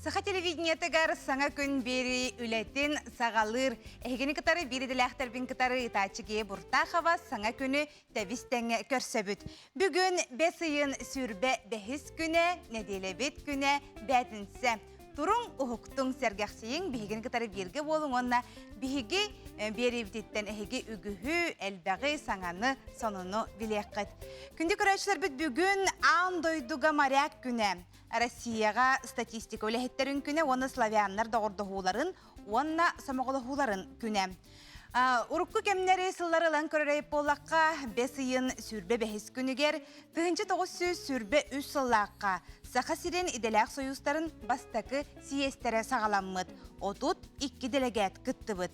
Саха телевидениетыгар саҥа күн биэрии үлэтин саҕалыыр. Эһигини кытары биир идэлээхтэрбин кытары ыытааччы Гея Буртахова саҥа күнү тэбис тэҥҥэ көрсөбүт. Бүгүн бэс ыйын сүүрбэ бэһис күнэ, нэдиэлэбит күнэ, бээтинсэ. Туруҥ, уһуктуҥ, сэргэхсийиҥ, биһигини кытары бииргэ буолуҥ уонна биһиги биэриибититтэн эһиги үгүһү, элбэҕи, саҥаны, сонуну билиэххит. Күндү көрөөччүлэрбит бүгүн аан дойдуга моряк күнэ. Россияҕа статистика үлэһиттэрин күнэ уонна славяннар доҕордоһууларын уонна сомоҕолоһууларын күнэ. Урукку кэмнэри сыллары ылан көрөр буоллахха, бэс ыйын 25 күнүгэр 1923 сыллаахха Саха сирин идэлээх сойуустарын бастакы сийиэстэрэ саҕаламмыт, 32 дэлэгээт кыттыбыт.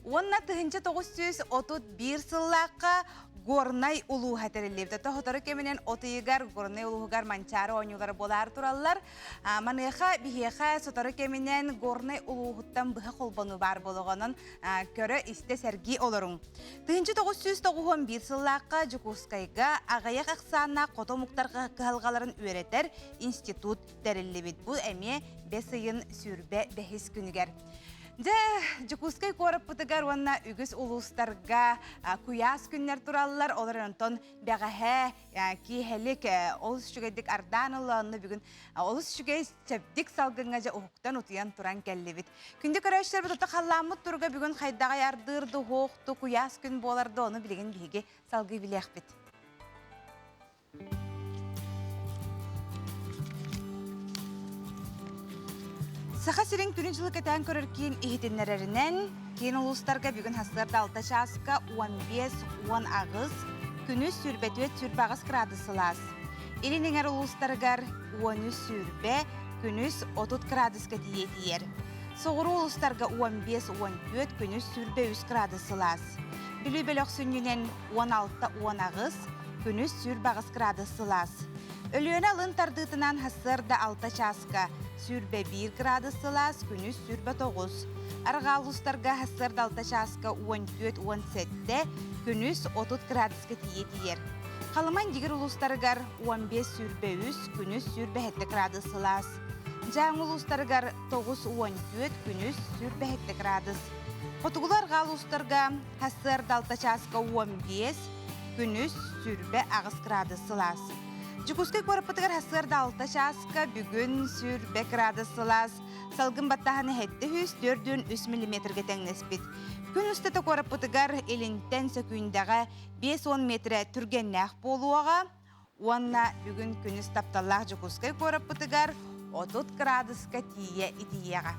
Уонна 1931 сыллаахха Горнай улууһа тэриллибитэ. Тоһотору кэминэн от ыйыгар Горнай улууһугар Манчаары оонньуулара буолаары тураллар. Маныаха биһиэхэ сотору кэминэн Горнай улууһуттан быһа холбонуу баар буолуоҕунан көрө-истэ сэргии олоруҥ. 1991 сыллаахха Дьокуускайга аҕыйах ахсааннаах хоту омуктар кыһалҕаларын үөрэтэр институт тэриллибит. Бу эмиэ бэс ыйын сүүрбэ бэһис күнүгэр. Дьэ, Дьокуускай куораппытыгар уонна үгүс улуустарга куйаас күннэр тураллар. Олор онтон бэҕэһээ киэһэлик олус үчүгэйдик ардаан ылла. Онно бүгүн олус үчүгэй чэбдик салгыҥҥа дьэ уһуктан утуйан туран кэллибит. Күндү көрөөччүлэрбит ото халлааммыт туруга бүгүн хайдаҕай ардыыр ду, һуохту, куйаас күн буолар да ону билигин биһиги салгыы билиэхпит. Саха сирин күнүн дьылы кэтээн көрөр киин иһитиннэрэринэн, киин улуустарга бүгүн сарсыарда 6 чааска 15-18, күнүс 24-28 градус сылаас. Илин эҥэр улуустарыгар 13-20, күнүс 30 градуска тиийэ тиийэр. Соҕуруу улуустарга 15-14, күнүс 23 градус сылаас. Бүлүү бөлөх сүнньүнэн 16-18, күнүс 28 градус сылаас. Өлүөнэ алын тардыытынан сарсыарда 6 чааска 21 градус сылаас, күнүс 29. Арҕаа улуустарга сарсыарда 6 чааска 14-17, күнүс 30 градуска тиийэ тиийэр. Халыма Индигир улуустарыгар 15-23, күнүс 27 градус сылаас. Дьааҥы улуустарыгар 9-14, күнүс 27 градус. Хотугулуу арҕаа улуустарга сарсыарда 6 чааска 15, күнүс 28 градус сылаас. Дьокуускай куораппытыгар сарсыарда 6 чааска бүгүн 20 градус сылаас, салгын баттааһына 743 миллиметргэ тэҥнэспит. Күн устата куораппытыгар илинтэн сөкүүндэҕэ 50 метрэ түргэннээх буолуоҕа уонна бүгүн күнүс тапталлаах Дьокуускай куораппытыгар 30 градуска тиийэ итийиэҕэ.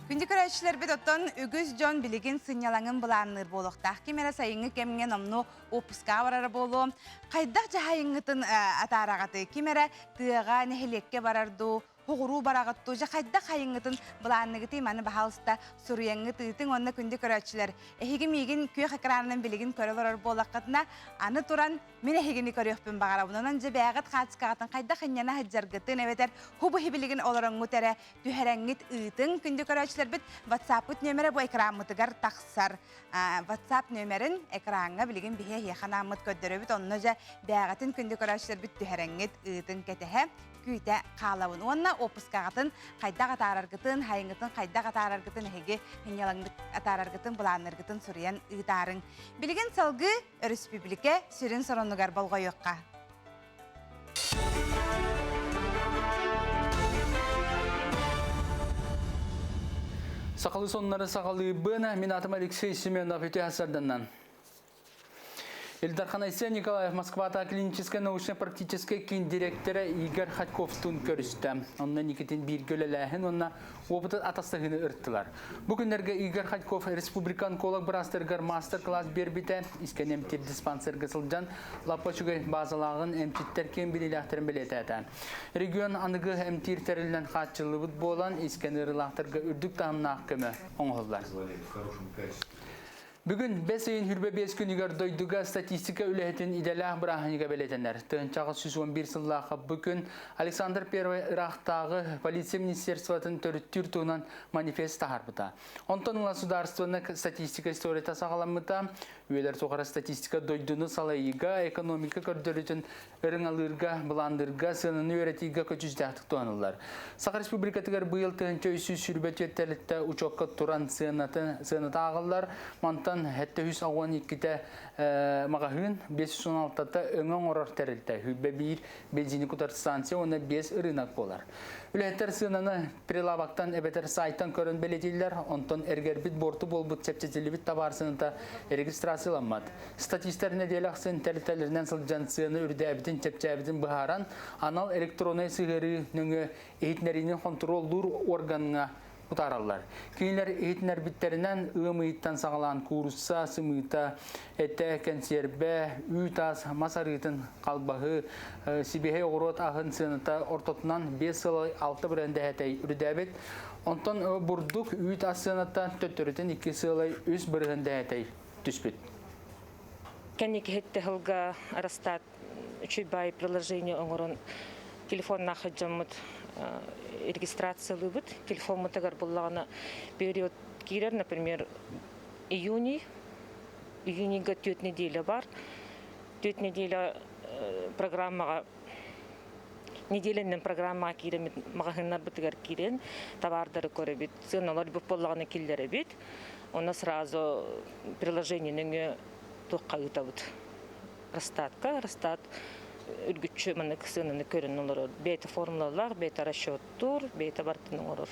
Күндү көрөөччүлэрбит оттон үгүс дьон билигин сынньалаҥын былаанныыр буолуохтаах. Ким эрэ сайыҥҥы кэмҥэ номнуо уоппускаҕа барара буолуо. Хайдах дьаһайыҥҥытын атаараҕатый? Ким эрэ тыаҕа, нэһилиэккэ барар дуу, Хоҕуруу бараҕыт дуу, дьэ хайдах хайыҥҥытын былаанныгытый маны баһаалыста суруйаҥҥыт ыытыҥ уонна күндү көрөөччүлэр эһиги миигин күөх экранынан билигин көрө олорор буоллаххытына аны туран мин эһигини көрүөхпүн баҕарабын онон дьэ бэйэҕит хаачыскаҕытын хайдах ынньана сылдьаргытын эбэтэр хубу билигин олороҥҥут эрэ түһэрэҥҥит ыытыҥ күндү көрөөччүлэрбит WhatsApp-пыт нүөмэрэ бу экраммытыгар тахсар WhatsApp нүөмэрин экраҥҥа билигин биһи эһиэхэ анааммыт көрдөрөбүт онно дьэ бэйэҕитин күндү көрөөччүлэрбит түһэрэҥҥит ыытыҥ кэтэһэ күүтэ хаалабын уонна уоппускаҕытын хайдах атаараргытын, хайыҥҥытын хайдах атаараргытын эһиги сынньалаҥнык атаараргытын, былааннаргытын суруйан ыытаарыҥ. Билигин салгыы өрөспүүбүлүкэ сүрүн соронугар болҕойуохха. Сахалыы соннары саҕалыыбын. Мин атым Алексей Семенов үтүө сарданнан. Ил Дархан Айсен Николаев Москвата клиническэй научно-практическай киин директора Игорь Хатьковтуун көрүстэ. Онно Никитин бииргэ үлэлээһин уонна опытын атастаһыыны ырыттылар. Бу күннэргэ Игорь Хатьков республика онколог быраастарыгар мастер-класс биэрбитэ, искэн эмтиир диспансерга сылдьан лаппа үчүгэй баазалааҕын эмчиттэр киэн билиилээхтэрин бэлиэтээтэ. Регион аныгы эмтиир тэрилинэн хааччыллыбыт буолан, искэн ыарыылаахтарга үрдүк таһымнаах көмө оҥоһуллар. Бүгүн бэс ыйын 25 күнүгэр дойдуга статистика үлэһитин идэлээх бырааһынньыга бэлиэтэнэр. Тыһыынчаҕа 111 сыллаахха бу күн Александр I ыраахтааҕы полиция министерствотын төрүттүүр туһунан манифест таһаарбыта. Онтон ыла судаарыстыбаннай статистика историята саҕаламмыта. Үйэлэр тухары статистика дойдуну салайыыга, экономика көрдөрүүтүн ырыҥалыырга, былаандыырга, сыананы үөрэтиигэ көдьүүстээхтик туһаныллар. Саха Республикатыгар быйыл 1324 тэрилтэ учуокка туран сыанатын сыаната ааҕыллар. Мантан 712-те маҕаһыын, 516-та өҥө оҥорор тэрилтэ, 101 бензини кутар станция уонна 5 ырыынак буолар. Үлэһиттэр сыананы прилавоктан эбэтэр сайтан көрөн бэлиэтииллэр, онтон эргэрбит буорту буолбут чэпчэтиллибит табаар сыаната регистрацияламмат. Статистар нэдиэлэ ахсын тэрилтэлэринэн сылдьан сыана үрдээбитин, чэпчээбитин быһааран, анал электроннай сыһыарыы нөҥүө иһитиннэриини хонтуруоллуур органҥа утаараллар. Кинилэр иһитиннэрбиттэринэн ыам ыйыттан саҕалаан куурусса, сымыыта, этэ, кэнсиэрбэ, үүт ас, мас арыытын, халбаһы, сибиэһэй оҕуруот аһын сыаната ортотунан 5 сыл 6 бырыһыан дэһэтэй үрдээбит. Онтон бурдук, үүт ас сыаната төттөрүтүн 2 сыалай 3 бырыһыан дэһэтэй түспүт. Кэнники иһитте сылга Арастаат үчүгэй приложение оҥорон телефоннаах дьоммут регистрациялыыбыт. Телефоммутугар буллаҕына период киирэр, например, июнь, июньга түөрт неделя бар. Түөрт неделя программаҕа неделянан программаҕа киирэммит маҕаһыыннарбытыгар киирэн табаардары көрөбүт, сыаналар бүк буоллаҕына киллэрэбит. Онно сразу приложение нөҥүө туохха ыытабыт. Растатка, Растат үргүччү маннык сыананы көрөн олорор. Бэйэтэ формулалаах, бэйэтэ расчеттуур, бэйэтэ барытын оҥорор.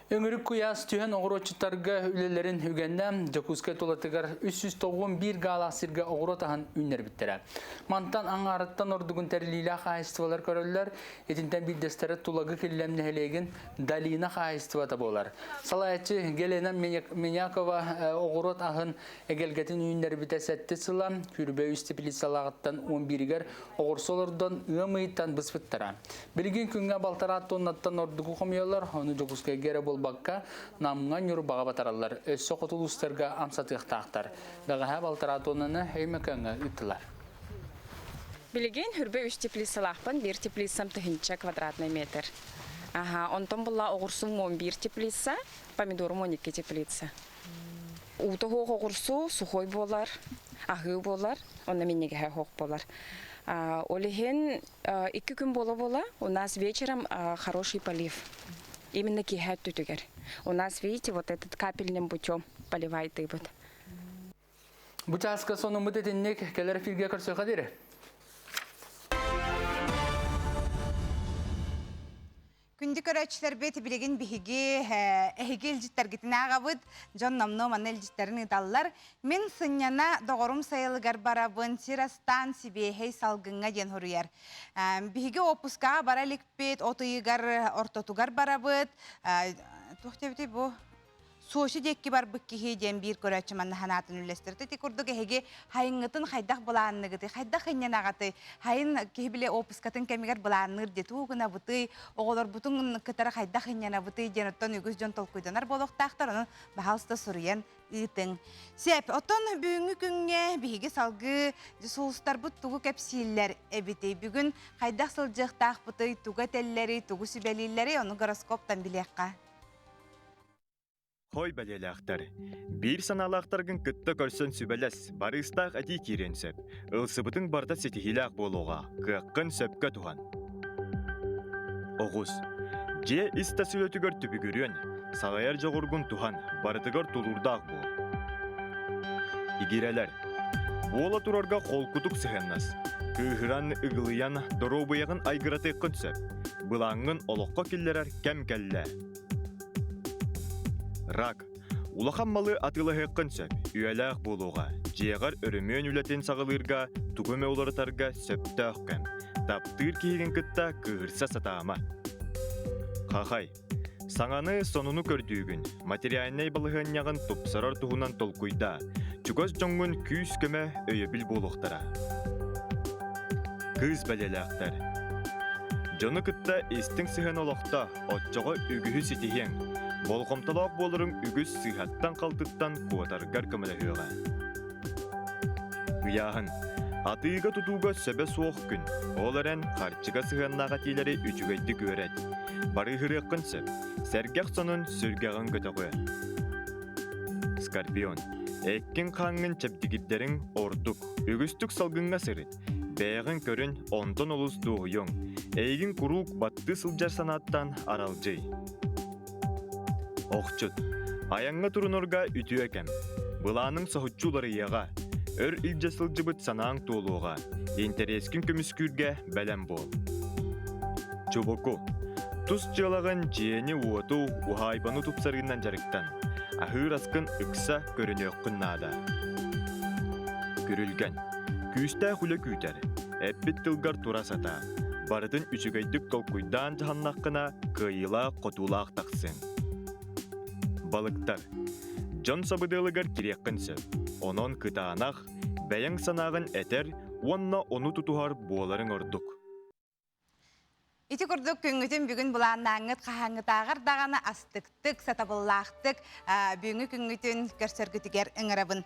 Өҥүрүк куйаас түһэн оҕуруотчуттарга үлэлэрин үгэннэ Дьокуускай тулатыгар 391 гаалаах сиргэ оҕуруот аһын үүннэрбиттэрэ. Мантан аҥаарыттан ордугун тэриллиилээх хаһаайыстыбалар көрөллөр. Итинтэн биирдэстэрэ Тулагы Киллэм нэһилиэгин Долина хаһаайыстыбата буолар. Салайааччы Гелена Менякова оҕуруот аһын эгэлгэтин үүннэрбитэ сэттис сыла, Күрбэ үс теплицалааҕыттан 11-игэр оҕурсу олордон ыам ыйыттан быспыттара. Билигин күҥҥэ балтараа тоннаттан ордугу хомуйаллар, ону Дьокуускайга эрэ буолбакка, Намҥа, Ньурбаҕа батараллар, өссө хоту улуустарга амсатыахтаахтар. Бэҕэһээ балтараа тоннаны Өймөкөөҥҥө ыыттылар. Билигин хүрбэ үс теплицалаахпын, биир теплицам тыһыынча квадратный метр. Аха, онтон булла оҕурсум 11 теплица, помидорум 12 теплица. Уута суох оҕурсу сухой буолар, аһыы буолар, онно минньигэһэ суох буолар. Ол иһин икки күн буола-буола у нас вечером хороший полив. Именно киэһэ өттүтүгэр. У нас, видите, вот этот капельным путем поливайтыбыт. Бу чааска сонуммут итинник кэлэр эфиргэ көрсүөххэ диэри. Күндү көрөөччүлэрбит билигин биһиги эһиги илдьиттэргитин ааҕабыт, дьон номнуо манна илдьиттэрин ыыталлар. Мин сынньана доҕорум сайылыгар барабын, сир астаан сибиэһэй салгыҥҥа диэн суруйар. Биһиги уоппускаҕа бара иликпит, от ыйыгар ортотугар барабыт. Туох диэбитий бу? Сочи диэки барбыт киһи диэн биир көрөөччү манна санаатын үллэстэр. Ити курдук эһиги хайыҥҥытын хайдах былаанныгытый, хайдах ынньанаҕытый, хайын киһи биле опускатын кэмигэр былаанныыр дии, тугу гынабытый, оҕолорбутун кытары хайдах ынньанабытый диэн оттон үгүс дьон толкуйданар буолуохтаахтар, онон баһаалыста суруйан ыытыҥ. Сөп, оттон бүгүҥҥү күҥҥэ биһиги салгыы сулустарбыт тугу кэпсииллэр эбитий? Бүгүн хайдах сылдьыахтаахпытый, тугу этэллэрий, тугу сүбэлииллэрий, ону гороскоптан билиэххэ. Хой бэлиэлээхтэр. Биир санаалаахтаргын кытта көрсөн сүбэлэс, барыыстаах этии киириэн сөп. Ылсыбытыҥ барыта ситиһиилээх буолуоҕа, кыаххын сөпкө туһан. Оҕус. Дьиэ ис-тас үлэтигэр түбүгүрүөн, салайар дьоҕургун туһан, барытыгар тулуурдаах буол. Игирэлэр. Буола турарга холкутук сыһыаннас. Кыыһыран, ыгылыйан, доруобуйаҕын айгыратыаххын сөп. Былааҥҥын олоххо киллэрэр кэм кэллэ. Рак. Улахан малы атыылаһыаххын сөп. Үйэлээх буолуоҕа. Дьиэҕэр өрөмүөн үлэтин саҕалыырга, тугу эмэ уларытарга сөптөөх кэм. Таптыыр киһигин кытта кыыһырса сатаама. Хахай. Саҥаны, сонуну көрдүүгүн. Материальнай балаһыанньаҕын тупсарар туһунан толкуйдаа. Чугас дьоҥҥун күүс-көмө, өйөбүл буолуохтара. Кыыс бэлиэлээхтэр. Дьону кытта истиҥ сыһыан олохто, оччоҕо үгүһү ситиһиэҥ. Болҕомтолоох буоларыҥ үгүс сыыһаттан-халтыттан куотаргар көмөлөһүөҕэ. Ыйааһын. Атыыга-тутууга сөбө суох күн. Ол эрэн, харчыга сыһыаннаах этиилэри үчүгэйдик үөрэт. Барыыһырыаххын сөп. Сэргэх сонун сүргэҕин көтөҕүө. Скорпион. Эккин-хааҥҥын чэбдигирдэриҥ ордук. Үгүстүк салгыҥҥа сырыт. Бэйэҕин көрүн, онтон олус дуоһуйуоҥ. Эйигин куруук баттыы сылдьар санааттан аралдьый. Охчут. Айаҥҥа турунарга үтүө кэм. Былааныҥ соһуччу уларыйыаҕа. Өр илдьэ сылдьыбыт санааҥ туолуоҕа. Интэриэскин көмүскүүргэ бэлэм буол. Чубуку. Тус дьыалаҕын дьиэни-уоту, уһаайбаны тупсарыынан дьарыктан. Аһыыр аскын ыкса көрүнүөххүн наада. Күрүлгэн. Күүстээх үлэ күүтэр. Эппит тылгар тура сатаа. Барытын үчүгэйдик толкуйдаан дьаһаннаххына, кыайыылаах-хотуулаах тахсыаҥ. Балыктар. Дьон сабыдыалыгар кириэххин сөп. Онон кытаанах, бэйэҥ санааҕын этэр уонна ону тутуһар буоларыҥ ордук. Ити курдук күҥҥүтүн бүгүн былааннааҥҥыт хаһааҥҥытааҕар даҕаны астыктык, сатабыллаахтык бүгүҥҥү күҥҥүтүн көрсөргүтүгэр ыҥырабын.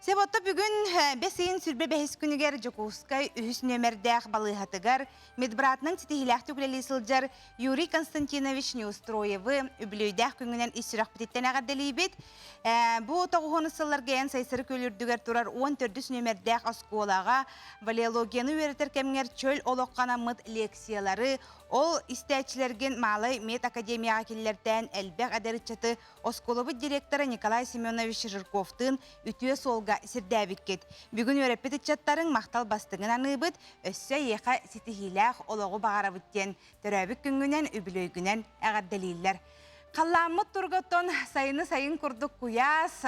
Себотто бүгүн бэс ыйын сүрбэ бэһис күнүгэр Дьокуускай үһүс нүөмэрдээх балыыһатыгар медбратынан ситиһиилээхтик үлэлии сылдьар Юрий Константинович Неустроевы үбүлүөйдээх күҥҥүнэн ис сүрэхпититтэн эҕэрдэлиибит. Бу тоҕуһуон сылларга эн Сайсары күөл үрдүгэр турар 14 нүөмэрдээх оскуолаҕа валеологияны үөрэтэр кэмҥэр чөл олоххо анаммыт лекциялары, ол истээччилэргин Малай мед академияҕа киллэртээн элбэх эдэр ыччаты оскуолабыт директора Николай Семенович Жирковтыын үтүө суолга сирдээбиккит. Бүгүн үөрэппит ыччаттарыҥ махтал бастыҥын аныыбыт, өссө эйиэхэ ситиһиилээх олоҕу баҕарабыт диэн төрөөбүт күҥҥүнэн, үбүлүөйгүнэн эҕэрдэлииллэр. Халлааммыт турготтон сайыны сайын курдук куйаас,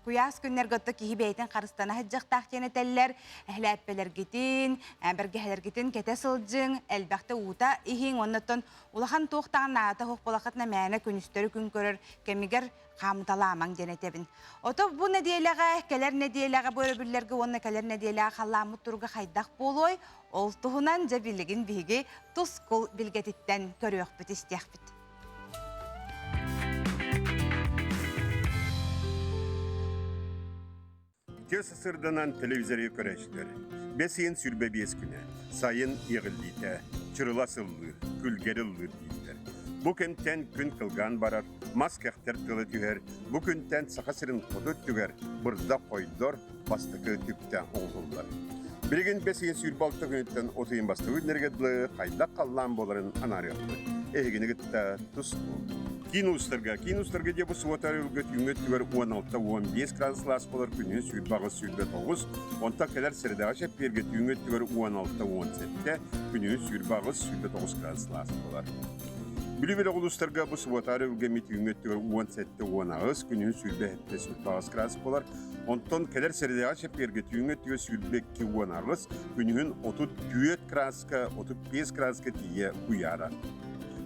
куйаас күннэргэ отто киһи бэйэтин харыстана сылдьыахтаах диэн этэллэр. Эһлээппэлэргитин, бэргэһэлэргитин кэтэ сылдьыҥ, элбэхтэ уута иһиҥ, оннуттан улахан туох даҕаны наадата суох буолаххытына мээнэ күнүстэри күн көрөр кэмигэр хаамыталаамаҥ диэн этэбин. Ото бу нэдиэлэҕэ, кэлэр нэдиэлэҕэ бу өрөбүллэргэ уонна кэлэр нэдиэлэҕэ халлааммыт туруга хайдах буолуой? Ол туһунан дьэ билигин биһиги тускул билгэтиттэн көрүөхпүт, истиэхпит. Тыа сырданан телевизоры көрөөччүлэр. Бэс ыйын 25 күнэ, сайын иэҕиллиитэ, чырыла сыллыыр, күлгэри ыллыыр дииллэр. Бу кэмтэн күн кылгаан барар, мас кэхтэр тыла түһэр, бу күнтэн Саха сирин хоту өттүгэр бырдах хойдор, бастакы түптэ оҥоһуллар. Билигин бэс ыйын 26 күнүттэн от ыйын бастакы күннэригэр дылы хайдах халлаан буоларын анаарыахпыт. Эһигини кытта тус Киин улуустарга Киин улуустарга диэ бу субуота өрөбүлгэ түүҥҥү өттүгэр 16-15 градус сылаас буолар күнүһүн 28-29, онтон кэлэр сэрэдэҕэ чэппиэргэ түүҥҥү өттүгэр 16-17, күнүһүн 28-29 градус сылаас буолар. Бүлүү бөлөх улуустарга бу субуота өрөбүлгэ эмиэ түүҥҥү өттүгэр 17-18, күнүһүн 27-28 градус буолар. Онтон кэлэр сэрэдэҕэ чэппиэргэ түүҥҥү өттүгэр 22-18, күнүһүн 34 градуска, 35 градуска тиийэ куйаара.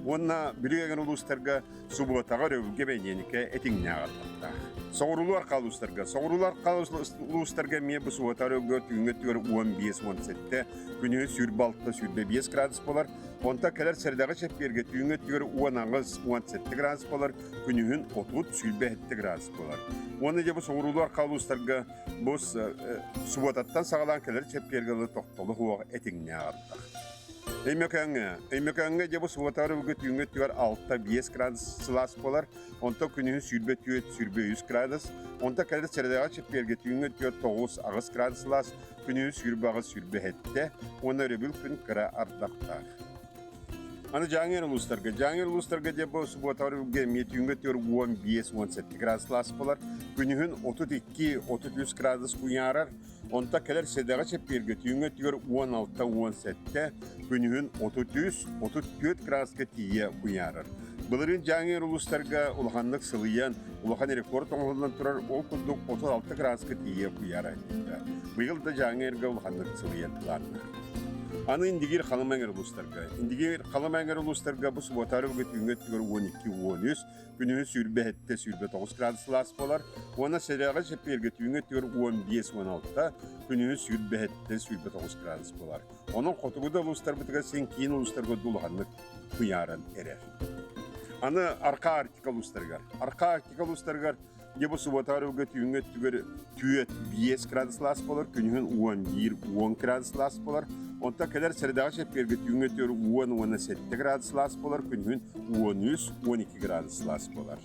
Уонна Бүлүү эҥэр улуустарга субуотаҕа өрөбүлгэ бэньиэникэ этиҥнээх ардахтаах. Соҕуруулуу арҕаа улуустарга Соҕуруулуу арҕаа улуустарга эмиэ бу субуота өрөбүлгэ түүҥҥү өттүгэр 15-17, күнүһүн 26-25 градус буолар. Онтон кэлэр сэрэдэҕэ чэппиэргэ түүҥҥү өттүгэр 18-17 градус буолар, күнүһүн 30-27 градус буолар. Уонна дьэ бу соҕуруулуу арҕаа улуустарга бу субуотаттан саҕалаан кэлэр чэппиэргэ дылы тохтоло суох этиҥнээх ардах. Өймөкөөҥҥө. Өймөкөөҥҥө дьэ бу субуота өрөбүлгэ түүҥҥү өттүгэр 6-5 градус сылаас буолар, онтон күнүһүн 24-23 градус, онтон кэлэр сэрэдэҕэ чэппиэргэ түүҥҥү өттүгэр 9-8 градус сылаас, күнүһүн 28-27 уонна өрөбүл күн кыра ардахтаах. Аны Дьааҥы улуустарга. Дьааҥы улуустарга дьэ бу субуота өрөбүлгэ эмиэ түүҥҥү өттүгэр 15-17 градус сылаас буолар, күнүһүн 32-33 градус куйаарар, Онто кэлэр сэдэҕэ чэппиэргэ түүҥҥү өттүгэр 16-17, күнүһүн 33-34 градуска тиийэ куйаарар. Былырыын Дьааҥы улуустарга улаханнык сылыйан, улахан рекорд оҥоһуллан турар, ол курдук 36 градуска тиийэ куйаара иһиттэ. Быйыл да Дьааҥы эргэ улаханнык сылыйар былааннаах. Аны Индигир Халыма эҥэр улуустарга. Индигир Халыма эҥэр улуустарга бу субуотаары бүгүн түүҥҥү өттүгэр 12-13, күнүһүн 27-29 градус сылаас буолар уонна сэрэҕи чэппиэргэ түүҥҥү өттүгэр 15-16, күнүһүн 27-29 градус буолар. Онон хотугу да улуустарбытыгар син киин улуустарга дулаһаннык куйааран эрэр. Аны Арка Арктика улуустарыгар. Арка Арктика улуустарыгар дьэ бу субуотаҕар ылга түүҥҥү өттүгэр түөрт биэс градус лаас болар, күнүһүн 11 10 градус лаас болар. Онтон кэлэр средаҕа чэппиэргэ түүҥҥү өттүгэр 10 уонна 7 градус лаас болар, күнүһүн 13 12 градус лаас болар.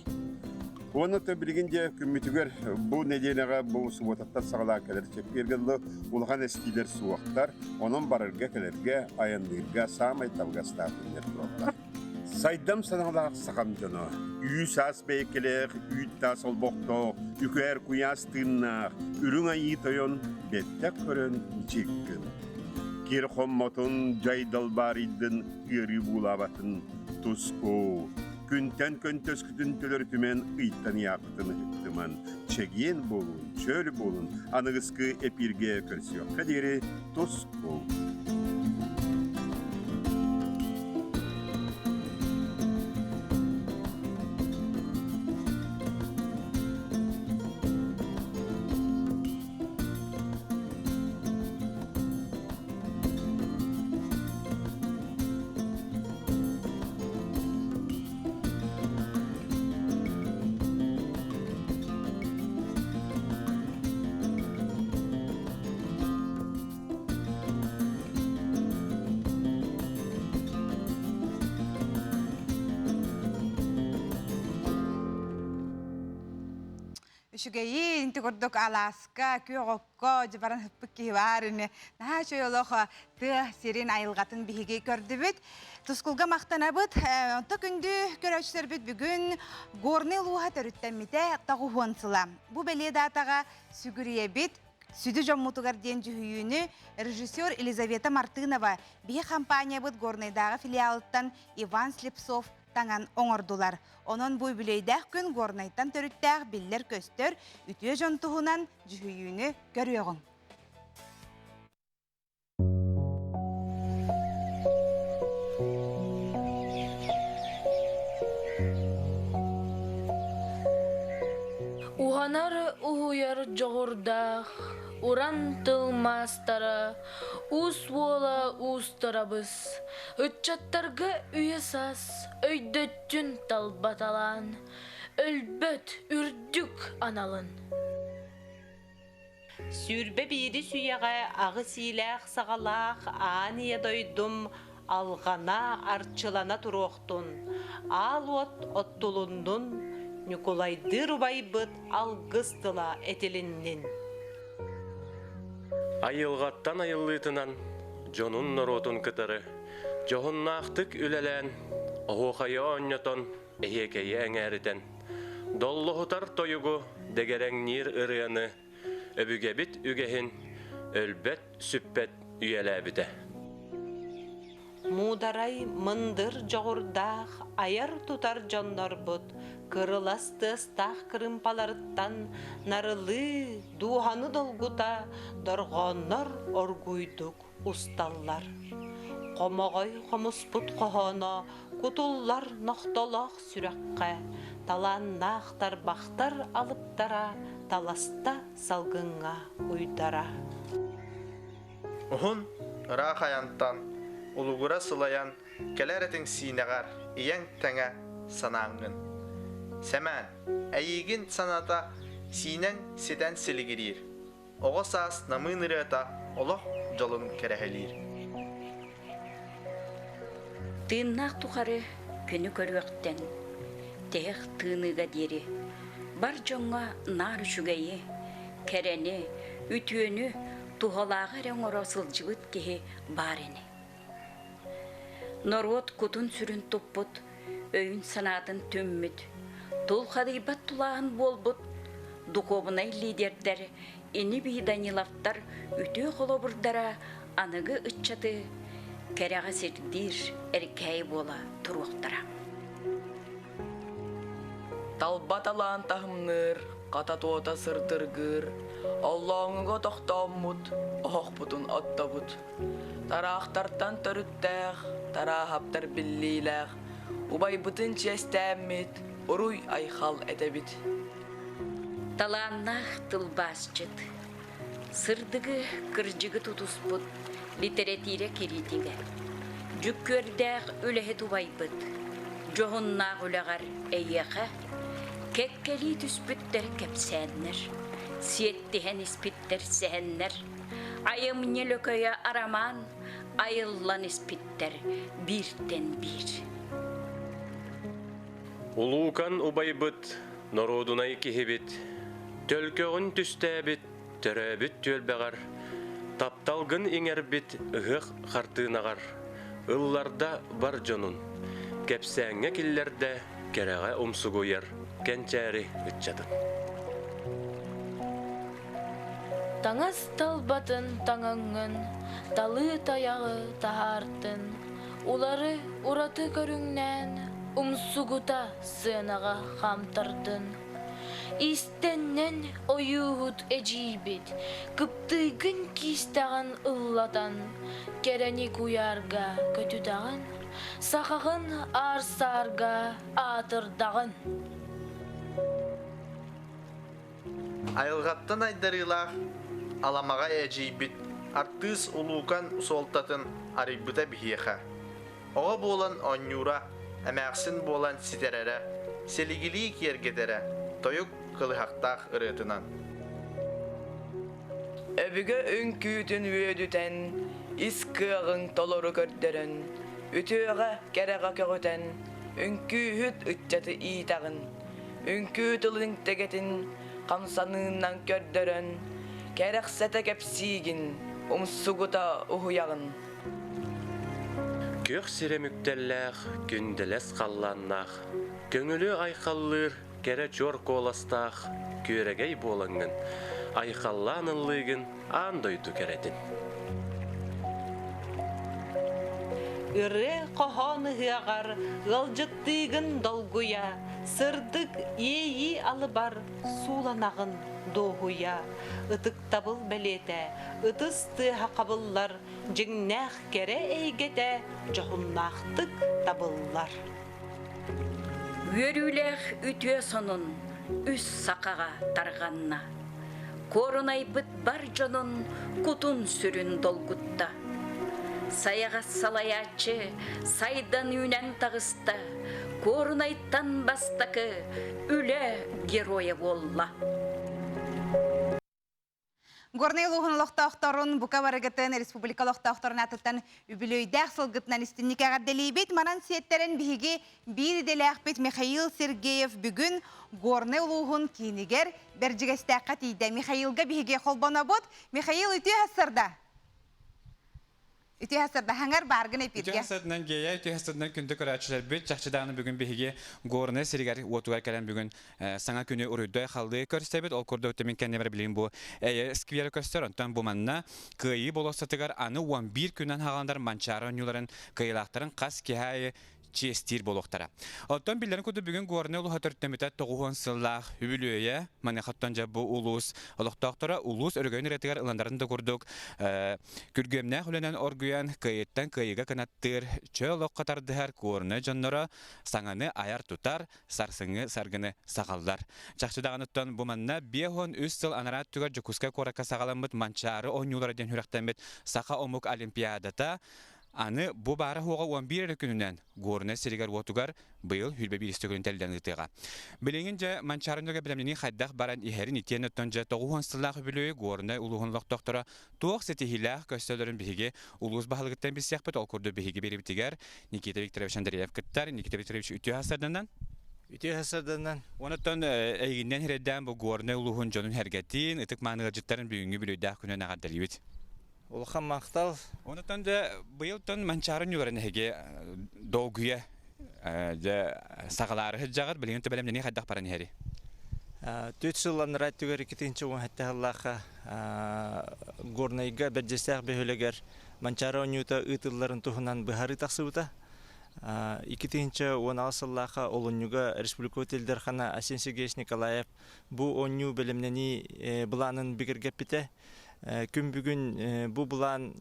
Уонна то билигин дьэ күммүтүгэр бу нэдиэлэҕэ бу субуотаттан саҕалаан кэлэр чэппиэргэ дылы улахан эстиилэр суохтар. Онон барарга-кэлэргэ, айанныырга саамай табыгастаах күннэр тураллар. Сайдам санаалаах сахам дьоно, үүс-аас бэйэккэлээх, үүт-таас олбохтоох, үкээр куйаас тыыннаах, үрүҥ айыы тойон бэттэх көрөн мичик гын. Кир хоммотун, дьай далбаарыйдын, ыарыы буулаабатын, туску. Күнтэн көнтөскүтүн төлөрүтүмэн ыйтан ыйаахпытын ыһыктыман, чэгиэн буолун, чөл буолун, аныгыскы эпииргэ көрсүөххэ диэри туску. Үчүгэйи инти курдук алааска, күөх окко дьыбаран ыппыт киһи баар ини. Наһаа үчүгэй олох тыа сирин айылҕатын биһиги көрдүбүт. Тускулга махтанабыт. Онто күндү көрөөччүлэрбит бүгүн Горный улууһа төрүттэммитэ тоҕуһуон сыла. Бу бэлиэ даатаҕа сүгүрүйэбит. Сүдү дьоммутугар диэн дьүһүйүүнү режиссер Елизавета Мартынова биһи компаниябыт Горнайдааҕы филиалыттан Иван Слепцов таҥан оҥордулар. Онон бу үбүлүөйдээх күн Горнайтан төрүттээх биллэр-көстөр үтүө дьон туһунан дьүһүйүүнү көрүөҕүҥ. Уһанар уһуйар дьоҕурдаах, уран тыл маастара, уус уола уустарабыс, ыччаттарга үйэ-саас өйдөттүн талбаталаан, өлбөт үрдүк аналын. Сүүрбэ биирис үйэҕэ аҕыс иилээх-саҕалаах аан ийэ дойдум алҕана, арчылана туруохтун, аал уот оттулуннун, Ньукулайдыыр убайбыт алгыс тыла этилиннин. Айылҕаттан айыллыытынан дьонун норуотун кытары дьоһуннаахтык үлэлээн, оһуохайы оонньотон, эһиэкэйи эҥээритэн, доллоһутар тойугу, дэгэрэҥниир ырыаны өбүгэбит үгэһин өлбөт-сүппэт үйэлээбитэ. Муударай мындыр дьоҕурдаах айар-тутар дьоннорбут кырылас тыастаах кырыымпаларыттан нарылыы, дууһаны долгута дорҕооннор оргууйдук усталлар. Хомоҕой хомуспут хоһооно кутуллар нохтолоох сүрэххэ, талааннаах тарбахтар алыптара таласта салгыҥҥа уйдара. Уһун, ыраах айантан, улугура сылайан, кэлэр этиҥ сиинэҕэр ийэҥ тэҥэ санааҥҥын. Сэмээн, эйиигин саната сиинэҥ ситэн силигириир. Оҕо саас намыын ырыата олох дьолун кэрэһэлиир. Тыыннаах тухары күнү көрүөхтэн, тиһэх тыыныыга диэри бар дьоҥҥо наар үчүгэйи, кэрэни, үтүөнү, туһалааҕы эрэ оҥоро сылдьыбыт киһи баар ини. Норуот кутун-сүрүн туппут, өйүн-санаатын түммүт, тулхадыйбат тулааһын буолбут духуобунай лидердэр ини-бии Даниловтар үтүө холобурдара аныгы ыччаты кэрэҕэ сирдиир эркээйи буола туруохтара. Талба талаан таһымныыр, хата туота сырдыргыыр, оллооҥҥуга тохтооммут, оһохпутун оттобут. Тараахтартан төрүттээх, тарааһаптар биллиилээх, убайбытын чиэстээммит, уруй-айхал этэбит. Талааннаах тылбаасчыт, сырдыгы, кырдьыгы тутуспут литэрэтиирэ кириитигэ, дьүккүөрдээх үлэһит убайбыт. Дьоһуннаах үлэҕэр эйиэхэ кэккэлии түспүттэр кэпсээннэр, сиэттиһэн испиттэр сэһэннэр, айымньы лөкөйө арамаан айыллан испиттэр бииртэн биир. Улуукан убайбыт, норуодунай киһибит, төлкөҕүн түстээбит, төрөөбүт түөлбэҕэр, тапталгын иҥэрбит ыһыах хартыынаҕар ылларда бар дьонун, кэпсээҥҥэ киллэрдэ кэрэҕэ умсугуйар кэнчээри ыччатын. Таҥас талбатын таҥаҥҥын, талыы тайаҕы таһаартын, улары ураты көрүҥнээн, умсугута сыанаҕа хаамтардын. Истэннэн ойууһут эдьиийбит, кыптыыгын киистэҕин ыллатан, кэрэни куйаарга көтүтэҕин, сахаҕын аар-саарга аатырдаҕын. Айылҕаттан айдарыылаах аламаҕай эдьиийбит артыыс улуукан суолтатын арыйбыта биһиэхэ. Оҕо буолан оонньуура, эмээхсин буолан ситэрэрэ, силигилии киэргэтэрэ, тойук кылыһахтаах ырыатынан. Өбүгэ үҥкүүтүн үөдүтэн, ис кыаҕыҥ толору көрдөрөн, үтүөҕэ, кэрэҕэ көҕүтэн, үҥкүүһүт ыччаты иитэҕин. Үҥкүү тылын тэгэтин хамсаныынан көрдөрөн, кэрэхсэтэ кэпсиигин, умсугута уһуйаҕын. Күөх сирэм үктэллээх, күндэлэс халлааннаах, көҥүлү айхаллыыр кэрэ чуор куоластаах күөрэгэй буолаҥҥын, айхаллаан ыллыыгын аан дойду кэрэтин. Ырыа хоһоон ыһыаҕар ыалдьыттыыгын долгуйа, сырдык иэйии алыбар сууланаҕын дуоһуйа, ытыктабыл бэлиэтэ, ытыс тыаһа хабыллар, дьиҥнээх кэрэ эйгэтэ дьоһуннаахтык табыллар. Үөрүүлээх үтүө сонун үс сахаҕа тарҕанна. Куорунайбыт бар дьонун кутун-сүрүн долгутта. Сайаҕас салайааччы сайдан үүнэн таҕыста, Куорунайтан бастакы үлэ геройа буолла. Горнай улууһун олохтоохторун бука барыгытын республика олохтоохторун аатыттан үбүлүөйдээх сылгытынан истинник эҕэрдэлиибит. Манан сиэттэрэн биһиги биир идэлээхпит Михаил Сергеев бүгүн Горнай улууһун киинигэр Бэрдьигэстээххэ тиийдэ. Михаилга биһиги холбонобут. Михаил үтүө сарда. Үтүө сарда хаҥар бааргын эпиргэ. Үтүө сарданан Гея, үтүө сарданан күндү көрөөччүлэрбит, чахчы даҕаны бүгүн биһиги Горнай сиригэр уотугар кэлэн бүгүн саҥа күнү уруйдой халлыы көрсөбүт. Ол курдук түмүн кэннибэр билигин бу Эйэ сквер көстөр. Онтон бу манна Кыайыы болуоссатыгар аны 11 күнүнэн хааландар Манчаары оонньууларын кыайыылаахтарын хас киһи аайы чиэстиир буолуохтара. Оттон биллэрин курдук бүгүн Горнай улууһа төрүттэммитэ 90 сыллаах үбүлүөйэ. Маныаха оттон дьэ бу улуус олохтоохторо улуус өрөгөйүн ырыатыгар ыланнарын да курдук күргүөмнээх үлэнэн оргуйан кыайыттан кыайыыга кынаттыыр, чөл олоххо тардыһар Горнай дьонноро саҥаны айар-тутар, сарсыҥҥы саргыны саҕаллар. Чахчы даҕаныттан бу манна 53 сыл анараа өттүгэр Дьокуускай куоракка саҕаламмыт Манчаары оонньуулара диэн сүрэхтэммит саха омук олимпиадата Аны бу баара-суоҕа 11 эрэ күнүнэн Горнай сиригэр-уотугар быйыл 21 күнүн тэллэн ыытыаҕа. Билигин дьэ Манчаарынньыга бэлэмнэнии хайдах баран иһэрин итиэннэ оттон дьэ 90 сыллаах үбүлүөйү Горнай улууһун олохтоохторо туох ситиһиилээх көстөлөрүн биһиги улуус баһылыгыттан билсиэхпит. Ол курдук биһиги биэрибитигэр Никита Викторович Андреев кыттар. Никита Викторович үтүө сарданан. Үтүө сарданан. Онон эйигиннэн хирэйдээн бу Горнай улууһун дьонун сэргэтин, ытык мааны ыалдьыттарын бүгүҥҥү бүлүүдээх күнүн эҕэрдэлиибит. Улахан махтал. Онтон дьэ быйыл тон Манчаары ньуларын эһиги долгуйа дьэ саҕалаары сылдьаҕыт билигин бэлэмнэнии хайдах баран иһэри? Түөрт сыл анараа өттүгэр 2017 сыллаахха Горнайга Бэрдьиэстээх бөһүөлэгэр Манчаары оонньуута ыытылларын туһунан быһаарыы тахсыбыта. 2018 сыллаахха олунньуга Республика Ил Дархана Айсен Сергеевич Николаев бу оонньуу бэлэмнэнии былаанын бигэргэппитэ. Күн бүгүн бу былаан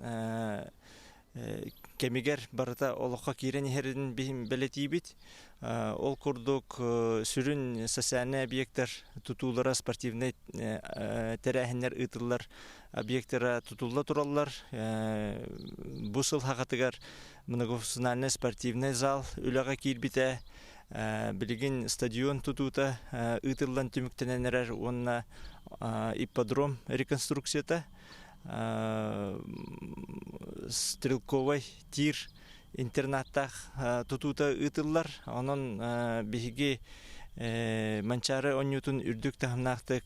кэмигэр барыта олоххо киирэн иһэрин бэлэтиибит. Ол курдук сүрүн социальнай объектар тутуулара спортивнай тэрээһиннэр ыытыллар объектара тутулла тураллар. Бу сыл хахатыгар многофункциональный спортивный зал үлэҕэ киирбитэ. Билигин стадион тутуута ыытыллан түмүктэнэн эрэр уонна ипподром реконструкцията стрелковай тир интернаттаах тутуута ыытыллар. Онон биһиги Манчаары оонньуутун үрдүк таһымнаахтык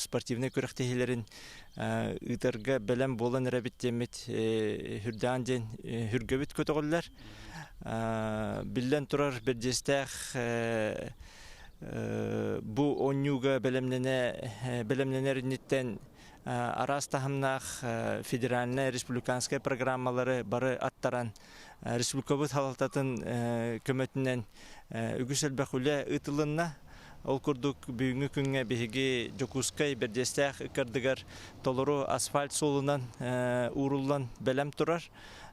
спортивнай күрэхтэһиилэрин ыытарга бэлэм буолан эрэбит диэммит үрдээн диэн үргэбит көтөҕүллэр. Биллэн турар, бэрдьиэстээх бу оонньууга бэлэмнэнэ бэлэмнэнэр инниттэн араас таһымнаах федеральнай республиканскай программалары бары аттаран республикабыт салалтатын көмөтүнэн үгүс элбэх үлэ ыытылынна. Ол курдук бүгүҥҥү күҥҥэ биһиги Дьокуускай Бэрдиэстээх ыккардыгар толору асфальт суолунан ууруллан бэлэм турар.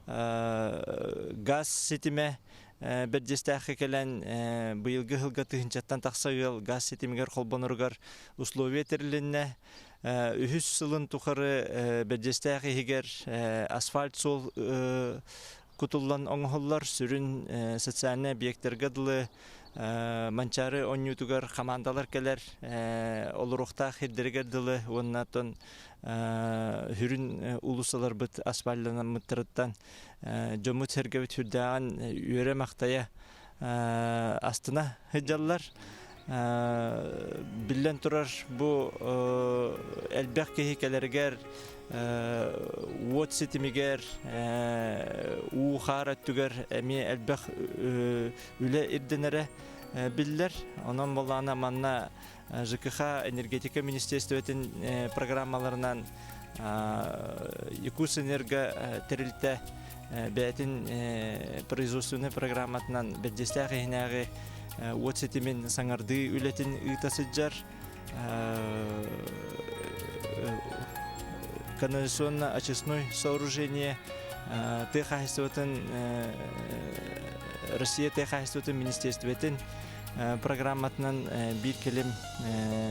Газ ситимэ Бэрдьиэстээххэ кэлэн быйылгы сылга тыһыынчаттан тахса ыал газ ситимигэр холбоноругар условия тэрилиннэ. Үһүс сылын тухары Бэрдьиэстээх иһигэр асфальт суол кутуллан оҥоһуллар. Сүрүн социальнай объектарга дылы Манчаары оонньуутугар хамаандалар кэлэр олоруохтаах сирдэригэр дылы уонна оттон сүрүн уулуссаларбыт асфальтанаммыттарыттан дьоммут-сэргэбит сүрдээҕин үөрэ-махтайа астына сылдьаллар. Биллэн турар, бу элбэх киһи кэлэригэр уот ситимигэр, уу-хаар өттүгэр эмиэ элбэх үлэ ирдэнэрэ биллэр. Онон буоллаҕына манна ЖКХ энергетика министерствотын программаларынан Якутсэнерго тэрилтэ бэйэтин производственнай программатынан бэрдьиэстээх иһинээҕи уот ситимин саҥардыы үлэтин ыыта сылдьар. Канализационно-очистной сооружение тыа хаһайыстыбатын Россия тыа хаһайыстыбатын министерствотын программатынан биир кэлим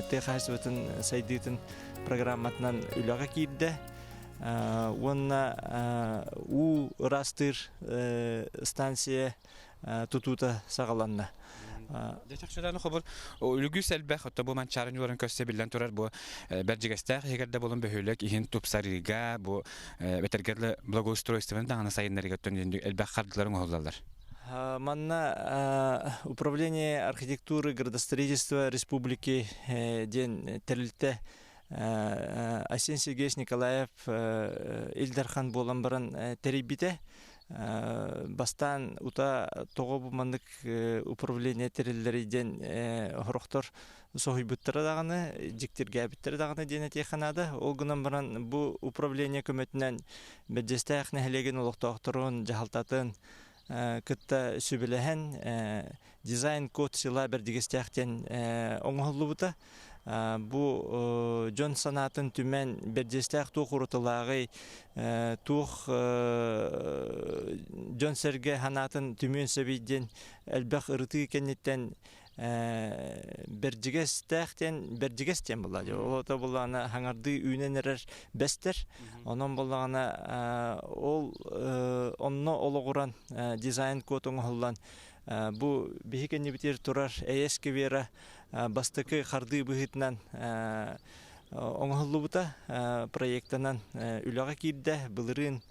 тыа хаһайыстыбатын сайдыытын программатынан үлэҕэ киирдэ уонна уу ыраастыыр станция тутуута саҕаланна. Дьэ чахчыдан хобур үлүгүс элбэх отто бу манчаарын юларын көрсө биллэн турар бу бэрдьигэстээх иһигэр да булун бөһүөлэк иһин тупсарыыга бу бэтэргэр благоустройствоны даҕаны сайыннарыыга элбэх хардыларын оҥоһуллаллар. Манна Управление архитектуры градостроительства республики диэн тэрилтэ Айсен Сергеевич Николаев Ил Дархан буолан баран тэрийбитэ. Бастаан ута тоҕо бу маннык управление тэриллэрий диэн сорохтор соһуйбуттара даҕаны, дьиктиргээбиттэрэ даҕаны диэн этиэххэ наада. Ол гынан баран бу управление көмөтүнэн Бэрдьиэстээх нэһилиэгин олохтоохторун, дьаһалтатын кытта сүбэлэһэн дизайн-код села Бэрдьигэстээх диэн оҥоһуллубута. Бу дьон санаатын түмэн Бэрдьиэстээх туох уратылааҕый, туох дьон-сэргэ санаатын түмүөн сөбүй диэн элбэх ырытыы кэнниттэн бэрдьигэстээх диэн бэрдьигэс диэн буолла дии. Ол ото буоллаҕына хаҥардыы үүнэн эрэр бэстэр. Онон буоллаҕына ол онно олоҕуран дизайн код оҥоһуллан бу биһи кэннибитигэр турар Эйэ сквера бастакы хардыы быһыытынан оҥоһуллубута проектанан үлэҕэ киирдэ. Былырыын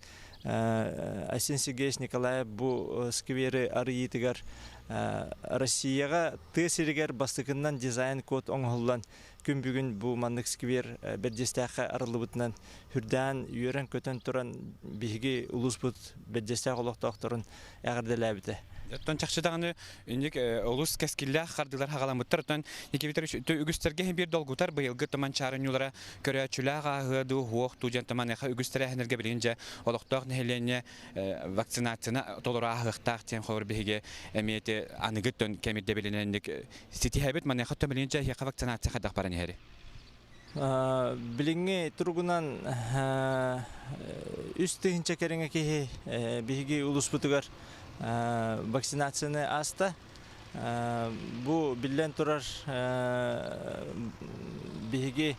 Айсен Сергеевич Николаев бу сквери арыйыытыгар Россияҕа тыа сиригэр бастакыннан дизайн-код оҥоһуллан күн бүгүн бу маннык сквер Бэрдьиэстээххэ арыллыбытынан үрдээн үөрэн-көтөн туран биһиги улууспут Бэрдьиэстээх олохтоохторун эҕэрдэлээбитэ. Оттон чахчы даҕаны инник олус кэскиллээх хардыылар хаҕаламмыттар. Оттон Никита үгүстэргэ иһин биир долгутар быйылгы туман чаарынньуулара көрөөччүлээх ааһыа дуу, уох дуу диэн туманыаха үгүс тэрээһиннэргэ билигин дьэ олохтоох нэһилиэнньэ вакцинацияны толору ааһыахтаах диэн холобур биһиги эмиэ ити аныгы төн кэм ирдэбилинэн инник ситиһэбит. Маныаха оттон билигин дьэ эһиэхэ вакцинация хайдах баран иһэрий? Билиҥҥи туругунан үс тыһыынча кэриҥэ киһи биһиги улууспутугар вакцинацияны ааста. Бу биллэн турар биһиги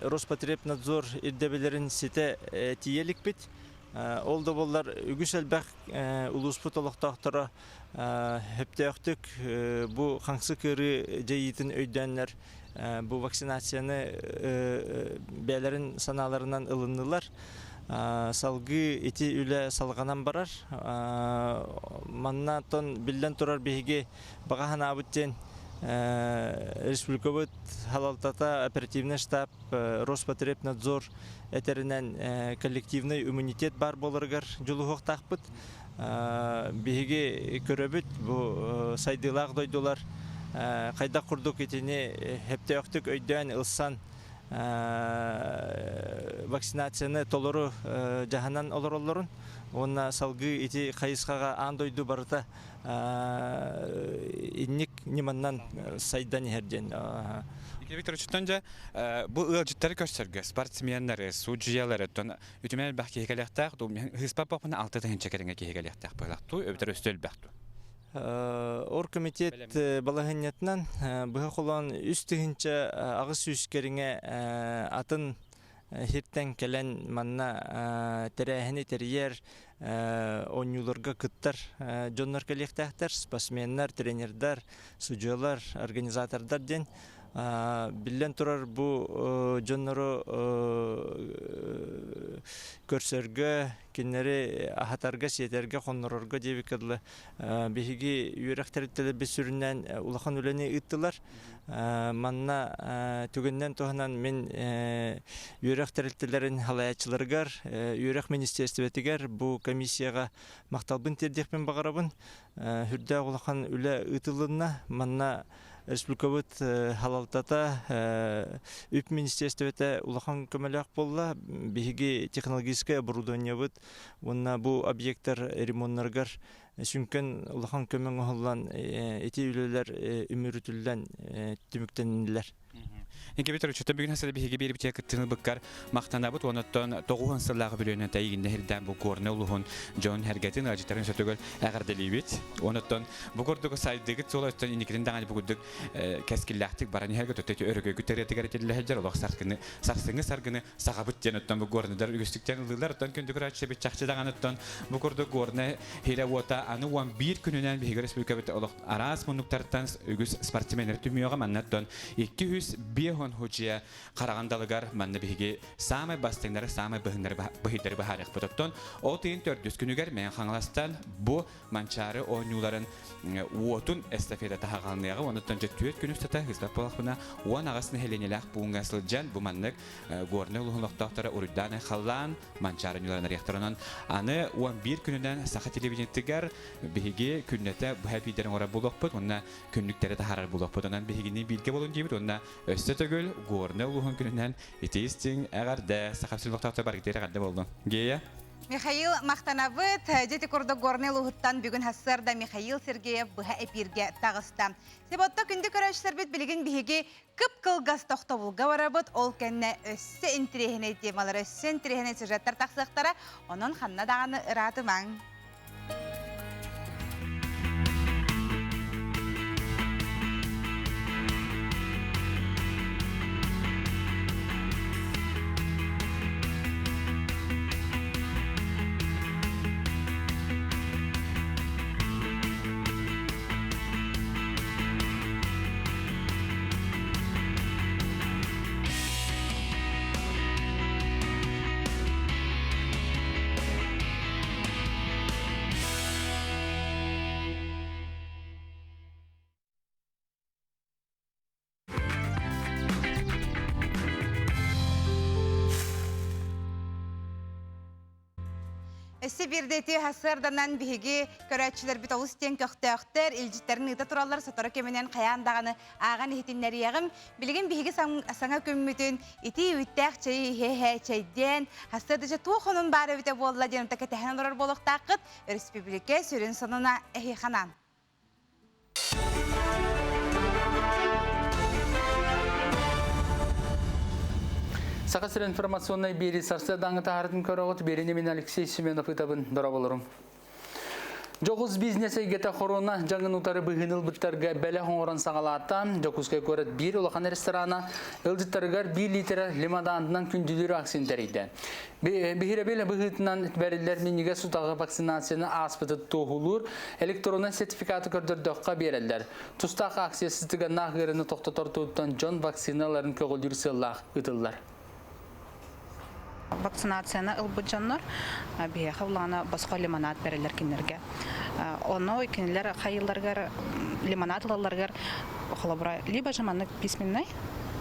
Роспотребнадзор ирдэбилэрин ситэ тиийэ иликпит. Ол да буоллар үгүс элбэх улууспут олохтоохторо сөптөөхтүк бу хаҥсык ыарыы дьайыытын өйдөөннөр бу вакцинацияны бэйэлэрин санааларынан ылыннылар. Салгыы ити үлэ салҕанан барар. Манна оттон биллэн турар биһиги баҕа санаабыт диэн республикабыт салалтата, оперативный штаб, Роспотребнадзор этэринэн коллективный иммунитет баар буоларыгар дьулуһуохтаахпыт. Биһиги көрөбүт бу сайдыылаах дойдулар хайдах курдук итини сөптөөхтүк өйдөөн ылсан вакцинацияны толору дьаһанан олороллорун уонна салгыы ити хайысхаҕа аан дойду барыта инник ньыманнан сайдан иһэр диэн. Виктор Учуттан дьэ бу ыалдьыттары көрсөргө спортсменнары, судьуйалары оттон үтүмэн элбэх киһи кэлиэхтээх, хыыспап боппуна 6 тыһыынча кэриҥэ киһи кэлиэхтээх быһылаах туу, эбэтэр өстө элбэх туу. Оргкомитет балаһыанньатынан быһа холоон 3800 кэриҥэ атын сиртэн кэлэн манна тэрээһини тэрийэр, оонньууларга кыттар дьоннор кэлиэхтээхтэр, спортсменнар, тренердар, судьуйалар, организатордар диэн. Биллэн турар, бу дьоннору көрсөргө, кинилэри аһатарга, сиэтэргэ, хоннорорго диэбиккэ дылы, биһиги үөрэх тэрилтэлэрбит сүрүннээн улахан үлэни ыыттылар. Манна түгэнинэн туһанан мин үөрэх тэрилтэлэрин салайааччыларыгар, үөрэх министиэристибэтигэр бу комиссияҕа махталбын тиэрдиэхпин баҕарабын. Сүрдээх улахан үлэ ыытылынна. Манна республикабыт салалтата, үп министиэристибэтэ улахан көмөлөөх буолла. Биһиги технологическай оборудованиебыт уонна бу объектар ремоннарыгар сүҥкэн улахан көмө оҥоһуллан ити үлэлэр үмүрүтүллэн түмүктэннилэр. Никита Петрович, бүгүн хасыда биһиги биэрбитэ кыттыны быккар махтанабыт уонуттан тоҕуһун сыллааҕы бүлүөнэн тайыгинна хирдээн бу Горнай улуһун дьон хэргэтин ыалдьыттарын сөтөгөл эҕэрдэлиибит. Уонуттан бу курдук сайдыгыт суола өттөн иникитин даҕаны бу курдук кэскиллээхтик баран иһэргэ төттө өрөгөйгүт төрүөтүгэр этиллэһэлдьэр олох саргыны сарсыҥҥы саргыны сахабыт диэн оттон бу горныдар үгүстүктэн ылыылар оттон күндү көрөөччүбүт чахчы даҕаныттан бу курдук горнай хирэ уота аны 11 күнүнэн биһиги республикабыт олох араас муннуктартан үгүс спортсменнэр түмүөҕэ маннаттан 205 хучуйа Карагандалыгар манна биһиги саамай бастыҥнары саамай быһыннары быһыйдары баһаарыахпыт оттон ол тыйын төрдүс күнүгэр Мэҥэ Хаҥаластан бу Манчаары оонньууларын уотун эстафета таһаҕаланыаҕа. Онуттан дьэ түөрт күн устата Хыстап буолахпына 18 нэһилиэнньэлээх пууҥҥа сылдьан бу маннык Горнай улууһун олохтоохторо уруйдаан айхаллаан Манчаары оонньууларын арыйахтар. Онон аны 11 күнүнэн саха телевидениетыгар биһиги күннэтэ быһа эпиирдэрин оҥорор буолуохпут уонна күннүктэри таһаарар буолуохпут. Онон биһигини бииргэ буолун диибит уонна өссө төгүл Горнай улууһун күнүнэн итии истиҥ эҕэрдэ Саха сирин олохтоохторо барыгытыгар эҕэрдэ буоллун. Гея Михаил махтанабыт. Дьити курдук Горнай улууһуттан бүгүн сарсыарда Михаил Сергеев быһа эпииргэ таҕыста. Себотто күндү көрөөччүлэрбит билигин биһиги кып-кылгас тохтобулга барабыт. Ол кэннэ өссө интириэһинэй темалар, өссө интириэһинэй сюжеттар тахсыахтара. Онон ханна даҕаны ыраатымаҥ. Өссө биирдэ ити сарсыарданан биһиги көрөөччүлэрбит олус диэн көхтөөхтөр, илдьиттэрин ыыта тураллар, сотору кэминэн хайаан даҕаны ааҕан иһитиннэриэҕим. Билигин биһиги саҥа күммүтүн итии үүттээх чэйи иһэ-иһэ чэйдээн, сарсыарда туох онун баар эбитэ буолла диэн кэтэһэн олорор буолуохтааххыт. Өрөспүүбүлүкэ сүрүн сонуна эһиэхэ анаан. Саха сирин информационнай биэри сарсыардааҥы таһаарытын көрөҕүт. Биэрини мин Алексей Семенов ыытабын. Дорооболорум. Дьоҕус бизнес эйгэтэ хоруона дьаҥын утары быһыыны ылбыттарга бэлэх оҥорон саҕалаата. Дьокуускай куорат биир улахан ресторана ыалдьыттарыгар биир лиитэрэ лимонаадынан күндүлүүр акцияны тэрийдэ. Биһирэбил быһыытынан бэриллэр минньигэс утаҕы вакцинацияны ааспыты туоһулуур электроннай сертификаты көрдөрдөххө биэрэллэр. Тустаах акция сыстыганнаах ыарыыны тохтотор туһуттан дьон вакциналарын көҕүлүүр сыаллаах ыытыллар. Вакцинацияны ылбыт дьоннор биһиэхэ улаана босхо лимонад бэрэллэр кинилэргэ. Ону кинилэр хайыыларыгар лимонад ылалларыгар холобура либо же маннык письменный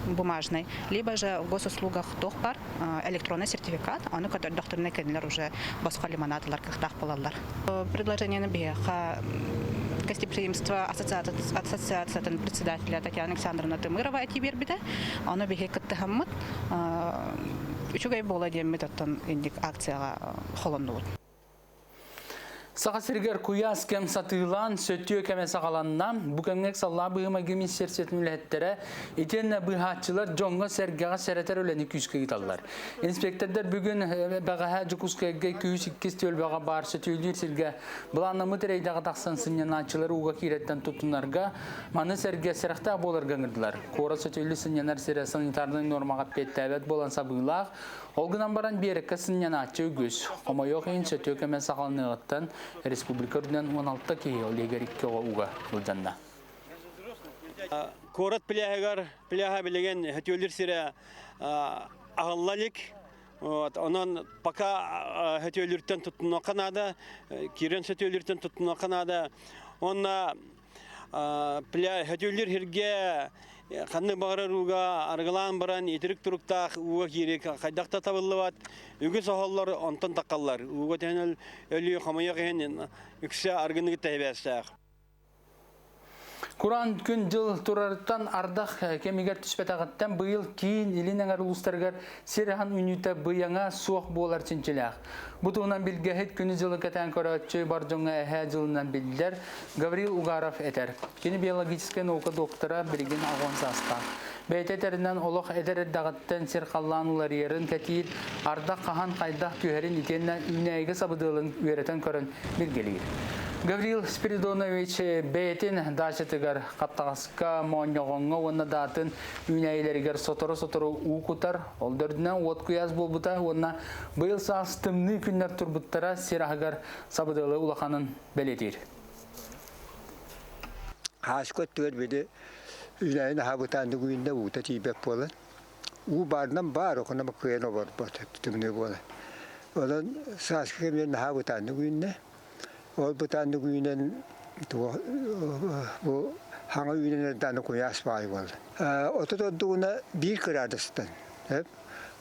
бумажный, либо же в госуслугах туох бар электронный сертификат, ону көрдөхтөрүнэ кинилэр уже босхо лимонад ылар кыахтаах буолаллар. Предложениены биһиэхэ гостеприимство ассоциациятын председателя Татьяна Александровна Тымырова этии биэрбитэ. Ону биһи кыттыһаммыт үчүгэй буола диэммит оттон инник акцияҕа холоннубут. Саха сиригэр куйаас кэм сатыылаан, сөтүө кэмэ саҕаланна. Бу кэмҥэ ыксаллаах быһыы-майгы министиэристибэтин үлэһиттэрэ итиэннэ быыһааччылар дьоҥҥо-сэргэҕэ сэрэтэр үлэни күүскэ ыыталлар. Инспектордар бүгүн бэҕэһээ Дьокуускайга күүс иккис түөлбэҕэ баар сөтүөлүүр сиргэ былааннаммыт рейдэҕэ тахсан сынньанааччылары ууга киирэттэн туттунарга, маны сэргэ сэрэхтээх буоларга ыҥырдылар. Куорат сөтүөлүү сынньанар сирэ санитарнай нуормаҕа эппиэттээбэт буолан сабыылаах, Ол гынан баран биэрэккэ сынньанааччы үгүс. Хомойуох иһин сөтүө кэмэ саҕаланыаҕыттан республика үрдүнэн 16 киһи, ол иһигэр икки оҕо уга былдьанна. Куорат пляһыгар пляһа билигин хөтүөлүр сирэ аһылла илик. Вот, онон пока хөтүөлүртэн туттунуохха наада, киирэн сөтүөлүртэн туттунуохха наада. Онна Хөтүллүр сиргэ ханнык баҕарар ууга арыгылаан баран итирик туруктаах ууга киирик хайдах да табыллыбат. Үгүс оһоллор онтон таххаллар. Ууга түһэн өлүү хомойуох иһин үксэ аргыны кытта сибээстээх. Кураан күн-дьыл турарыттан ардах кэмигэр түспэтэҕиттэн быйыл киин илин эҥэр улуустарыгар сир аһын үүнүүтэ быйаҥа суох буолар чинчилээх. Бу туһунан билгэһит күнү-дьылы кэтээн көрөөччү бар дьоҥҥо эһээ дьылынан биллэр Гаврил Угаров этэр. Кини биологическай наука доктора, билигин аҕон саастаах. Бэйэтэ этэринэн олох эдэр эрдэҕиттэн сир-халлаан уларыйарын кэтиир, ардах хаһан хайдах түһэрин итиэннэ үүнээйигэ сабыдыалын үөрэтэн көрөн билгэлиир. Гаврил Спиридонович бэйэтин даачатыгар хаптаҕаска, моонньоҕоҥҥо уонна даатын үүнээйилэригэр сотору-сотору уу кутар, ол дөрдүнэн уот куйаас буолбута уонна быйыл саас тымныы күннэр турбуттара сир аһыгар сабыдыалы улаханын бэлиэтиир. Хааска өттүгэр били үүнээйин аһаабытааннык үүннэ уута тиийбэт буолан уу баарынан баар окуна кыайан оборбот тымныы буолан. Онон сааскы кэмигэр наһаа бытааннык үүннэ. Ол бытааннык үүнэн бу хаҥа үүнэн эрдэҕинэ куйаас баҕайы буолла. Отут ордугуна биир кыраадыстан,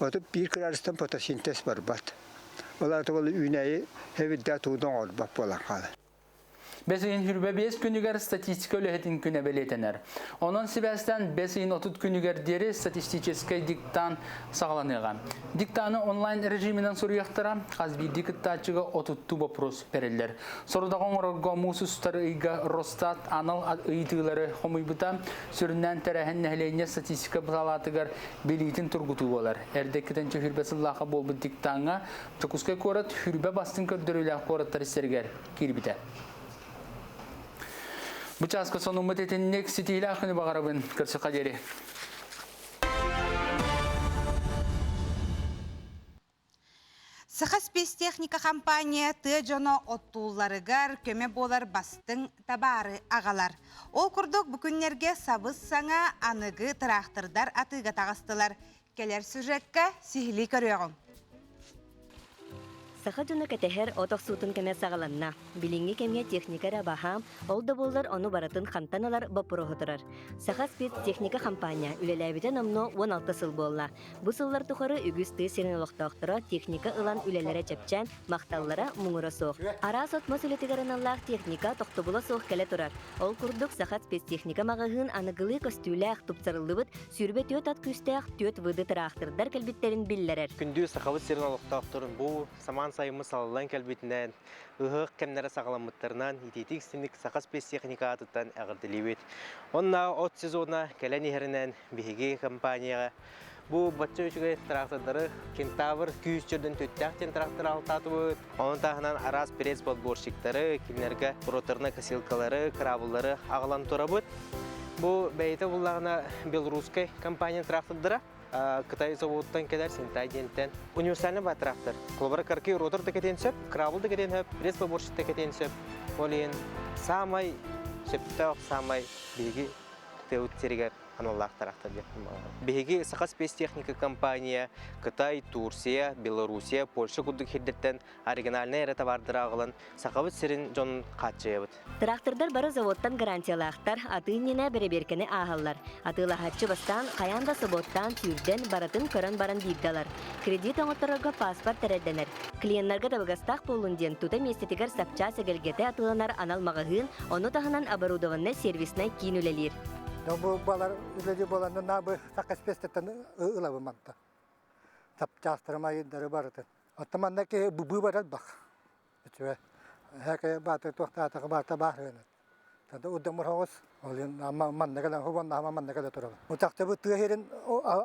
31 кыраадыстан фотосинтез барбат. Ол аата ол үүнээйи эбирдээх тугу да оҥорбот буолан хаалар. Бэс ыйын 25 күнүгэр статистика үлэһитин күнэ бэлиэтэнэр. Онон сибээстээн бэс ыйын 30 күнүгэр диэри статистическай диктант саҕаланыаҕа. Диктаны онлайн режиминэн суруйахтара, хас биирдии кыттааччыга отуттуу боппуруос бэриллэр. Сорудаҕы оҥорорго муус устар ыйга Росстат анал ыйытыылары хомуйбута, сүрүннээн тэрээһин нэһилиэнньэ статистика салаатыгар билиитин тургутуу буолар. Эрдэ иккитинчи хүрбэ сыллаахха буолбут диктаҥҥа Дьокуускай куорат хүрбэ бастыҥ көрдөрүүлээх куораттар истэригэр киирбитэ. Бу чааска сонуммут итинник ситиилээх күнү баҕарабын. Көрсөххө диэри. Саха спецтехника компания тыа дьоно оттуулларыгар көмө буолар бастыҥ табаары аҕалар. Ол курдук бу күннэргэ сабыс-саҥа аныгы тыраахтырдар атыыга таҕыстылар. Кэлэр сюжекка сиһилии көрүөҕүҥ. Саха дьоно кэтэһэр от охсуутун кэмэ саҕаланна. Билиҥҥи кэмҥэ техника эрэ баһаам, ол да буоллар ону барытын хантан ылар боппуруоһу турар. Саха спецтехника хампаанньа үлэлээбитэ номнуо 16 сыл буолла. Бу сыллар тухары үгүс тыа сирин олохтоохторо техника ылан үлэлэрэ чэпчээн, махталлара муҥура суох. Араас от-мас үлэтигэр аналлаах техника тохтобула суох кэлэ турар. Ол курдук Саха спецтехника маҕаһыын аныгылыы көстүүлээх, тупсарыллыбыт 24 ат күүстээх түөрт ВД тыраахтырдар кэлбиттэрин биллэрэр. Күндү Сахабыт сирин олохтоохторун бу самаан сайыммыт салаллан кэлбитинэн, ыһыах кэмнэрэ саҕаламмыттарынан итиитик-истиҥник Саха спецтехника аатыттан эҕэрдэлиибит. Онно от сезона кэлэн иһэринэн биһиги компанияҕа Бу бачча үчүгэй трактордары Кентавр күүс чөрдөн түттээх диэн трактор алтаатыбыт. Онон таһынан араас пресс-подборщиктары, кинилэргэ роторный косилкалары, кыраабыллары аҕалан турабыт. Бу бэйэтэ буллаҕына белорусскай компания трактордара. Кытай заводтан кэлэр Синтай диэнтэн универсальный баа трактор. Холобура карки ротор да кэтиэн сөп, крабл да кэтиэн сөп, пресс-подборщик да кэтиэн сөп. Ол иһин саамай сөптөөх, саамай биһиги тыабыт сиригэр аналлаах трактор диэн. Биһиги Саха спецтехника компания Кытай, Турция, Белоруссия, Польша курдук сирдэртэн оригинальнай эрэ табаардары аҕалан Сахабыт сирин дьонун хааччыйабыт. Трактордар бары заводтан гарантиялаахтар, атыы иннинэ бэрэбиэркэни ааһаллар. Атыылаһааччы бастаан хайаан да собуоттаан сүүрдэн, барытын көрөн баран биирдэ ылар. Кредит оҥотторорго паспорт эрэйдэнэр. Клиеннарга табыгастаах буоллун диэн тута миэстэтигэр сапчаас эгэлгэтэ атыыланар анал маҕаһыын, ону таһынан оборудованнай сервиснай киин үлэлиир. Бу балар үлэлии буоланна бу саха спецтеттен ылабын манта. Сапчаастарым айындары барытын. Оттон манна ки быбы барар бах. Үчүгэй. Эһэкэ баата туохтаатаҕа баата баар Тада удамыр хоҕус, ол манна кэлэн хубан манна кэлэ турабын. Утахтыбыт тыа сирин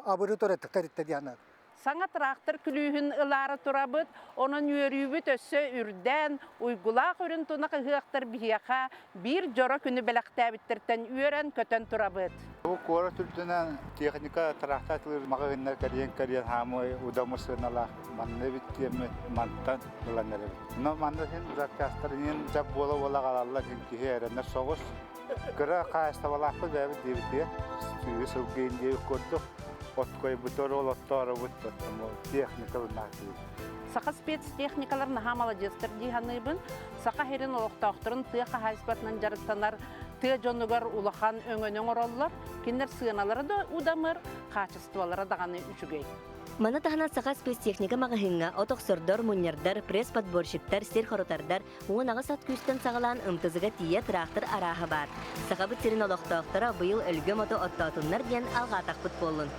абыры тураттыктар иттэ диэн Саҥа трактор күлүүһүн ылаары турабыт, онон үөрүүбүт өссө үрдээн, уйгулаах үрүн тунах ыһыахтар биһиэхэ биир дьоро күнү бэлэхтээбиттэртэн үөрэн-көтөн турабыт. Бу куорат үрдүнэн техника трактор атылыыр маҕаһыыннар кэрийэн-кэрийэн хаамыы удамыр сыаналаах манна эбит диэммит мантан ылан эрэбит. Но манна син запчастар иһин жап буола-буола аҕалаллар иһин киһи эрэнэр соҕус. Кыра хаһаайыстыбалаахпыт бэйэбит диэбитигэр сүүһү сылгыйын диэбит курдук откойбутор ол оттооробут техника ылынаатыбыт. Саха спецтехникалар наһаа маладьыастар дии саныыбын. Саха сирин олохтоохторун тыа хаһаайыстыбатынан дьарыктанар тыа дьонугар улахан өҥөнү оҥороллор. Кинилэр сыаналара да удамыр, хаачыстыбалара даҕаны үчүгэй. Маны таһынан Саха спецтехника маҕаһыыҥҥа от охсордор, мунньардар, пресс-подборщиктар, сир хорутардар, 18 ат күүстэн саҕалаан ымтызыга тиийэ тыраахтыр арааһа баар. Сахабыт сирин олохтоохторо быйыл өлгөм оту оттоотуннар диэн алҕаатахпыт буоллун.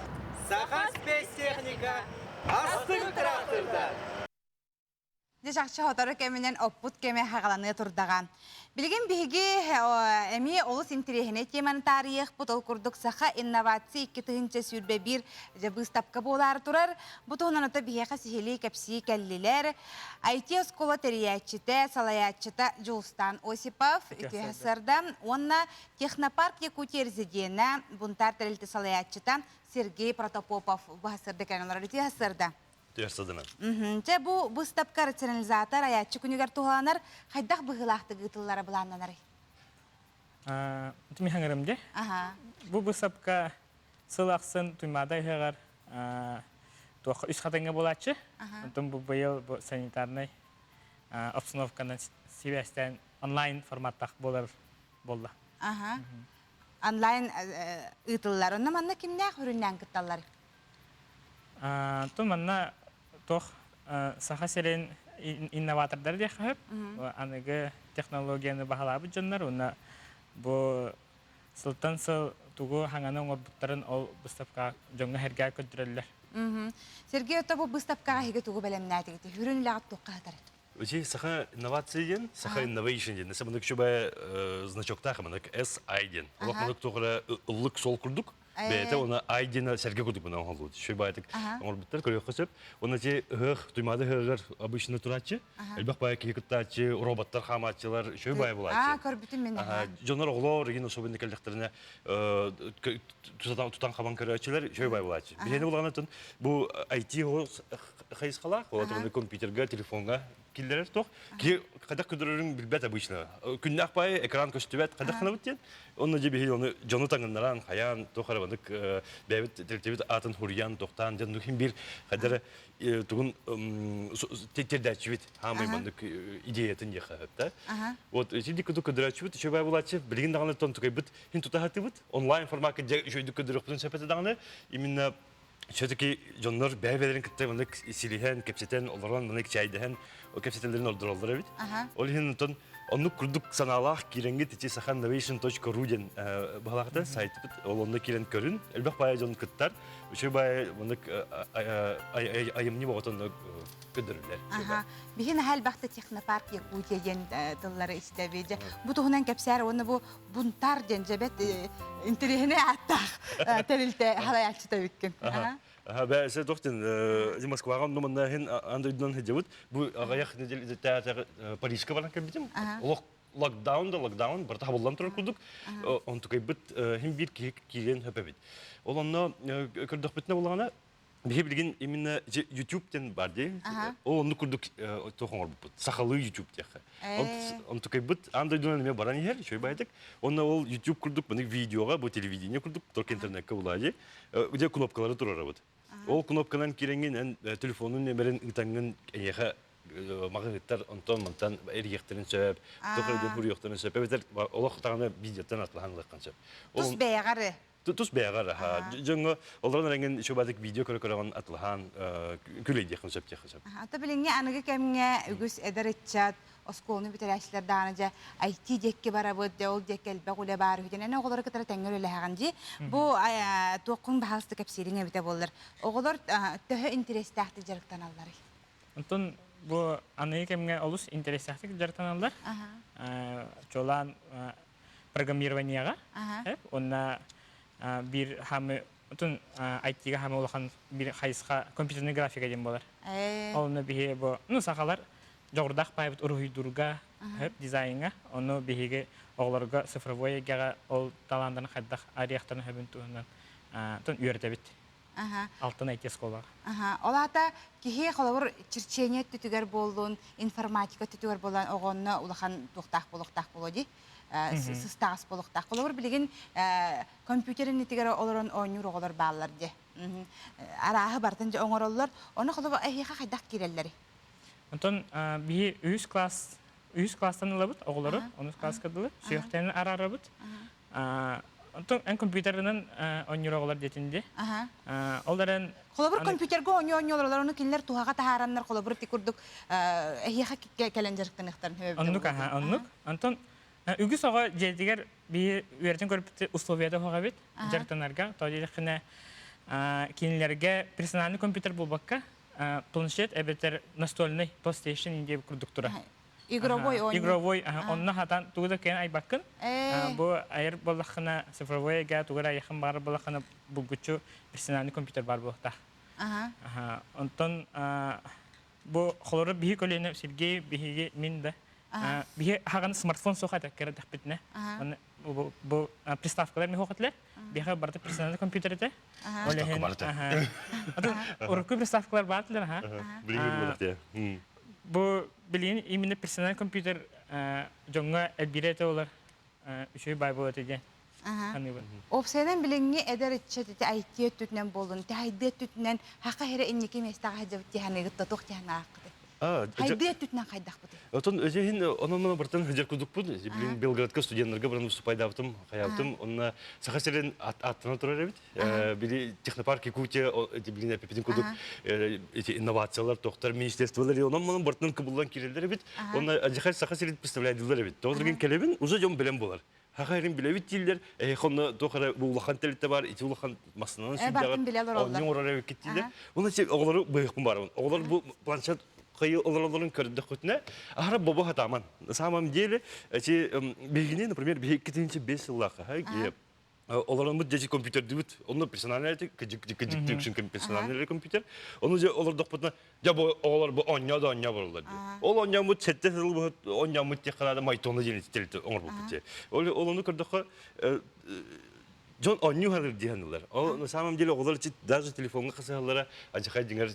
Саха спецтехника астык трактордар! Дьэ чахчы сотору кэминэн оппут кэмэ хаҕаланыа турдаҕа. Билигин биһиги эмиэ олус интэриэһинэй теманы таарыйыахпыт. Ол курдук Саха инновация 2021 дьэ быыстапка буолаары турар. Бу туһунан ото биһиэхэ сиһилии кэпсии кэллилэр. IT-оскуола тэрийээччитэ, салайааччыта Дьулустаан Осипов, үтүө сарда уонна Технопарк Якутия резиденэ, бунтаар тэрилтэ салайааччыта Сергей Протопопов быһасырда кэлэн олорор. Үтүө сарда. Түөрсадынан. Дьэ бу быыстапка рационализатор айааччы күнүгэр туһаланар хайдах быһыылаахтык ыытыллара былааннанарый? Мин хаҥырым дьэ. Бу быыстапка сыл ахсын Туймаада ыһыаҕар туох үс хатыҥҥа буолааччы. Онтон бу быйыл бу санитарнай обстановканан сибээстээн онлайн форматтаах буолар буолла. Аха. Онлайн ыытыллар. Онно манна кимнээх үрүннээн кытталлар? Ту манна туох Саха сирин инноватордара диэххэ сөп. Аныгы технологияны баһылаабыт дьоннор уонна бу сылтан сыл тугу хаҥаны оҥорбуттарын ол быыстапка дьоҥҥо сэргээ көрдөрөллөр. Сергей ото бу быыстапкаҕа эһиги тугу бэлэмнээтигит? Үрүн үлэҕит туохха сытар? Үчи Саха инновация диэн, Саха инновation диэн. Несе мынык чубай значоктаах мынык SI диэн. Олох мынык туох ыллык сол курдук. Бэйэтэ уонна ай диэн сэргэ курдук мына оҥоһуллубут. Үчүгэй баайытык оҥорбуттар көрүөххэ сөп. Уонна ити ыһыах Туймаада ыһыаҕар обычно турааччы. Элбэх баайы киһи кыттааччы, роботтар хаамааччылар, үчүгэй баайы булааччы. Аа, көрбүтүм мин. Дьоннор оҕолор игин особенно кэллэхтэринэ тутан хабан көрөөччүлэр үчүгэй баайы булааччы. Биһиэни булаҕына бу IT хайысхалаах, ол компьютерга, телефоҥҥа киллэрэр туох. Киһи хайдах көрдөрөрүн билбэт обычно. Күннээх баайы экран көстүбэт, хайдах гынабыт диэн. Онно дьэ биһиги ону дьону таҥыннаран, хайаан, туох эрэ маннык бэйэбит тэрилтэбит аатын хуруйан, тохтоон дьон иһин биир хайдара тугун тирдээччибит хаамай маннык идеятын диэххэ сөп да. Вот итинник курдук көрдөрөөччүбүт үчүгэй булааччы билигин даҕаны тон тукайбыт хин тутаһатыбыт онлайн формакка дьэ үчүгэйдик көрдөрүөхпүтүн сөп этэ даҕаны именно все-таки дьоннор бэйэ-бэйэлэрин кытта маннык силиһэн, кэпсэтэн, олорон маннык чээйдэһэн кэпсэтэллэрин ордороллор эбит. Ол иһин онтон оннук курдук санаалаах киирэҥҥит ити sakhainnovation.ru диэн баһалаахта сайтпыт. Ол онно киирэн көрүн. Элбэх баайа дьон кыттар. Үчүгэй баайа маннык айымньы боҕотон көдөрүлэр. Аха. Биһи наһаа элбэхтэ технопарк Якутия диэн тыллары истэби. Дьэ, бу туһунан кэпсээр уонна бу бунтар диэн дьэбэт интэриэһинэй ааттаах тэрилтэ халайааччыта эбиккин. Аха. Аха, бәсе тохтин Москваҕа онно манна иһин аан дойдунан сылдьабыт. Бу аҕыйах нэдиэлэ Парижка баран кэлбитим. Олох локдаун да локдаун барыта хабыллан турар курдук. Онтукайбыт хим биир киһи киирэн хөпөбүт. Ол онно көрдөхпүтүнэ булаҕына биһи билигин именно YouTube диэн бар дии. Ол оннук курдук туох оҥорбуппут. Сахалыы YouTube диэххэ. Онтукайбыт аан дойдунан эмиэ баран иһэр, үчүгэй баайдык. Онно ол YouTube курдук маны видеоҕа, бу телевидение курдук только интернекка булаадьы. Где кнопкалары турарабыт. Ол кнопканан киирэҥҥин эн телефонун нөмерин ыытаҥҥын эйиэхэ маҕаһыыттар онтон мантан эрийиэхтэрин сөп, туох суруйуохтарын сөп, эбэтэр олох даҕаны видеоттан атлаһан ылыаххын сөп. Тус бэйэҕэр Тус бэйэҕэр дьоҥҥо олорон эрэҥҥин үчүгэйдик видео көрө-көрөҕүн атлаһан күлэйдиэххин сөп диэххин сөп. Ата билиҥҥи аныгы кэмҥэ үгүс эдэр ыччат оскуоланы бүтэрээччилэр даҕаны дьэ IT диэкки барабыт, дьэ ол диэкки элбэх үлэ баар үһү диэн эн оҕолору кытары тэҥҥэ үлэлэһэҕин дии. Бу туоххун баһаалыста кэпсиириҥ эбитэ буоллар. Оҕолор төһө интэриэстээхтик дьарыктаналларый? Онтон бу аныгы кэмҥэ олус интэриэстээхтик дьарыктаналлар. Чуолаан программированиеҕа уонна биир хаамы отун IT-га хаамы улахан биир хайысха компьютерный графика диэн буолар. Онно биһи бу ну сахалар дьоҕурдаах паайбыт уруһуйдуурга, дизайнҥа, ону биһиги оҕолорго цифровой эйгэҕэ ол талааннарын хайдах арыйахтарын сөбүн туһунан тон үөрэтэбит. Алтан IT оскуолаҕа. Ол аата киһи холобур черчение өттүтүгэр буоллун, информатика өттүтүгэр буолан оҕонно улахан туохтаах буолуохтаах буолуо дии. Сыстаҕас буолуохтаах. Холобур билигин компьютер иннитигэр олорон оонньуур оҕолор бааллар дии. Арааһы барытын дьэ оҥороллор. Ону холобур эһиэхэ хайдах киирэллэрий? Онтон биһи үһүс класс үһүс класстан ылабыт оҕолору, онус класска дылы, сүһүөхтэрин араарабыт. Онтон эн компьютерынан оонньуур оҕолор диэтин дии. Ол эрэн Холобур компьютерга оонньуу оонньуулар ону кинилэр туһаҕа таһаараннар холобур ити курдук эһиэхэ кэлэн дьарыктаныахтарын сөбө Оннук аха, оннук. Онтон үгүс оҕо дьиэтигэр биһи үөрэтэн көрбүт условията суох эбит дьарыктанарга. Тоҕо диэтэххинэ кинилэргэ персональный компьютер буолбакка планшет эбэтэр настольный PlayStation диэбит курдук тура. Игровой оонньуу. Игровой, онно хатан тугу да кыайан айбаккын. Бу айар буоллаххына цифровой эйгэ тугу эрэ айаххын баҕарар буоллаххына булгуччу персональный компьютер баар буолуохтаах. Онтон бу холоро биһи көлүөнэ Сергей биһиги мин да биһи хаҕан смартфон суох этэ кэрэдэхпитинэ. Бу приставкалар михох этилэр. Биһиэхэ барыта персональный компьютер этэ. Ол иһин урукку приставкалар баар этилэр аха. Бу билигин именно персональный компьютер дьоҥҥо элбиирэ этэ олар үчүгэй баай буолар этэ диэн саныыбын. Уопсайынан билиҥҥи эдэр ыччат ити IT өттүтүнэн буоллун, тэһайдыы өттүтүнэн хаха эрэ инники миэстэҕэ сылдьабыт дии саныыгыт да туох дии санааххытый? Хайдыы өттүтүнэн хайдахпытый? Отон өсөһин онон бартан хыдьар кудукпут. Билин Белградка студентларга баран выступайдаабытым, хаябытым. Онна Саха сирин аттана турар эбит. Били технопарк Якутия билин эпипитин кудук эти инновациялар, тохтар, министерстволар онон манан бартан кыбыллан киреллер эбит. Онна ажихай Саха сирин представляйдылар эбит. Тоҕо келебин уже дьон билен болар. Хахайрын билэбит дииллэр, эһиэхэ туох эрэ бу улахан тэрилтэ баар, ити улахан массыынанан сүүрдэҕит, оонньуу оҥорор эбиккит дииллэр. Уонна сен оҕолору быһыахпын баарабын. Оҕолор бу планшет хайы олороллорун көрдөххүтүнэ, аһара бобо хатааман. На самом деле, эти биһигини, например, биһи 2005 сыллаахха, олороммут дьэ компьютердибит, онно персональный кыдьык персональный компьютер. Ону дьэ олордохпутуна Дьэ бу оҕолор бу оонньоо да оонньоо бараллар дии. Ол оонньооммут сэттэ сыл быһыт оонньооммут диэххэ наада майтона диэн тэрилтэ оҥорбуппут дии. Ол ол ону көрдөххө дьон оонньуу хаалар дии саныыллар. Ол на самом деле оҕолор даже телефоҥҥа хасыһаллара адьахай дьиҥэр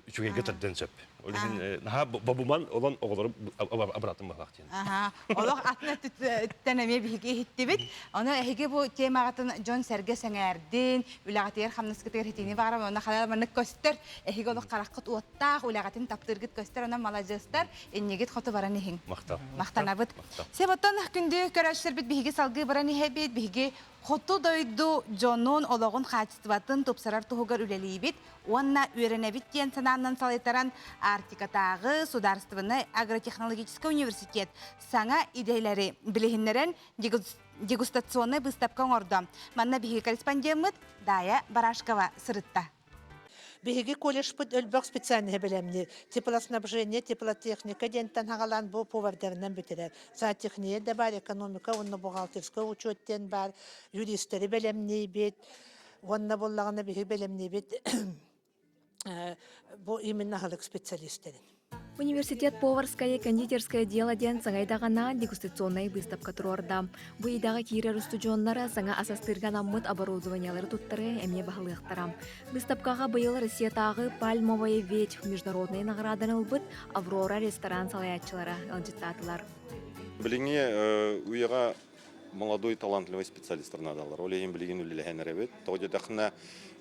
үчүгэйгэ тардан сөп. Ол иһин наһаа бобуман олон оҕолору абыраатын баһылаах диэн. Аха, олох атын өттүттэн эмиэ биһиги иһиттибит. Ону эһиги бу темаҕытын дьон-сэргэ сэҥээрдин, үлэҕитигэр хамнаскытыгар итини баҕарам, онно хайа маннык көстөр. Эһиги олох хараххыт уоттаах, үлэҕитин таптыыргыт көстөр, онон маладьыастар, иннигит хоту баран иһиҥ. Махтал. Махтанабыт. Себоттон күндү көрөөччүлэрбит биһиги салгыы баран иһэбит, биһиги хоту дойду дьонун олоҕун хаачыстыбатын тупсарар туһугар үлэлиибит уонна үөрэнэбит диэн санаанан салайтаран Арктикатааҕы судаарыстыбаннай агротехнологическай университет саҥа идэлэри билиһиннэрэн дегустационнай быыстапка оҥордо. Манна биһиги корреспондеммыт Дая Барашкова сырытта. Биһиги колледжпыт өлбөх специальноһы бэлэмниир. Теплоснабжение, теплотехника диэнтэн хагалаан бу повардарынан бүтэрэр. Зоотехния да баар, экономика уонна бухгалтерскай учет диэн баар, юристэри бэлэмниибит. Уонна буоллаҕына биһиги бэлэмниибит бу именно аһылык специалистэрин. Университет поварское кондитерское дело диэн саҥа идэҕэ дегустационнай быыстапка туруорда. Бу идэҕэ киирэр устудьуоннара саҥа ас астыырга анаммыт оборудованиелары туттары эмиэ баһылыахтара. Быыстапкаҕа быйыл Россиятааҕы «Пальмовая ветвь» международнай наҕарааданы ылбыт «Аврора» ресторан салайааччылара ыалдьыттаатылар. Билиҥҥи үйэҕэ молодой талантливый специалистар наадалар. Ол иһин билигин үлэлэһэн эрэбит. Тоҕо диэтэххинэ,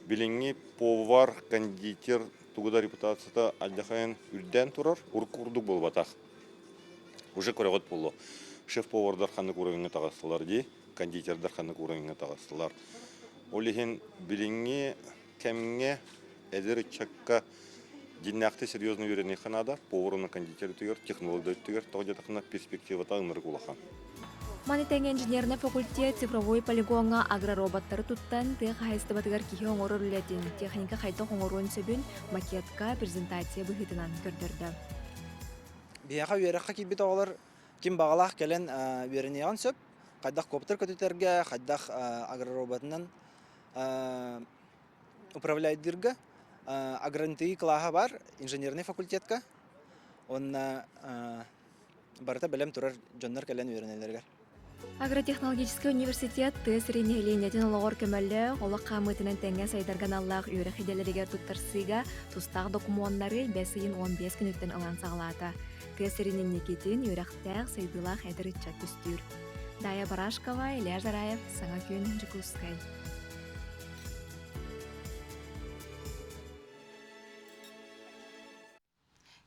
билиҥҥи повар, кондитер тугу да репутацията алдьахайын үрдээн турар, урукку курдук буолбатах. Уже көрөҕүт буолуо. Шеф-повардар ханнык уровеҥҥа таҕыстылар дии, кондитердар ханнык уровеҥҥа таҕыстылар. Ол иһин билиҥҥи кэмҥэ эдэр ыччакка дьиннээхтик серьезно үөрэниэххэ наада. Повар уонна кондитер өттүгэр, технолог да өттүгэр, тоҕо диэтэххинэ перспективата ынырык улахан. Маны тэҥэ инженернэй факультет цифровой полигоҥҥа агророботтары туттан тыа хаһаайыстыбатыгар киһи оҥорор үлэтин, техника хайдах оҥоруон сөбүн макетка презентация быһыытынан көрдөрдө. Биһиэхэ үөрэххэ киирбит оҕолор ким баҕалаах кэлэн үөрэниэҕин сөп. Хайдах коптер көтүтэргэ, хайдах агророботынан управляйдыырга агронтии кылааһа баар инженерный факультетка. Уонна барыта бэлэм турар дьоннор кэлэн үөрэнэллэригэр. Агротехнологическай университет тыа сирин нэһилиэнньэтин олоҕор көмөлөөх, олох хаамыытынан тэҥҥэ сайдарга аналлаах үөрэх идэлэригэр туттарсыыга тустаах докумуоннары бэс ыйын 15 күнүттэн ылан саҕалаата. Тыа сирин инникитин үөрэхтээх, сайдыылаах эдэр ыччат түстүүр. Дая Барашкова, Илья Жараев, Саҥа күн, Дьокуускай.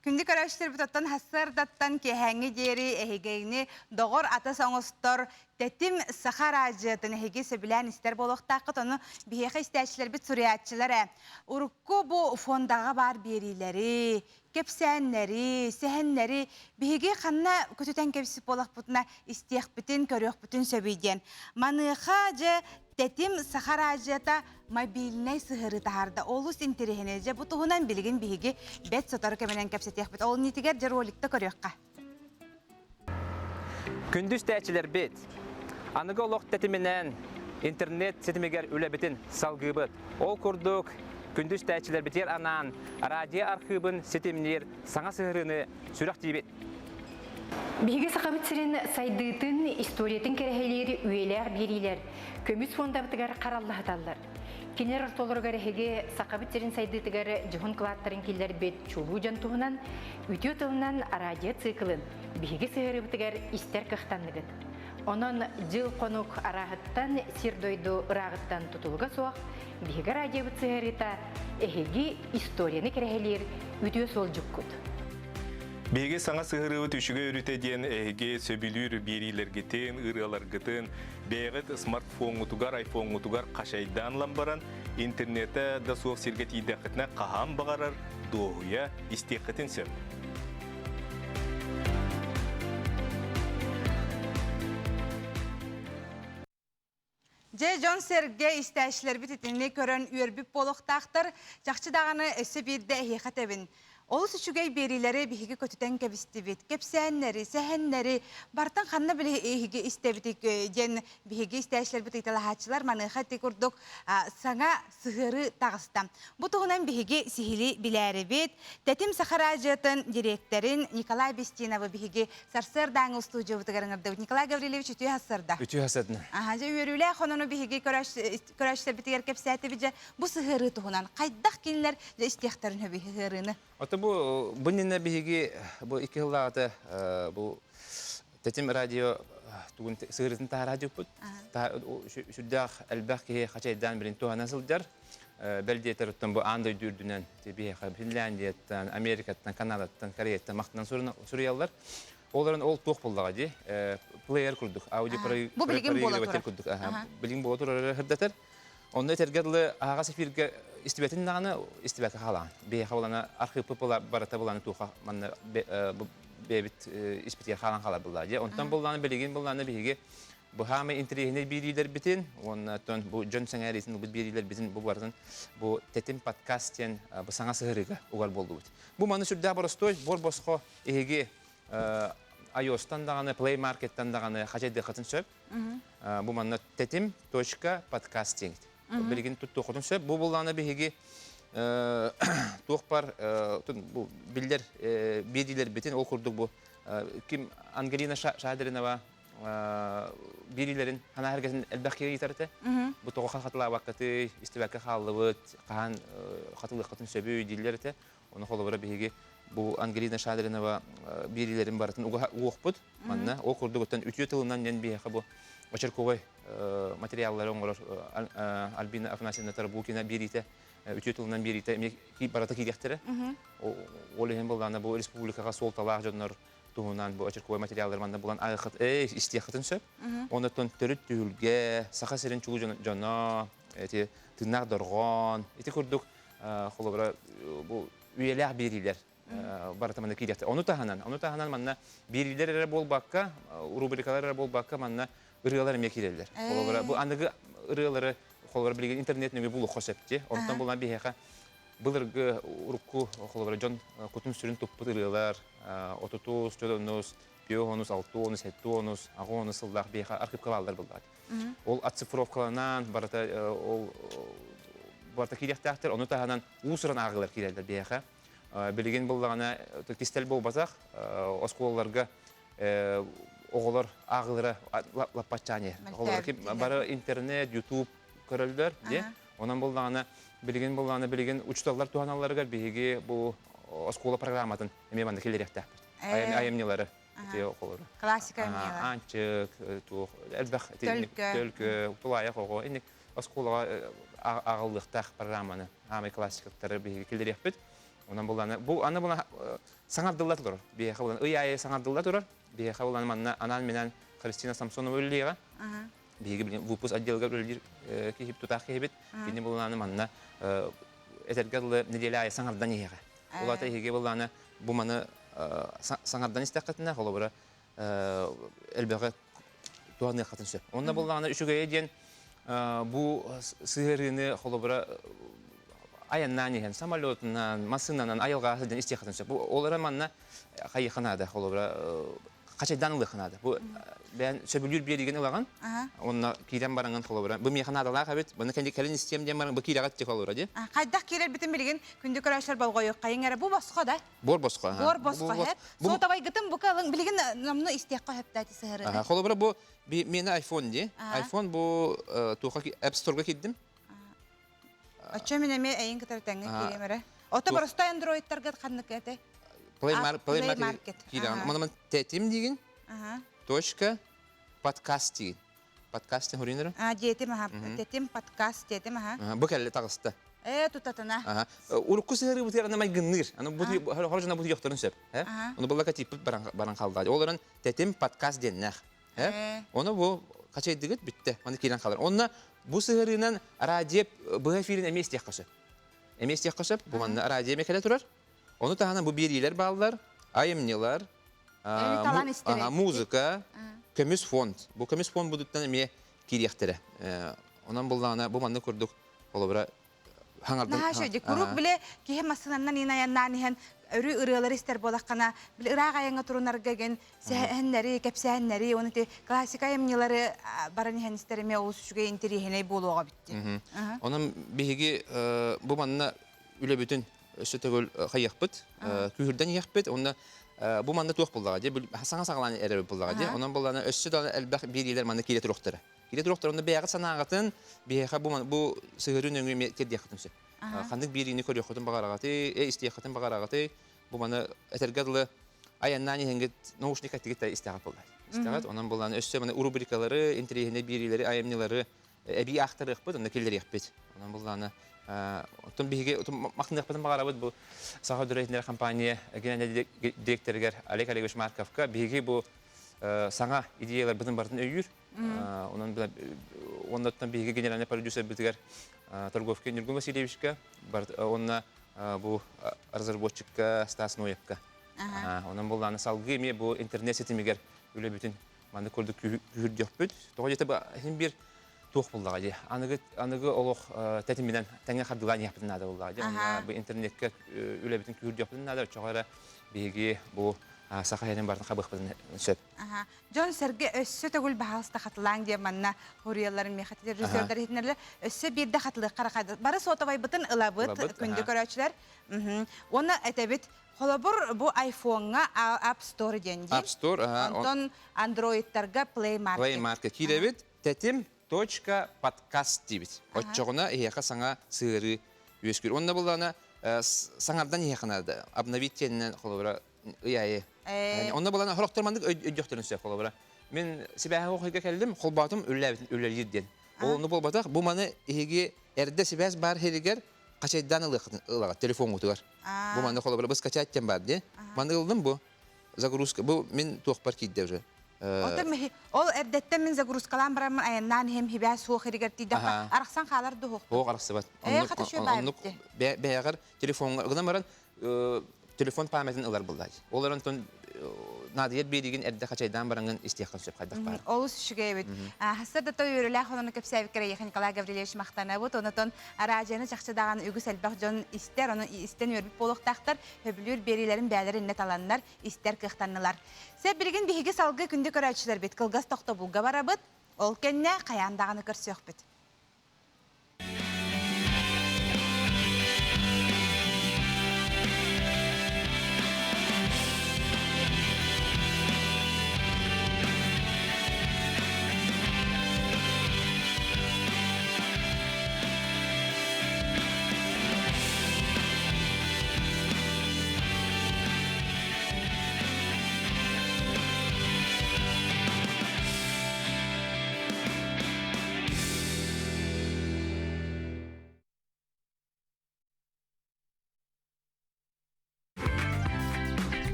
Күндү көрөөччүлэрбит оттон сарсыардаттан киэһээҥҥи диэри эһигэйини доҕор атас оҥостор тэтим саха араадьыйатын эһиги сөбүлээн истэр буолуохтааххыт. Ону биһиэхэ истээччилэрбит суруйааччылар ээ. Урукку бу фондаҕа баар биэриилэри, кэпсээннэри, сэһэннэри биһиги ханна көтүтэн кэбиспит буолахпытына истиэхпитин, көрүөхпүтүн сөбүй диэн. Маныаха дьэ Тэтим Саха араадьыйата мобильнай сыһыарыы таһаарда. Олус интэриэһинэй. Дьэ, бу туһунан билигин биһиги бэт сотору кэминэн кэпсэтиэхпит. Ол иннитигэр дьэ роликта көрүөххэ. Күндү истээччилэрбит, аныгы олох тэтиминэн интернет ситимигэр үлэбитин салгыыбыт. Ол курдук, күндү истээччилэрбитигэр анаан радио архыыбын ситимниир саҥа сыһыарыыны сүрэхтиибит. Биһиги Сахабыт сирин сайдыытын, историятын кэрэһэлиир үйэлээх биэриилэр көмүс фондабытыгар хараллаһыталлар. Кинилэр ортолоругар эһиги Сахабыт сирин сайдыытыгар дьоһун кылааттарын киллэрбит чулуу дьон туһунан үтүө тылынан араадьыйа циклын биһиги сыһыарыыбытыгар истэр кыахтанныгыт. Онон дьыл-хонук арааһыттан сир-дойду ырааҕыттан тутулуга суох биһиги араадьыйабыт сыһыарыыта эһиги историяны кэрэһэлиир үтүө суолдьуккут. Биһиги саҥа сыһырыыбыт үчүгэй өрүтэ диэн эһиги сөбүлүүр биэриилэргитин, ырыаларгытын бэйэҕит смартфоҥҥутугар, айфоҥҥутугар хачайдаан ылан баран, интернетэ да суох сиргэ тиийдэххитинэ хаһан баҕарар дуоһуйа истиэххитин сөп. Дьэ, дьон-сэргэ истээччилэрбит итини көрөн үөрбүт буолуохтаахтар. Чахчы даҕаны өссө биирдэ эһиэхэ этэбин. Олус үчүгэй биэриилэри биһиги көтүтэн кэбистибит. Кэпсээннэри, сэһэннэри бартан ханна били эһиги истэбитик диэн биһиги истээччилэрбит ыйыталаһааччылар маныаха ити курдук саҥа сыһыарыы таҕыста. Бу туһунан биһиги сиһилии билээрибит. Тэтим Саха радиотын дириэктэрин Николай Бестиновы биһиги сарсыардааҥы устуудьуйабытыгар ыҥырдыбыт. Николай Гаврильевич, үтүө сарсыарда. Үтүө сарсыарда. Аха, дьэ үөрүүлээх хонону биһиги көрөөччүлэрбитигэр кэпсээтибит. Дьэ, бу сыһыарыы туһунан хайдах кинилэр дьэ истиэхтэрин сөбүй сыһыарыыны? Ото бу бу иннинэ биһиги бу икки сыллааҕыта бу Тэтим радио тугун сыһыарыытын таһаараа дьуппут. Сүрдээх элбэх киһи хачайдаан билин туһана сылдьар. Бэл диэтэр оттон бу аан дойду үрдүнэн биһиэхэ Финляндияттан, Америкаттан, Канадаттан, Кореяттан махтанан суруйаллар. Олорон ол туох буллаҕа дии? Плеер курдук, аудиопроигрыватель курдук. Билигин буола турар сырдатар. Онно этэргэ дылы аһаҕас эфиргэ истибэтин даҕаны истибэккэ хаалаҕын. Биһиэхэ булана архыыппыт барыта буланы туоха манна бэйэбит испитигэр хаалан хаалар буллаа дии. Онтон буллааны билигин буллааны биһиги Бу хаамай интэриэһинэй биэриилэрбитин уонна оттон бу дьон сэҥээриитин ылбыт биэриилэрбитин бу барытын бу Тэтим подкаст диэн бу саҥа сыһырыыга угар буоллубут. Бу маны сүрдээх боростуой, буор-босхо эһиги iOS-тан даҕаны, Play Market-тан даҕаны хачайдыаххытын сөп. Бу манна тэтим точка подкастинг. Билигин туттуоххутун сөп. Бу буллаана биһиги туох бар бу биллэр биэриилэрбитин ол курдук бу ким Ангелина Шадринова биэриилэрин ханаа эргэтин элбэх киһи ыйытар этэ. Бу тоҕо хатылаабаккатый, истибэккэ хааллыбыт, хаһан хатылыаххытын сөбүй дииллэр этэ. Ону холобура биһиги бу Ангелина Шадринова биэриилэрин барытын угуохпут. Манна ол курдук оттон үтүө тылынан диэн биһиэхэ бу очерковай материаллары оҥорор Альбина Афанасьевна Тарабукина биэриитэ үтүө тылынан биэриитэ эмиэ барыта киириэхтэрэ. Ол иһин былаана бу республикаҕа суолталаах дьоннор туһунан бу очерковай материаллары манна булан ааҕыххыт истиэххитин сөп. Оннуттан төрүт түһүлгэ, Саха сирин чулуу дьоно, эти тыыннаах дорҕоон, ити курдук холобура бу үйэлээх биэриилэр барыта манна киириэхтэр. Ону таһынан, ону таһынан манна биэриилэр эрэ буолбакка, рубрикалар эрэ буолбакка манна ырыалар эмиэ киирэллэр. Холобура бу аныгы ырыалары холобура билигин интернет нөҥүө булуохха сөп дии. Онтон булан биһиэхэ былыргы урукку холобура дьон кутун-сүрүн туппут ырыалар отутус, чодонус, пиоһонус, алтуонус, сеттуонус, аҕонус сыллаах биһиэхэ архыыпка бааллар буллаат. Ол оцифровкаланан барыта ол барыта киириэхтээхтэр, ону таһынан уус-уран ааҕыылар киирэллэр биһиэхэ. Билигин буллаҕына кистэл буолбатах, оскуолаларга оҕолор ааҕыылара лаппаччаан иһэр. Оҕолор бары интернет, ютуб көрөллөр, дии. Онон буллаҕына билигин буллаҕына билигин учууталлар туһаналларыгар биһиги бу оскуола программатын эмиэ манна киллэриэхтээхпит. Айымньылары. Классика айымньылар. Аанчык, туох элбэх төлкө, тулаайах оҕо инник оскуолаҕа ааҕыллыахтаах программаны аамай классикаттары биһиги киллэриэхпит. Онон буллаана бу аны була саҥардылла турар. Биһиэхэ булан ый аайы саҥардылла турар. Биһиэхэ булан манна анаан-минээн Христина Самсонова үлэлиэҕэ. Биһиги билин выпуск отделыгар үлэлиир киһибит, тутаах киһибит. Кини буллааны манна этэргэ дылы неделя аайы саҥардан иһиэҕэ. Ол аата эһиги буллааны бу маны саҥардан истэххитинэ, холобура, элбэҕи туһаныаххытын сөп. Онно буллаҕына үчүгэйэ диэн бу сыһыарыыны холобура айаннаан иһэн самолетунан, массыынанан айылҕаҕа сылдьан истиэххитин сөп. Бу ол эрэ манна хайыахха наада холобура хачайдаан ылыахха наада. Бу бэйэн сөбүлүүр биэриигин ылаҕын, онно киирэн бараҥын холобура бу миэхэ наадалаах эбит, бұны кэлин истиэм диэн баран бу киирэҕит ти холобура дии. Хайдах киирэрбитин билигин күндү көрөөччүлэр болҕойуоххайыҥ эрэ бу босхо да. Буор босхо. Буор босхо хэп. Суотабайгытын бука ылыҥ билигин номну истиэххэ сөптөөти сыһырыны. Холобура бу миэнэ iPhone дии. iPhone бу туохха App Store-га киирдим. Оччо мин эмиэ эйин кытары тэҥҥэ киириэм эрэ. Ото просто андроидтарга ханнык этэй? Play Market киирэн. Манаман тетим дигин. Точка подкаст дигин. Подкаст хуринер. А диэтим аха. Тетим подкаст диэтим аха. Бу кэлле таҕыста. Э тутатына. Урукку сыһырыбытыгар ана майгынныыр. Аны бу хорожуна бу йохторун сөп. Оны буллака типпит баран халда. Ол оран тетим подкаст диэннэх. Оны бу качайдыгыт бүттэ. Оны киирэн халар. Онна бу сыһырыынан радио быһа эфирин эмиэ истиэххэ сөп. Эмиэ истиэххэ сөп. Бу манна радио эмиэ кэлэ турар. Ону таһынан бу биэриилэр бааллар, айымньылар, музыка, көмүс фонд. Бу көмүс фонд будуттан эмиэ киириэхтэрэ. Онон буллаҕына бу маннык курдук холобура хаҥардан Наһаа үчүгэй. Куруук биле киһи массыынанан иин айаннаан иһэн өрүү ырыалары истэр буолаххына, били ыраах айаҥҥа турунарга гин сэһэннэри, кэпсээннэри, уонна ити классика айымньылары баран иһэн истэр эмиэ олус үчүгэй интэриэһинэй буолуоҕа битти. Онон биһиги бу манна үлэбитин өссө төгүл хайыахпыт, күүһүрдэн иһиэхпит. Онно бу манна туох буллаҕа дии, саҥа саҕалаан эрэр буллаҕа дии. Онон буллаҕына өссө да элбэх биэриилэр манна киирэ туруохтара. Киирэ туруохтара. Онно бэйэҕит санааҕытын биһиэхэ бу бу сыһыарыы нөҥүө эмиэ тиэрдиэххитин сөп. Ханнык биэриини көрүөххүтүн баҕараҕытый, истиэххитин баҕараҕытый, бу маны этэргэ дылы айаннаан иһэҥҥит наушник эттигит да истэҕит буоллар. Истэҕит. Онон буллаҕына өссө маны рубрикалары, интэриэһинэй биэриилэри, айымньылары эбии аахтарыахпыт, онно киллэриэхпит. Онон буллаана оттон биһиги махтаныахпытын баҕарабыт бу Саха Дүрэтинэр компания генеральнай директорыгар Олег Олегович Марковка биһиги бу саҥа идеяларбытын барытын өйүүр. Онон оннуттан биһиги генеральный продюсербытыгар Торговкин Ньургун Васильевичка уонна бу разработчикка Стас Ноевка. Онон буллаана салгыы эмиэ бу интернет ситимигэр үлэбитин. Маннык курдук күүһүрдүөхпүт. Тоҕо диэтэ иһин биир туох буллаҕа дии. Аныгы аныгы олох тэтиминэн тэҥҥэ хардыылаан иһиэхпитин наада буоллаҕа дии. Бу интернеккэ үлэбитин күүһүрдүөхпүтүн наада. Оччоҕо эрэ биһиги бу саха иһинэн барытын хабыахпытын сөп. Дьон сэргэ өссө төгүл баһаалыста хатылаан диэн манна хуруйалларын миэхэ режиссердар иһитиннэрэллэр. Өссө биирдэ хатылыахха эрэ бары суотабайбытын ылабыт, күндү көрөөччүлэр. Уонна этэбит, холобур, бу айфоҥҥа App Store диэн дии. App Store, Онтон андроидтарга Play Market. Play Market киирэбит, тэтим точка подкаст диибит. Оччоҕуна эһиэхэ саҥа сыһыарыы үөскүүр. Уонна буллаҕына саҥардан иһиэхэ наада. Обновить диэнинэн холобура ый аайы. Онно булан хорохтор маннык өйдүөхтэрин сөп холобура. Мин сибээһи оҕойга кэллим, холбоотум үлэлиир диэн. Ол онну буолбатах, бу маны эһиги эрдэ сибээс баар сиригэр хачайдаан ылыаххытын ылаҕыт телефоҥҥутугар. Бу маны холобура бу скачать диэн баар дии. Маны ыллым бу. Загрузка бу мин туохпар киирдэ уже. Ол эрдэттэн мин загрузкалаан бараммын айаннаан иһим хибээ суох иригэр тиийдэххэ арахсан хаалар дуһук. Суох арахсыбат. Оннук бэйэҕэр телефоҥҥа гынан баран телефон памятын ылар буллаай. Ол онтон наадыйар биэригин эрдэ хачайдаан бараҥҥын истиэххин сөп хайдах баар. Олус үчүгэй эбит. Хаста да үөрүүлээх онон кэпсээбиккэр эйиэхэ Николай Гаврильевич махтанабыт. Онотон араадьыйаны чахчы даҕаны үгүс элбэх дьон истэр, ону истэн үөрбүт буолуохтаахтар, сөбүлүүр биэриилэрин бээлэр иннэ таланнар истэр кыахтаннылар. Сэ билигин биһиги салгыы күндү көрөөччүлэрбит кылгас тохтобулга барабыт. Ол кэннэ хайаан даҕаны көрсүөхпүт.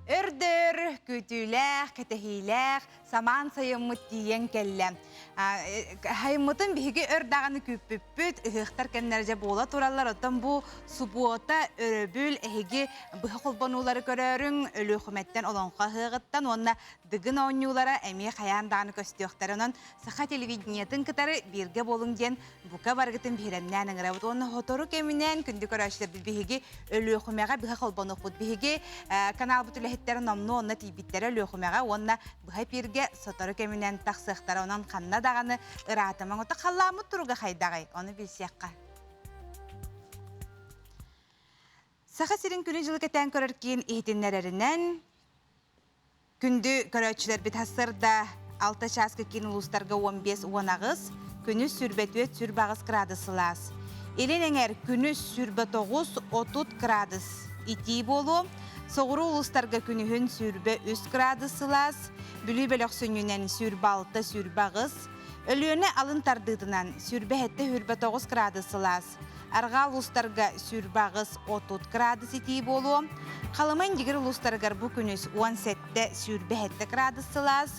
Өрдөр, күүтүүлээх, кэтэһиилээх, самаан сайыммыт тиийэн кэллэ. Хайыммытын биһиги өр даҕаны күүппүппүт, ыһыахтар кэмнэрэ дьэ буола тураллар. Оттон бу субуота, өрөбүл эһиги быһа холбонуулары көрөөрүҥ, Өлүөхүмэттэн Олоҥхо ыһыаҕыттан уонна Дыгын оонньуулара эмиэ хайаан даҕаны көстүөхтэрэ. Онон саха телевидениетын кытары бииргэ буолуҥ диэн бука барыгытын биһирэмнээн ыҥырабыт. Уонна сотору кэминэн күндү көрөөччүлэрбит биһиги Өлүөхүмэҕэ быһа холбонуохпут. Биһиги каналбыт үлэһиттэрэ номнуо онно тиийбиттэрэ Өлүөхүмэҕэ уонна быһа эпииргэ сотору кэминэн тахсыахтара. Онон ханна даҕаны ыраатымаҥ. Ото халлааммыт туруга хайдаҕый? Ону билсиэххэ. Саха сирин күнү-дьылы кэтээн көрөр киин иһитиннэрэринэн, Күндү көрөөччүлэрбит сарсыарда 6 чааска киин улуустарга 15-18, күнүс 24 28 градус сылаас. Илин эҥэр күнүс 29-30 градус итии буолуо. Соҕуруу улуустарга күнүһүн 23 градус сылаас, Бүлүү бөлөх сүнньүнэн 26-28, Өлүөнэ алын тардыытынан 27-29 градус сылаас, Арҕаа улуустарга 28-30 градус итии буолуо. Халыма Индигир улуустарыгар бу күнүс 17-27 градус сылаас,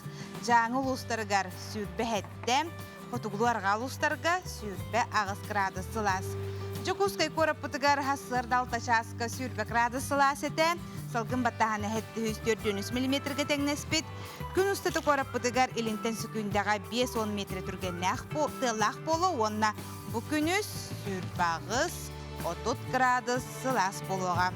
Дьааҥы улуустарыгар 27, Хотугулуу арҕаа улуустарга 28 градус сылаас. Дьокуускай куораппытыгар сарсыарда 6 чааска 20 градус сылаас этэ. Салгын баттааһына 743 миллиметргэ тэҥнэспит. Күн устата куораппытыгар илинтэн сөкүүндэҕэ 50 метр түргэннээх тыаллаах буолуо уонна Бу күнүс 28, 30 градус сылаас буолуоҕа.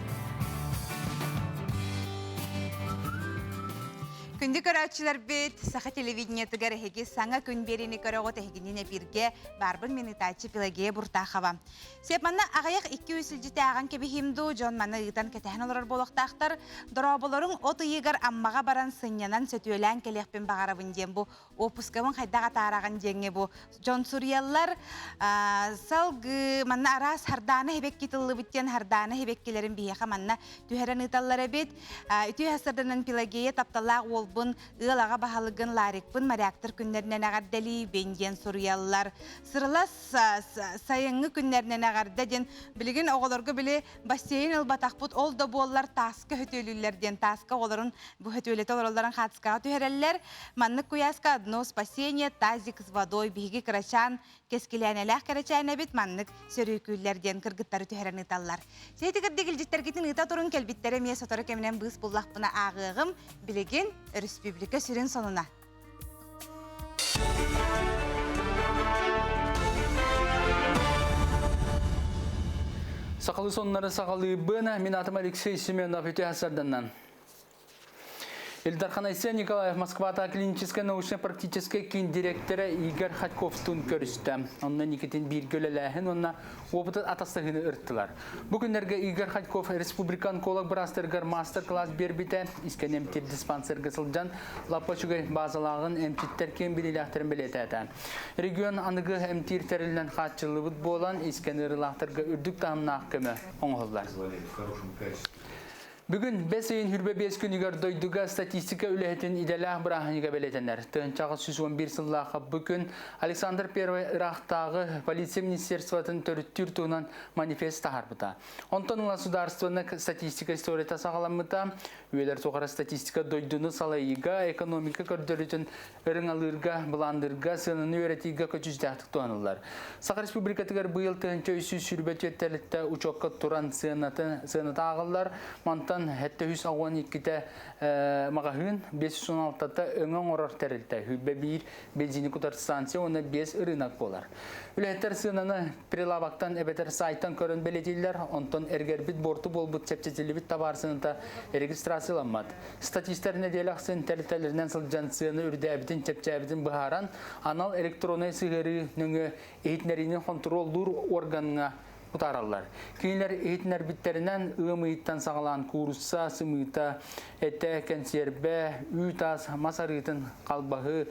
Күндү көрөөччүлэрбит, Саха телевидениетыгар эһиги саҥа күн биэриини көрөҕүт эһигинин эпииргэ баарбын мин ыытааччы Пелагея Буртахова. Сеп манна аҕыйах 2-3 илдьитээҕин кэбиһиим дуу, дьон маны ыытан кэтэһэн олорор буолуохтаахтар. Дорооболоруҥ от ыйыгар Аммаҕа баран сынньанан сөтүөлээн кэлиэхпин баҕарабын диэн бу уоппускабын хайдах атаараҕын диэҥҥэ бу дьон суруйаллар. Салгыы манна араас хардаана хибэкки тыллыбыт диэн хардаана хибэккилэрин биһиэхэ манна түһэрэн ыыталлар эбит. Үтүө сарданан Пелагея тапталлаах уолбут. уолбун, ыал аҕа баһылыгын Ларикпын моряктар күннэринэн эҕэрдэлиибин диэн суруйаллар. Сырылас сайыҥҥы күннэринэн эҕэрдэ диэн билигин оҕолорго били бассейн ылбатахпыт ол да буоллар тааска хөтүөлүүллэр диэн тааска оҕолорун бу хөтүөлэтэ олороллорун хаацкаҕа түһэрэллэр. Маннык куйааска одно спасение тазик с водой биһиги кырачаан кэскилээнэлээх кэрэчээнэбит маннык сөрүүкүүллэр диэн кыргыттары түһэрэн ыыталлар. Сиэти кырдык илдьиттэргитин ыыта турун кэлбиттэрэ эмиэ сотору кэминэн быыс буллахпына ааҕыаҕым. Билигин өрөспүүбүлүкэ сүрүн сонуна. Сахалы соннары сахалыыбын. Мин атым Алексей Семенов үтө сарданнан. Ил Дархан Айсен Николаев Москвата клиническэй научно-практическай киин директора Игорь Хатьковтуун көрүстэ. Онно Никитин бииргэ үлэлээһин уонна опытын атастаһыыны ырыттылар. Бу күннэргэ Игорь Хатьков республика онколог быраастарыгар мастер-класс биэрбитэ, искэн эмтиир диспансерга сылдьан лаппа үчүгэй баазалааҕын эмчиттэр киэн билиилээхтэрин бэлиэтээтэ. Регион аныгы эмтиир тэрилинэн хааччыллыбыт буолан, искэн ыарыылаахтарга үрдүк таһымнаах көмө оҥоһуллар. Бүгүн бэс ыйын 25 күнүгэр дойдуга статистика үлэһитин идэлээх бырааһынньыга бэлиэтэнэр. 1811 сыллаахха бу күн Александр I ыраахтааҕы полиция министерствотын төрүттүүр туһунан манифест таһаарбыта. Онтон ыла судаарыстыбаннай статистика историята саҕаламмыта. Үйэлэр тухары статистика дойдуну салайыыга, экономика көрдөрүүтүн ырыҥалыырга, былаанныырга, сыананы үөрэтиигэ көдьүүстээхтик туһаныллар. Саха Республикатыгар быйыл 1324 тэрилтэ учуокка туран сыанатын сыаната ааҕыллар. Мантан 762-те маҕаһыын, 516-та өҥө оҥорор тэрилтэ, 101 бензини кутар станция уонна 5 ырыынак буолар. Үлэһиттэр сыананы прилавоктан эбэтэр сайтан көрөн бэлиэтииллэр, онтон эргэрбит буорту буолбут чэпчэтиллибит табаар сыаната регистрацияламмат. Статистар нэдиэлэ ахсын тэрилтэлэринэн сылдьан сыана үрдээбитин, чэпчээбитин быһааран, анал электроннай сыһыарыы нөҥүө иһитиннэриини хонтуруоллуур органҥа утаараллар. Кинилэр иһитиннэрбиттэринэн ыам ыйыттан саҕалаан куурусса, сымыыта, этэ, кэнсиэрбэ, үүт ас, мас арыытын, халбаһы,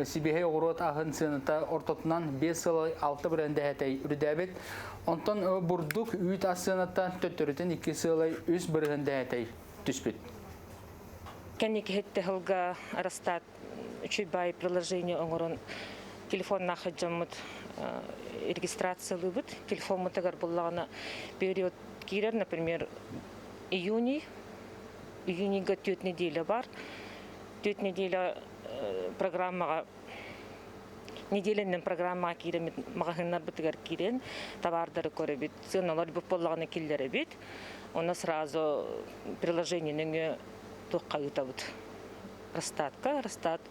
сибиэһэй оҕуруот аһын сыаната ортотунан 5 сыл 6 бырыһыан дэһэтэй үрдээбит. Онтон бурдук, үүт ас сыаната төттөрүтүн 2 сыалай 3 бырыһыан дэһэтэй түспүт. Кэнники сылга Росстат үчүгэй приложение оҥорон телефоннаах дьоммут регистрациялыыбыт. Телефоммутугар буллаҕына период киирэр, например, июнь, июньга түөрт неделя бар. Түөрт неделя программаҕа неделянан программаҕа киирэммит маҕаһыыннарбытыгар киирэн табаардары көрөбүт, сыаналар бүк буоллаҕына киллэрэбит. Онно сразу приложение нөҥүө туохха ыытабыт. Росстатка, Росстат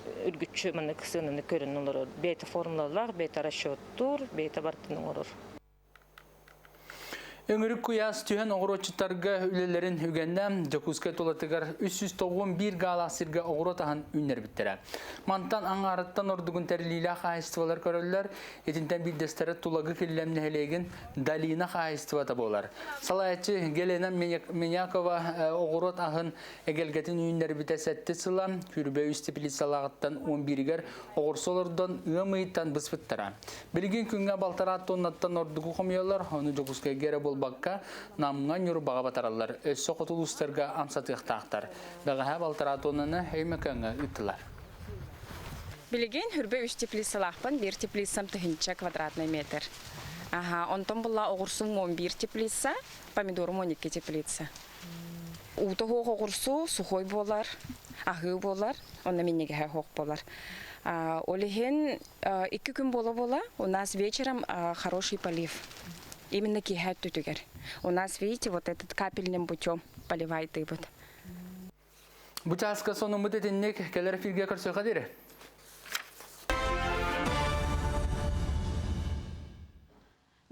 үргүччү маннык сыананы көрөн олорор. Бэйэтэ формулалаах, бэйэтэ расчеттуур, бэйэтэ барытын оҥорор. Өҥүрүк куйаас түһэн оҕуруотчуттарга үлэлэрин үгэннэ Дьокуускай тулатыгар 391 гаалаах сиргэ оҕуруот аһын үүннэрбиттэрэ. Мантан аҥаарыттан ордугун тэриллиилээх хаһаайыстыбалар көрөллөр. Итинтэн биирдэстэрэ Тулагы Киллэм нэһилиэгин Долина хаһаайыстыбата буолар. Салайааччы Гелена Менякова оҕуруот аһын эгэлгэтин үүннэрбитэ сэттис сыла, Күрбэ үс теплицалааҕыттан 11-игэр оҕурсу олордон ыам ыйыттан быспыттара. Билигин күҥҥэ балтараа тоннаттан ордугу хомуйаллар, ону Дьокуускайга эрэ буолбакка, Намҥа, Ньурбаҕа батараллар, өссө хоту улуустарга амсатыахтаахтар. Бэҕэһээ балтараа тоннаны Өймөкөөҥҥө ыыттылар. Билигин хүрбэ үс теплицалаахпын, биир теплицам тыһыынча квадратный метр. Аха, онтон булла оҕурсум 11 теплица, помидорум 12 теплица. Уута суох оҕурсу сухой буолар, аһыы буолар, онно минньигэһэ суох буолар. Ол иһин икки күн буола-буола у нас вечером хороший полив. Именно киэһэ өттүтүгэр. У нас, видите, вот этот капельным путем поливайтыыбыт. Бу чааска сонуммут итинник кэлэр эфиргэ көрсүөххэ диэри.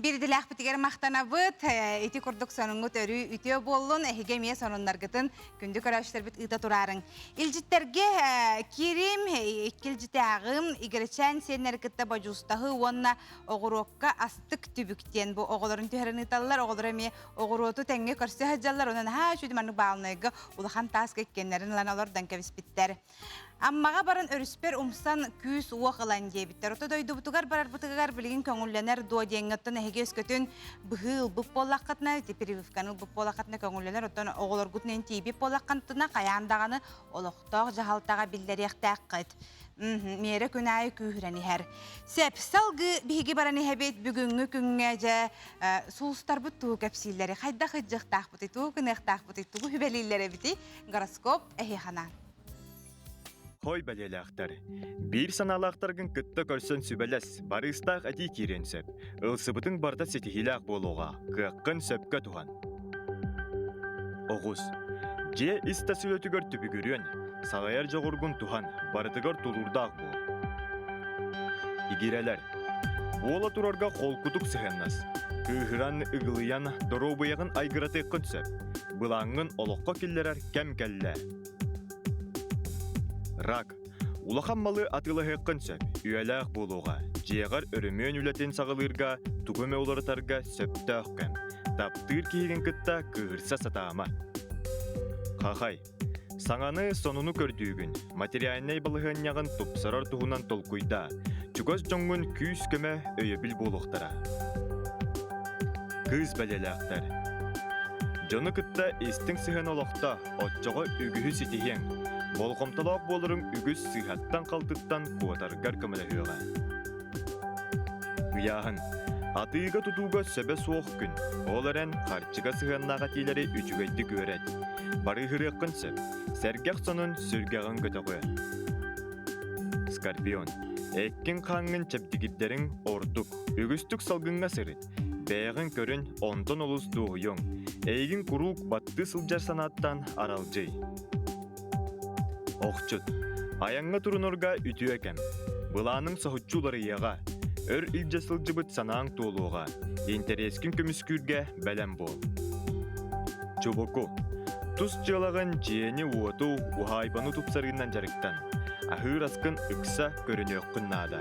Биирдилээхпитигэр махтанабыт. Ити курдук сонуҥҥут өрүү үтүө буоллун. Эһиги эмиэ сонуннаргытын күндү көрөөччүлэрбит ыыта тураарыҥ. Илдьиттэргэ киирим, икки илдьитээҕим, игирэчээн сиэннэри кытта бодьуустаһыы уонна оҕуруокка астык түбүк диэн бу оҕолорун түһэрэн ыыталлар. Оҕолор эмиэ оҕуруоту тэҥҥэ көрсө сылдьаллар. Онон наһаа үчүгэй маннык баалынайга улахан тааска иккиэннэрин ылан олордон кэбиспиттэр. Аммаҕа баран өрүспэр умсан күүс-уох ылан диэбиттэр. Ото дойдубутугар барарбытыгар билигин көҥүллэнэр дуо диэҥҥэ оттон эһиги өскөтүн быһыы ылбыт буоллаххытына, ити прививканы ылбыт буоллаххытына көҥүллэнэр, оттон оҕолоргутунан тиийбит буоллаххытына хайаан даҕаны олохтоох дьаһалтаҕа биллэриэхтээххит. Миэрэ күн аайы күүһүрэн иһэр. Сөп, салгыы биһиги баран иһэбит бүгүҥҥү күҥҥэ дьэ сулустарбыт тугу кэпсииллэри, хайдах ыдьыахтаахпытый, тугу гыныахтаахпытый, тугу сүбэлииллэр эбитий? Гороскоп эһиэхэ анаан. Хой бэлиэлээхтэр. Биир санаалаахтаргын кытта көрсөн сүбэлэс, барыыстаах этии киириэн сөп. Ылсыбытыҥ барыта ситиһиилээх буолуоҕа, кыаххын сөпкө туһан. Оҕус. Дьиэ ис-тас үлэтигэр түбүгүрүөн, салайар дьоҕургун туһан, барытыгар тулуурдаах буол. Игирэлэр. Буола турарга холкутук сыһыаннас. Кыыһыран, ыгылыйан, доруобуйаҕын айгыратыаххын сөп. Былааҥҥын олоххо киллэрэр кэм кэллэ. Рак. Улахан малы атыылаһыаххын сөп. Үйэлээх буолуоҕа. Дьиэҕэр өрөмүөн үлэтин саҕалыырга, тугу эмэ уларытарга сөптөөх кэм. Таптыыр киһигин кытта кыыһырса сатаама. Хахай. Саҥаны, сонуну көрдүүгүн. Материальнай балаһыанньаҕын тупсарар туһунан толкуйдаа. Чугас дьоҥҥун күүс-көмө, өйөбүл буолуохтара. Кыыс бэлиэлээхтэр. Дьону кытта истиҥ сыһыан олохто, оччоҕо үгүһү ситиһиэҥ. Болҕомтолоох буоларыҥ үгүс сыыһаттан-халтыттан куотаргар көмөлөһүөҕэ. Ыйааһын. Атыыга-тутууга сөбө суох күн. Ол эрэн, харчыга сыһыаннаах этиилэри үчүгэйдик үөрэт. Барыыһырыаххын сөп. Сэргэх сонун сүргэҕин көтөҕүө. Скорпион. Эккин-хааҥҥын чэбдигирдэриҥ ордук. Үгүстүк салгыҥҥа сырыт. Бэйэҕин көрүн, онтон олус дуоһуйуоҥ. Эйигин куруук баттыы сылдьар санааттан аралдьый. Охчут. Айаҥҥа турунарга үтүө кэм. Былааныҥ соһуччу уларыйыаҕа. Өр илдьэ сылдьыбыт санааҥ туолуоҕа. Интэриэскин көмүскүүргэ бэлэм буол. Чубуку. Тус дьыалаҕын дьиэни-уоту, уһаайбаны тупсарыынан дьарыктан. Аһыыр аскын ыкса көрүнүөххүн наада.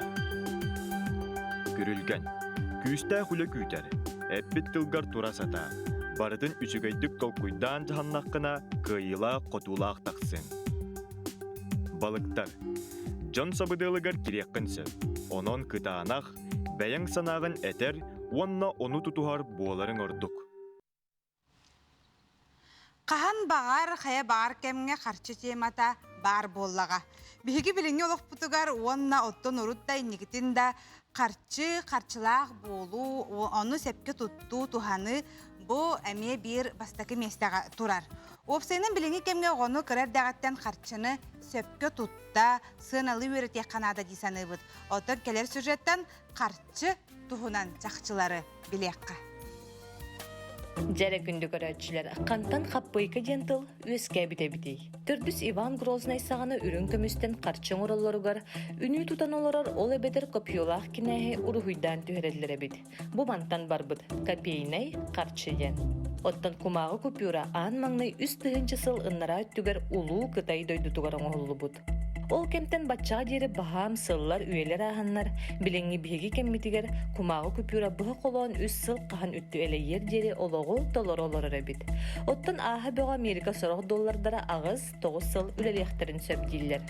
Күрүлгэн. Күүстээх үлэ күүтэр. Эппит тылгар тура сатаа. Барытын үчүгэйдик толкуйдаан дьаһаннаххына, кыайыылаах-хотуулаах тахсыаҥ. Балыктар. Дьон сабыдыалыгар кириэххин сөп. Онон кытаанах, бэйэҥ санааҕын этэр уонна ону тутуһар буоларыҥ ордук. Хаһан баҕар, хайа баҕар кэмҥэ харчы темата баар буоллаҕа. Биһиги билиҥҥи олохпутугар уонна оттон урут да инникитин да харчы, харчылаах буолуу, ону сөпкө туттуу, туһаныы бу эмиэ биир бастакы миэстэҕэ турар. Уопсайынан билиҥҥи кэмҥэ оҕону кыра эрдэҕиттэн харчыны сөпкө тутта, сыаналыы үөрэтиэххэ наада дии саныыбыт. Оттон кэлэр сюжеттан харчы туһунан чахчылары билиэххэ. Дьэрэ күндү көрөөччүлэр, хантан хаппыйка диэн тыл үөскээбит эбитий? Төрдүс Иван Грознай саҕана үрүҥ көмүстэн харчы оҥороллоругар үнүү тутан олорор ол эбэтэр копьелаах кинээһи уруһуйдаан түһэрэллэр эбит. Бу мантан барбыт копейнай харчы диэн. Оттон кумааҕы купюра аан маҥнай 3000 сыл ыннараа өттүгэр Улуу Кытай дойдутугар оҥоһуллубут. Ол кэмтэн баччаҕа диэри баһаам сыллар, үйэлэр ааһаннар, билиҥҥи биһиги кэммитигэр кумааҕы купюра быһа холоон үс сыл хаһан үттү элэйиэр диэри олоҕу толору олорор эбит. Оттон ааһа бөҕө Америка сорох доллардара 8-9 сыл үлэлиэхтэрин сөп дииллэр.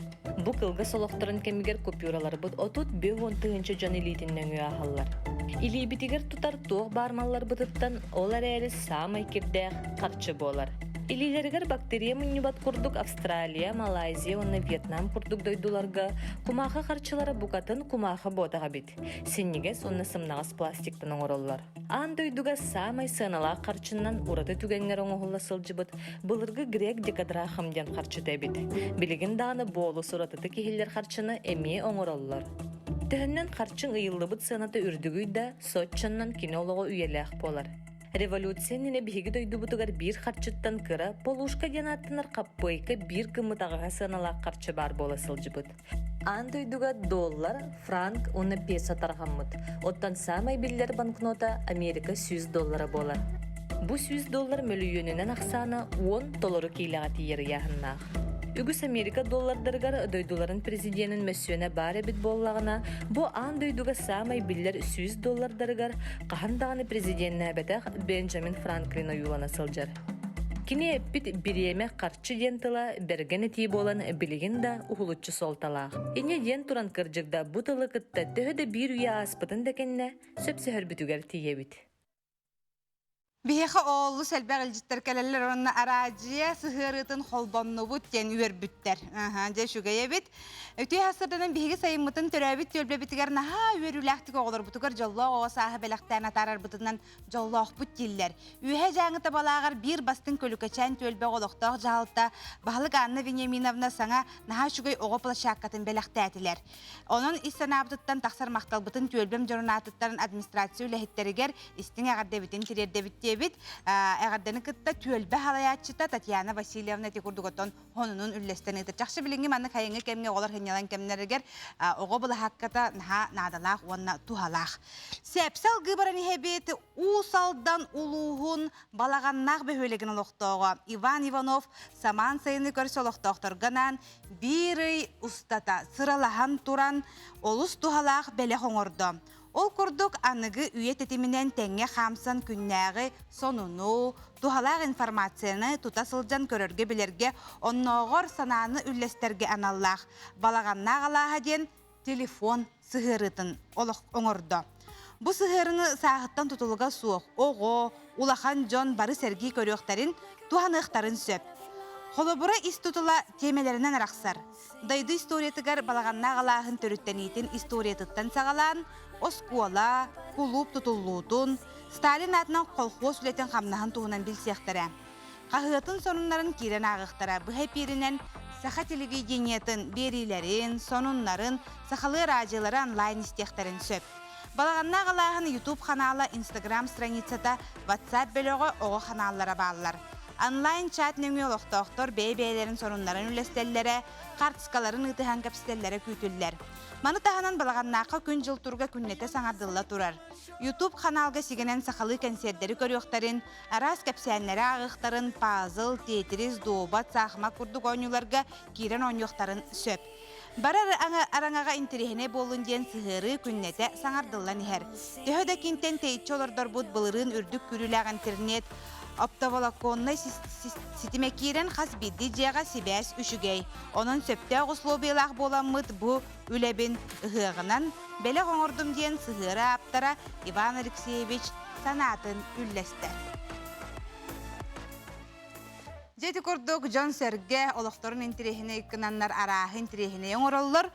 Бу кылгас олохторун кэмигэр купюраларбыт 35 тыһыынча дьон илиитин нөҥүө ааһаллар. Илиибитигэр тутар туох баар малларбытыттан ол эрээри саамай кирдээх харчы буолар. Илиилэригэр бактерия мунньубат курдук Австралия, Малайзия уонна Вьетнам курдук дойдуларга кумаахы харчылара букатын кумаахы буотах эбит. Синньигэс уонна сымнаҕас пластиктан оҥороллор. Аан дойдуга саамай сыаналаах харчынан ураты түгэҥҥэр оҥоһулла сылдьыбыт былыргы грек декадрахм диэн харчыта эбит. Билигин даҕаны буолус уратытык иһиллэр харчыны эмиэ оҥороллор. Төһөннөн харчыҥ ыйыллыбыт сыаната үрдүгүй да, соччоннон кини олоҕо үйэлээх буолар. Революция иннинэ биһиги дойдубутугар биир харчыттан кыра полушка диэн ааттанар хаппыайка биир гыммыт аҕыһа сыаналаах харчы баар буола сылдьыбыт. Аан дойдуга доллар, франк уонна песо тарҕаммыт. Оттон саамай биллэр банкнота Америка 100 доллара буолар. Бу 100 доллар мөлүйүөнүнэн ахсаана 10 толору киилэҕэ тиийэр ыйааһыннаах. Үгүс Америка доллардарыгар дойдуларын президенин мөссүөнэ баар эбит буоллаҕына, бу аан дойдуга саамай биллэр 100 доллардарыгар хаһан даҕаны президеннээбэтэх Бенджамин Франклин ойуулана сылдьар. Кини эппит бириэмэ харчы диэн тыла бэргэн этии буолан билигин да уһулуччу суолталаах. Инньэ диэн туран кырдьык да бу тылы кытта төһө да биир үйэ ааспытын да кэннэ сөпсөһөрбүтүгэр тиийэбит. Биһиэхэ олус элбэх илдьиттэр кэлэллэр уонна араадьыйа сыһыарыытын холбоннубут диэн үөрбүттэр. Аха, дьэ үчүгэй эбит. Үтүө сарсыарданан биһиги сайыммытын төрөөбүт түөлбэбитигэр наһаа үөрүүлээхтик оҕолорбутугар дьоллоох оҕо сааһы бэлэхтээн атаарарбытынан дьоллоохпут дииллэр. Үөһэ Дьааҥы Табалааҕар биир бастыҥ көлүкэчээн түөлбэ олохтоох дьаһалта баһылык Анна Вениаминовна саҥа наһаа үчүгэй оҕо площадкатын бэлэхтээтилэр. Онон ис санаабытыттан тахсар махталбытын түөлбэм дьонун аатыттан администрация үлэһиттэригэр истиҥ эҕэрдэбитин тириэрдэбит диэбит. Эҕэрдэни кытта түөлбэ салайааччыта Татьяна Васильевна ити курдук оттон хонунун үллэстэн ыытар. Чахчы билиҥҥи маннык хайыҥҥы кэмҥэ оҕолор сынньалаҥ кэмнэригэр оҕо былаһаакката наһаа наадалаах уонна туһалаах. Сэпсэ алгыы баран иһэбит Уус Алдан улууһун Балаҕаннаах бөһүөлэгин олохтооҕо Иван Иванов самаан сайыны көрсө олохтоохторго анаан биир ый устата сыралаһан туран олус туһалаах бэлэх оҥордо. Ол курдук аныгы үйэ тэтиминэн тэҥҥэ хаамсан күннээҕи сонуну, туһалаах информацияны тута сылдьан көрөргө-билэргэ, оннооҕор санааны үллэстэргэ аналлаах Балаҕаннаах алааһа диэн телефон сыһыарыытын олох оҥордо. Бу сыһыарыны сааһыттан тутулуга суох оҕо, улахан дьон бары сэргии көрүөхтэрин, туһаныахтарын сөп. Холобура ис тутула тиэмэлэринэн арахсар. Дойду историятыгар балаҕаннаах алааһын төрүттэниитин историятыттан саҕалаан, оскуола, кулууп тутуллуутун, Сталин аатынан колхуос үлэтин-хамнаһын туһунан билсиэхтэрэ. Хаһыатын сонуннарын киирэн ааҕыахтара. Быһа эпииринэн саха телевидениетын биэриилэрин, сонуннарын, сахалыы араадьыйалары онлайн истиэхтэрин сөп. Балаҕаннаах алааһын YouTube ханаала, Instagram страницата, WhatsApp бөлөҕө, оҕо ханааллара бааллар. Онлайн-чат нөҥүө олохтоохтор бэйэ-бэйэлэрин сонуннарын үллэстэллэрэ, хартыскаларын ыытыһан кэпсэтэллэрэ күүтүллэр. Маны таһынан Балаҕаннаахха күн-дьыл туруга күннэтэ саҥардылла турар. YouTube ханаалга сигэнэн сахалыы кэнсиэрдэри көрүөхтэрин, араас кэпсээннэри ааҕыахтарын, пазл, тетрис, дуобат, саахымат курдук оонньууларга киирэн оонньуохтарын сөп. Барар араҥаҕа интэриэһинэй буоллун диэн сыһыарыы күннэтэ саҥардыллан иһэр. Төһө да киинтэн тэйиччи олордорбут былырыын үрдүк күүрүүлээх интернет оптоволоконнай ситимэ киирэн хас биирдии дьиэҕэ сибээс үчүгэй. Онон сөптөөх условиялаах буоламмыт бу үлэбин ыһыаҕынан бэлэх оҥордум диэн сыһыары ааптара Иван Алексеевич санаатын үллэстэр. Дьэ ити курдук дьон-сэргэ олохторун интэриэһинэй гынаннар арааһы интэриэһинэй оҥороллор.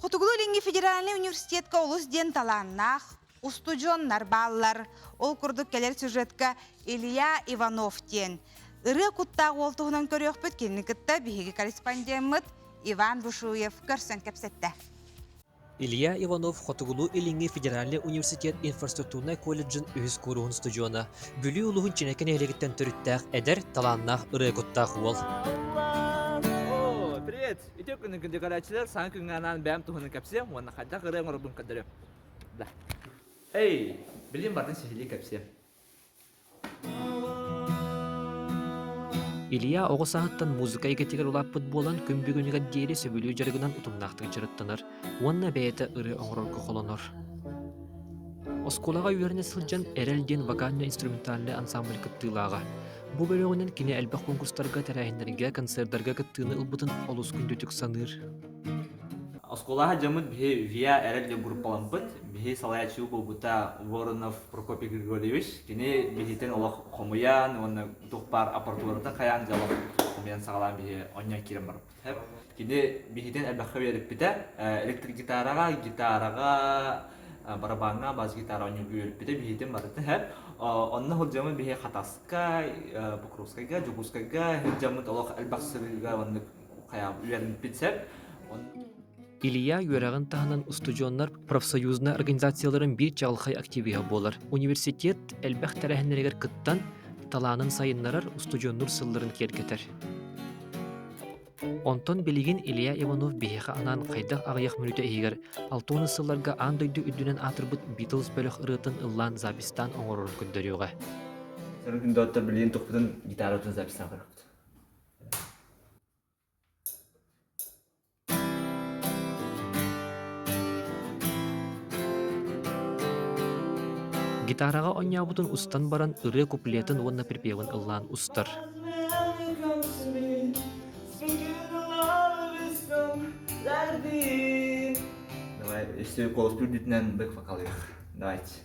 Хотугулуу-Илиҥҥи федеральнай университетка олус диэн талааннаах устудьуоннар бааллар. Ол курдук кэлэр сюжетка Илья Иванов диэн ырыа куттаах уол туһунан көрүөхпүт. Кинини кытта биһиги корреспондеммыт Иван Бушуев көрсөн кэпсэттэ. Илья Иванов Хотугулуу-Илиҥҥи федеральнай университет инфраструктурнай колледжын үһүс кууруһун устудьуона, Бүлүү улууһун Чинэкэ нэһилиэгиттэн төрүттээх эдэр, талааннаах ырыа куттаах уол. О, привет! Үтүө күнү күндү көрөөччүлэр, саҥа күҥҥэ анаан бэйэм туһунан кэпсиэм уонна хайдах ырыа оҥорорбун көрдөрүөм. Да. Эй, билим бардын сиһилии кэпсиэм. Илья оҕо сааһыттан музыка эйгэтигэр улааппыт буолан күн бүгүнүгэр диэри сөбүлүүр дьарыгынан утумнаахтык дьарыктанар уонна бэйэтэ ырыа оҥорорго холонор. Оскуолаҕа үөрэнэ сылдьан «Эрэл» диэн вокально-инструментальнай ансамбль кыттыылааҕа. Бу бөлөҕүнэн кини элбэх конкурстарга, тэрээһиннэргэ, концердарга кыттыыны ылбытын олус күндүтүк саныыр. Оскуолаҕа дьоммут биһи ВИА Эрэл диэн группаламмыт. Биһи салайааччы буолбута Воронов Прокопий Григорьевич. Кини биһитин олох хомуйан уонна туох баар аппаратуратын хайаан дьэ олох хомуйан саҕалаан биһи онньон киирэн барбыт. Кини биһитин элбэххэ үөрэппитэ. Электрогитараҕа, гитараҕа, барабаҥҥа, бас-гитара оонньуурга үөрэппитэ биһитин барыта. Онно сылдьаммыт биһи Хатаска, Покровскайга, Дьокуускайга сылдьаммыт олох элбэх сырыыга оннук үөрэммиппит сөп. Илья үөрэҕин таһынан устудьуоннар профсоюзнай организацияларын биир чаҕылхай активиһа буолар. Университет элбэх тэрээһиннэригэр кыттан, талаанын сайыннарар устудьуоннуур сылларын киэргэтэр. Онтон билигин Илья Иванов биһиэхэ анаан хайдах аҕыйах мүнүүтэ иһигэр 60 сылларга аан дойду үрдүнэн аатырбыт Beatles бөлөх ырыатын ыллаан записьтаан оҥорорун көрдөрүөҕэ. Сорох күн доҕоттор билигин тухпутун гитарабытын записьтаан көрөбүт. Гитараҕа оонньообутун устан баран ырыа куплетын уонна припевын ыллаан устар. Let it be. Давай, өссө голос үрдүтүнэн бэк вокалыах. Давайте.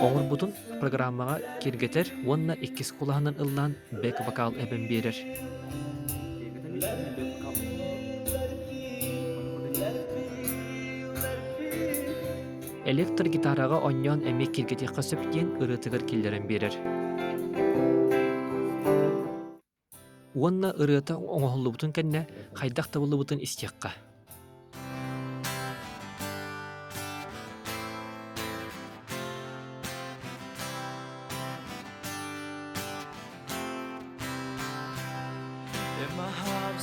Оҥорбутун программаҕа киэргэтэр уонна иккис кулаһынан ыллаан бэк-вокал эбэн биэрэр. Электро-гитараҕа оонньоон эмиэ киэргэтиэххэ сөп диэн ырыатыгар киллэрэн биэрэр. Уонна ырыата оҥоһуллубутун кэннэ хайдах табыллыбытын истиэххэ. In my heart,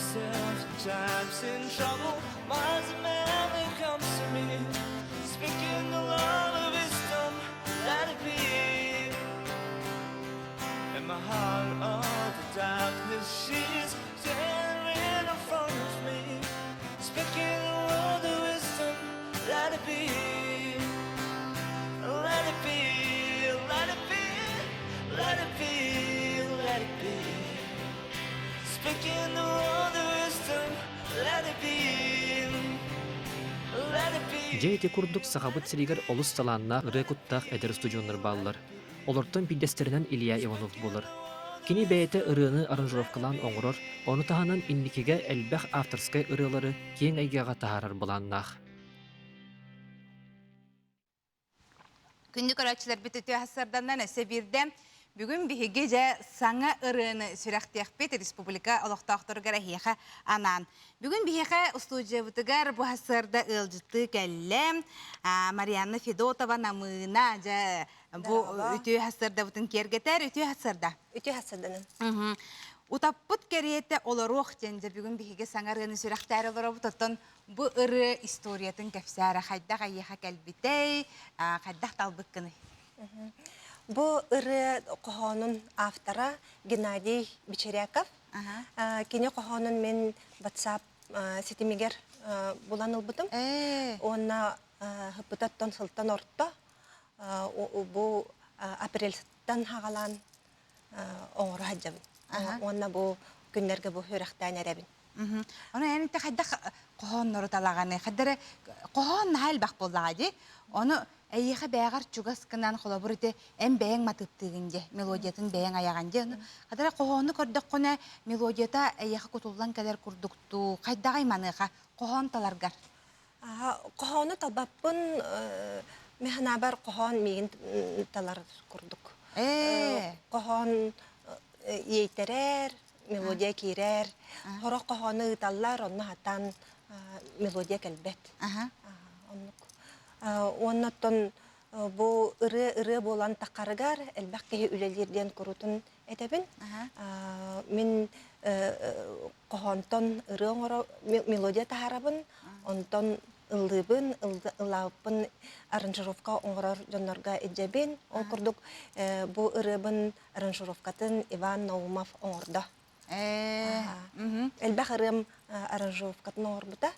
times in trouble, mine's a man that comes to me, speaking the love of wisdom, let it be. In my heart of the darkness, she's standing in front of me, speaking the word of wisdom, let it be. Let it be, let it be, let it be, let it be. Speaking the word of wisdom, let it be. Let it be. Дьэ ити курдук Сахабыт сиригэр олус талааннаах ырыа куттаах эдэр устудьуоннар бааллар. Олортон биирдэстэринэн Илья Иванов буолар. Кини бэйэтэ ырыаны аранжировкалаан оҥорор, ону таһынан инникигэ элбэх авторскай ырыалары киэҥ эйгэҕэ таһаарар былааннаах. Күндү көрөөччүлэрбит үтүө сарданнан өссө биирдэ бүгүн биһиги дьэ саҥа ырыаны сүрэхтиэхпит республика олохтоохторугар эһиэхэ анаан. Бүгүн биһиэхэ устуудьуйабытыгар бу сарда ыалдьыттыы кэллэ Марианна Федотова Намыына дьэ бу үтүө сарсыардабытын киэргэтэр үтүө сарсыарда. Үтүө сарсыарданан. Утаппыт кэриэтэ олоруох диэн дьэ бүгүн биһиги саҥа ырыаны сүрэхтээри олоробут оттон Бу ырыа историятын кэпсээрэ хайдах эйиэхэ кэлбитэй, хайдах талбыккыный? Бу ырыа хоһоонун автора Геннадий Бичеряков. Кини хоһоонун мин WhatsApp ситимигэр булан ылбытым. Уонна хыппытаттан сылтан орто бу апрельтан хагалаан оҥоро сылдьабын. Уонна бу күннэргэ бу үөрэхтээн эрэбин. Ону эн инте хайдах хоһооннору талаҕаны, хайдары хоһоон наһаа элбэх буоллаҕа дии. Ону эйиэхэ бэйэҕэр чугас гынан холобур ити эн бэйэҥ матыыптыыгын дии, мелодиятын бэйэҥ айаҕын дии. Ону хайдары хоһоону көрдөххүнэ мелодията эйиэхэ кутуллан кэлэр курдуктуу, хайдаҕай маныаха хоһоон таларгар? Хоһоону талбаппын, мин санаабар хоһоон миигин талар курдук. Хоһоон иэйтэрэр, мелодия киирэр. Сорох хоһоону ыыталлар, онно хатан мелодия кэлбэт. Оннук. Уонна оттон бу ырыа ырыа буолан таххарыгар элбэх киһи үлэлиир диэн курутун этэбин. Мин хоһоонтон ырыа оҥоро мелодия таһаарабын, онтон ыллыыбын, ыллаабыппын аранжировка оҥорор дьоннорго илдьэбин. Ол курдук бу ырыабын аранжировкатын Иван Наумов оҥордо. Элбэх ырыам аранжировкатын оҥорбута.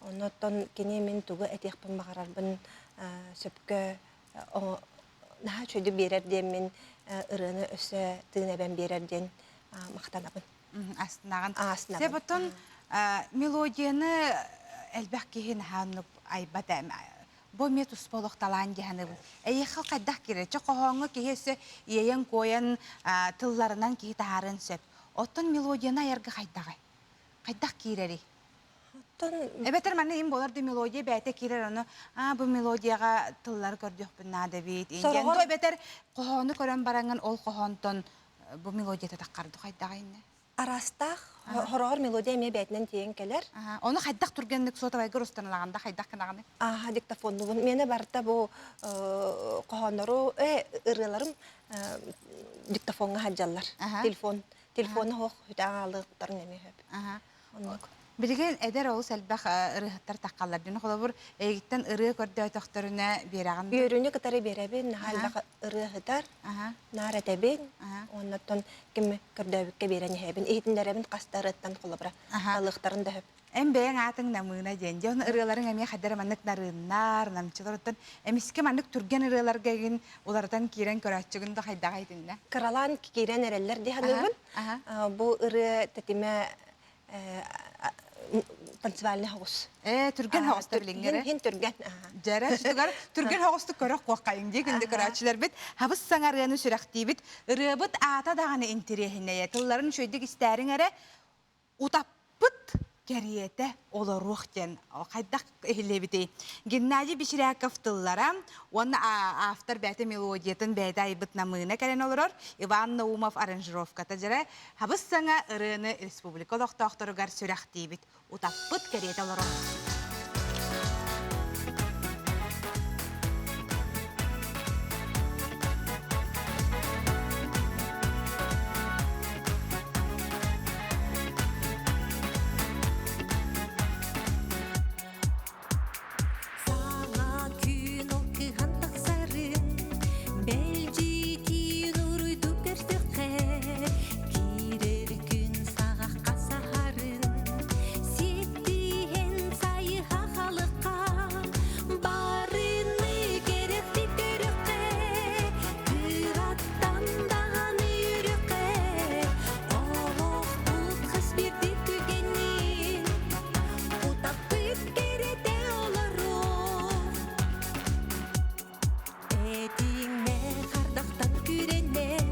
Оннуттан кини мин тугу этиэхпин баҕарарбын сөпкө наһаа үчүгэйдик биэрэр диэммин ырыаны өссө тыын эбэн биэрэр диэн махтанабын. Астынаҕын. Астынабын. Сеп мелодияны элбэх киһи наһаа айбат Бу эмиэ туспа олох талаан дии саныыбын. Эйиэхэ хайдах киирэр? Чэ, хоһооҥҥо киһи өссө иэйэн-куойан тылларынан киһи таһаарыан сөп. Оттон мелодияны айарга хайдаҕый? Хайдах киирэрий? Оттон Эбэтэр манна им буолар да мелодия бэйэтэ киирэр ону аа бу мелодияҕа тыллары көрдүөхпүн наада эбит. Сороҕор эбэтэр хоһоону көрөн бараҥҥын ол хоһоонтон бу мелодията таххарды хайдаҕый иннэ? Араастаах хороҕор мелодия эмиэ бэйэтинэн тиийэн кэлэр. Ону хайдах түргэнник суотабайгар устан ылаҕын да хайдах гынаҕыный? Ааха диктофоннубун. Миэнэ барыта бу хоһооннору ырыаларым диктофоҥҥа сылдьаллар. Телефон телефону суох үтэ аалыктарын эмиэ сөп. Оннук. Билигин эдэр олус элбэх ырыаһыттар таххаллар. Дьону холобур эйигиттэн ырыа көрдөөтөхтөрүнэ биэрэҕин. Үөрүүнү кытары биэрэбин, наһаа элбэх ырыаһытар, наар этэбин, уоннаттан ким көрдөөбүккэ биэрэн иһэбин, иһитиннэрэбин хас да ырыаттан холобура талыахтарын да сөп. Эн бэйэҥ аатыҥ Намыына диэн. Дьон ырыаларыҥ эмиэ хайдара маннык нарыыннар, намчылар оттон эмискэ маннык түргэн ырыаларга игин уларытан киирэн көрөөччүгүн да хайдаҕа итиннэ? Кыралаан киирэн эрэллэр дии саныыбын. Бу ырыа тэтимэ Танцевальный хоҕус. Э, түргэн хоҕус билиҥҥэ. Хин түргэн. Дьэрэ, түгэр түргэн хоҕустук көрөх куоххайыҥ дии күндү көрөөччүлэрбит. Хабыс саҥа ырыаны сүрэхтиибит. Ырыабыт аата даҕаны интириэһинэйэ. Тылларын үчүгэйдик истээриҥ эрэ. Утаппыт кэриэтэ олоруох диэн хайдах иһиллибитий? Геннадий Бечеряков тыллара уонна автор бэйэтэ мелодиятын бэйэтэ айбыт намыына кэлэн олорор Иван Наумов аранжировката дьэрэ хабыс саҥа ырыаны республика олохтоохторугар сүрэхтиибит утаппыт кэриэтэ олорор. Саҥа күн ол кыһан тахсарын, Бэлдьитиин уруйду көрсөххө, Киирэр күн саҕахха саһарын, Сиэттиһэн сайыһа халыкка, Барыны кэрэхтик көрүөххэ, Кыраттан даҕаны үөрүөххэ, Олохпут хас биирдии түгэнин Утаппыт кэрэтэ олоруох. Этиҥнэ хардахтан күрэнэн,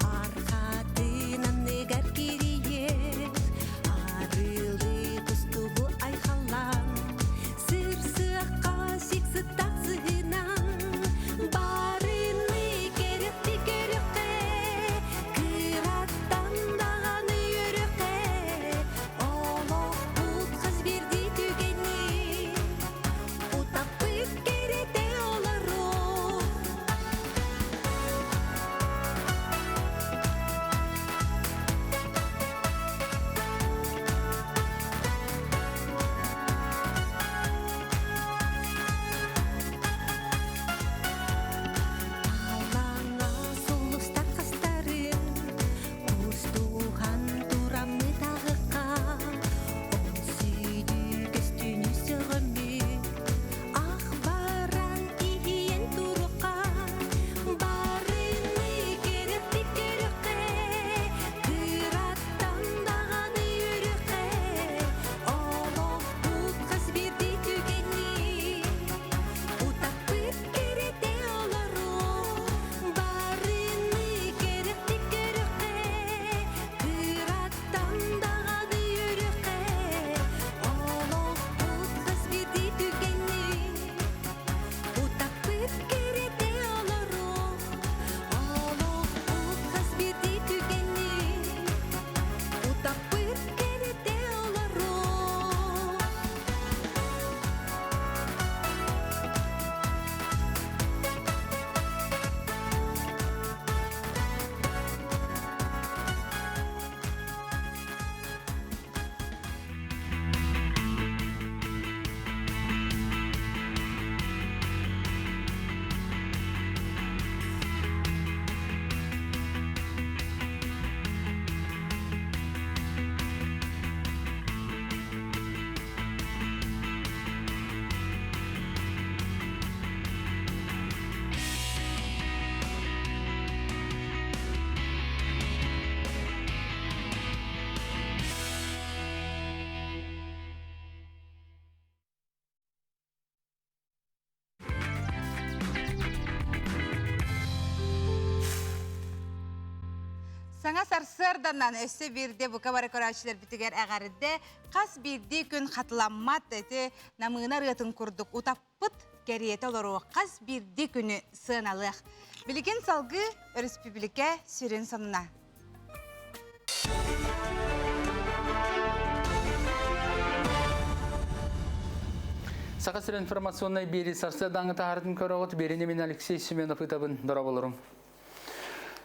Архатын анныгар кириэх, Арыылыы кустугу айхаллаан, Сырсыахха сик сыттах сыһынан, Барыны кэрэхти көрүөххэ, Кыраттан даҕаны үөрүөххэ, Олохпут хас биирдии түгэнин Утаппыт кэрэтэ олоруох. Аллаҥа сулустар хастарын Кустухан тураммыт аҕыкка Ол сүдү көстүүнү сөҕөммүт Ах баран иһийэн турукка Барыны кэрэхтик көрүөххэ Кыраттан даҕаны үөрүөххэ Олохпут хас биирдии түгэнин Утаппыт кэрэтэ олоруох Барыны кэрэхтик көрүөххэ Кыраттан даҕаны үөрүөххэ Олохпут хас биирдии түгэнин Утаппыт кэрэтэ олоруох Олохпут хас биирдии түгэнин Утаппыт кэрэтэ олоруох. Саҥа сарсыарданан өссө биирдэ бука бары көрөөччүлэрбитигэр эҕэрдэ хас биирдии күн хатыламмат ити намыына ырыатын курдук утаппыт кэриэтэ олоруох хас биирдии күнү сыаналыах. Билигин салгыы өрөспүүбүлүкэ сүрүн сонуна. Саха сир информационнай биэри сарсыардааҥы таһаарытын көрөҕүт. Биэrini мин Алексей Семенов ытабын. Дорооболорум.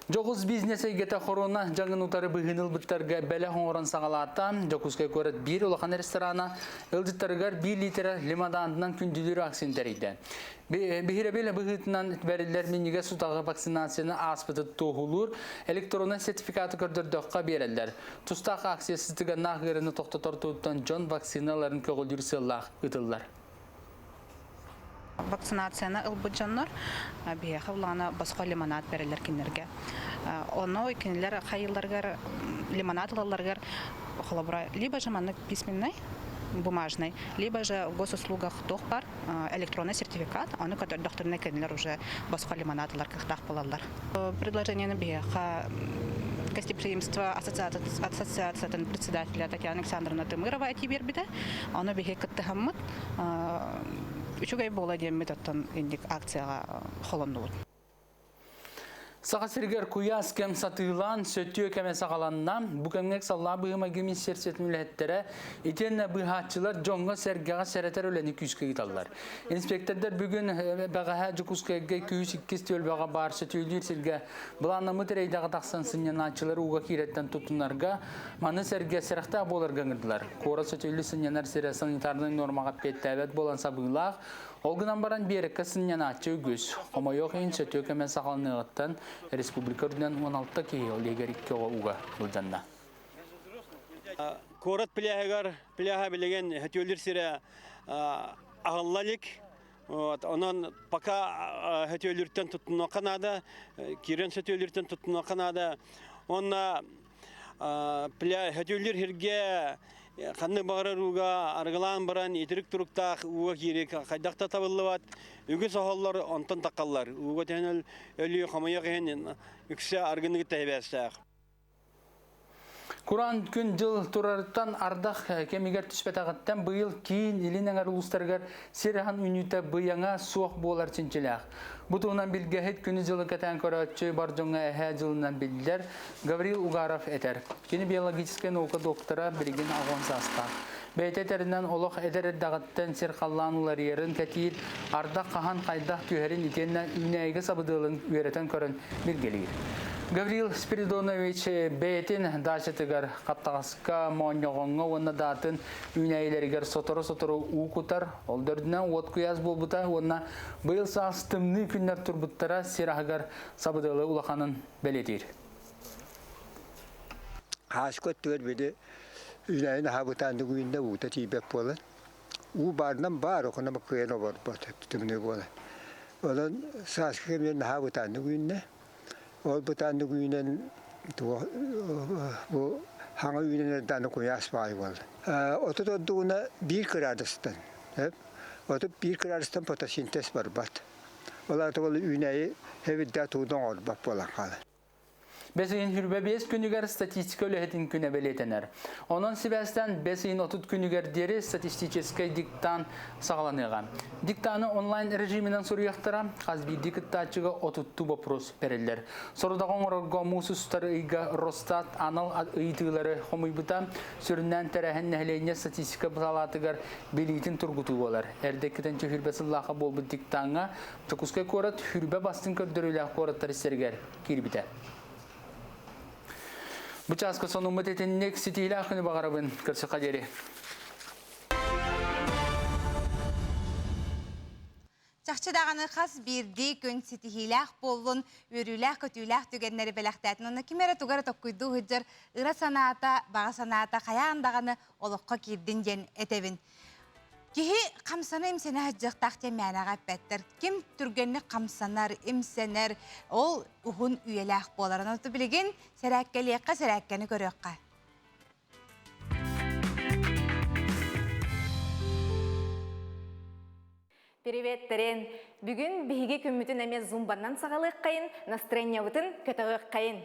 Дьоҕус бизнес эйгэтэ хоруона дьаҥын утары быһыыны ылбыттарга бэлэх оҥорон саҕалаата. Дьокуускай куорат биир улахан ресторана ыалдьыттарыгар биир лиитэрэ лимонаадынан күндүлүүр акцияны тэрийдэ. Биһирэбил быһыытынан бэриллэр минньигэс утаҕы вакцинацияны ааспыты туоһулуур электроннай сертификаты көрдөрдөххө биэрэллэр. Тустаах акция сытыганнаах ыарыыны тохтотор туһуттан дьон вакциналарын көҕүлүүр сыаллаах ыытыллар. Вакцинацияны ылбыт дьоннор биһиэхэ улаана босхо лимонад бэрэллэр кинилэргэ. Ону кинилэр хайыыларыгар лимонад ылалларыгар холобура либо же маннык письменный бумажный, либо же в госуслугах туох бар электронный сертификат, ону көтөрдөхтөрүнэ кинилэр уже босхо лимонад ылар кыахтаах буолаллар. Предложениены биһиэхэ гостеприимство ассоциациятын председателя Татьяна Александровна Тымырова этии биэрбитэ. Ону биһи кыттыһаммыт үчүгэй буола диэммит оттон инник акцияҕа холоннубут. Саха сиригэр куйаас кэм сатыылаан, сөтүө кэмэ саҕаланна. Бу кэмҥэ ыксаллаах быһыы-майгы министиэристибэтин үлэһиттэрэ итиэннэ быыһааччылар дьоҥҥо-сэргэҕэ сэрэтэр үлэни күүскэ ыыталлар. Инспектордар бүгүн бэҕэһээ Дьокуускайга күүс иккис түөлбэҕэ баар сөтүөлүүр сиргэ былааннаммыт рейдэҕэ тахсан сынньанааччылар ууга киирэттэн туттунарга, маны сэргэ сэрэхтээх буоларга ыҥырдылар. Куорат сөтүөлүү сынньанар сирэ санитарнай нуормаҕа эппиэттээбэт буолан сабыылаах, Ол гынан баран биэрэккэ сынньанааччы үгүс. Хомойуох иһин сөтүө кэмэ саҕаланыаҕыттан республика үрдүнэн 16 киһи, ол иһигэр икки оҕо уга былдьанна. Куорат пляһыгар пляһа билигин хөтүөлүр сирэ аһылла илик. Вот, онон пока хөтүөлүртэн туттунуохха наада, киирэн сөтүөлүртэн туттунуохха наада. Онно хөтүөлүр сиргэ ханнык баҕарар ууга арыгылаан баран итирик туруктаах ууга киирик хайдах да табыллыбат. Үгүс оһоллор онтон таххаллар. Ууга түһэн өлүү хомойуох иһин үксэ аргыныгы тэһибээстээх. Кураан күн-дьыл турарыттан ардах кэмигэр түспэтэҕиттэн быйыл киин илин эҥэр улуустарыгар сир аһын үүнүүтэ быйаҥа суох буолар чинчилээх. Бу туһунан билгэһит күнү-дьылы кэтээн көрөөччү бар дьоҥҥо эһээ дьылынан биллэр Гаврил Угаров этэр. Кини биологическай наука доктора, билигин аҕон саастаах. Бэйэтэ этэринэн олох эдэр эрдэҕиттэн сир-халлаан уларыйарын кэтиир, ардах хаһан хайдах түһэрин итиэннэ үүнээйигэ сабыдыалын үөрэтэн көрөн билгэлиир. Гаврил Спиридонович бэйэтин даачатыгар хаптаҕаска, моонньоҕоҥҥо уонна даатын үүнээйилэригэр сотору-сотору уу кутар. Ол дөрдүнэн уот куйаас буолбута уонна быйыл саас тымныы күннэр турбуттара сир аһыгар сабыдыалы улаханын бэлиэтиир. Хааска өттүгэр били үлэһин аһабытааннык үүннэ уута тиийбэт буолан уу баарынан баар окуна кыайан оборбот тымныы буолан. Онон сааскы кэмигэр наһаа бытааннык үүннэ. Ол бытааннык үүнэн бу хаҥа үүнэн эрдэҕинэ куйаас баҕайы буолла. Отут ордугуна биир кыраадыстан, 31 кыраадыстан фотосинтез барбат. Ол аата ол үүнээйи хэбирдээх тугу да оҥорбот буолан хаалар. Бэс ыйын 25 күнүгэр статистика үлэһитин күнэ бэлиэтэнэр. Онон сибээстээн бэс ыйын 30 күнүгэр диэри статистическай диктант саҕаланыаҕа. Диктаны онлайн режиминэн суруйахтара, хас биирдии кыттааччыга отуттуу боппуруос бэриллэр. Сорудаҕы оҥорорго муус устар ыйга Росстат анал ыйытыылары хомуйбута, сүрүннээн тэрээһин нэһилиэнньэ статистика салаатыгар билиитин тургутуу буолар. Эрдэ иккитэн түһүрбэ сыллаахха буолбут диктаҥҥа Дьокуускай куорат хүрбэ бастыҥ көрдөрүүлээх куораттар истэригэр киирбитэ. Бу чааска сонуммут итинник ситиилээх күнү баҕарабын. Көрсөххө диэри. Чахчы даҕаны хас биирдии күн ситиһиилээх буоллун, үөрүүлээх-көтүүлээх түгэннэри бэлэхтээтин. Онно ким эрэ тугу эрэ токкуйдуу сылдьар ыра санаата, баҕа санаата хайаан даҕаны олоххо киирдин диэн этэбин. Киһи хамсана имсэнэ сылдьыахтаах диэн мээнэҕэ эппэттэр. Ким түргэнник хамсанар, имсэнэр, ол уһун үйэлээх буолар. Онон билигин сэрээккэлиэххэ, сэрээккэни көрүөххэ. Привет, Терен! Бүгүн биһиги күммүтүн эмиэ зумбаннан саҕалыаххайын, настроениябытын көтөҕүөххэйин.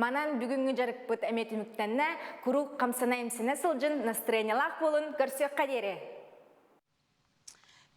Манан бүгүҥҥү дьарыкпыт эмиэ түмүктэннэ. Куруук хамсана-имсэнэ сылдьын, настроениелаах буолун, көрсүөххэ диэри!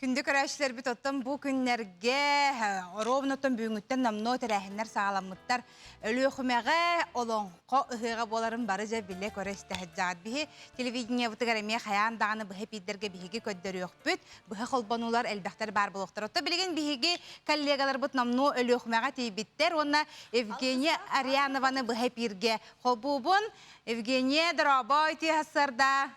Күндү көрөөччүлэрбит оттон бу күннэргэ оруобун оттон бүгүҥҥүттэн номнуо тэрээһиннэр саҕаламмыттар. Өлүөхүмэҕэ олоҥхо ыһыаҕа буоларын бары дьэ билэ көрө истэ сылдьаҕыт. Биһи телевидениебытыгар эмиэ хайаан даҕаны быһа эпиирдэргэ биһиги көрдөрүөхпүт, быһа холбонуулар элбэхтэр баар буолуохтар. Оттон билигин биһиги коллегаларбыт номнуо Өлүөхүмэҕэ тиийбиттэр уонна Евгения Арианованы быһа эпииргэ холбуубун. Евгения, дорообо, үтүө сарсыарда.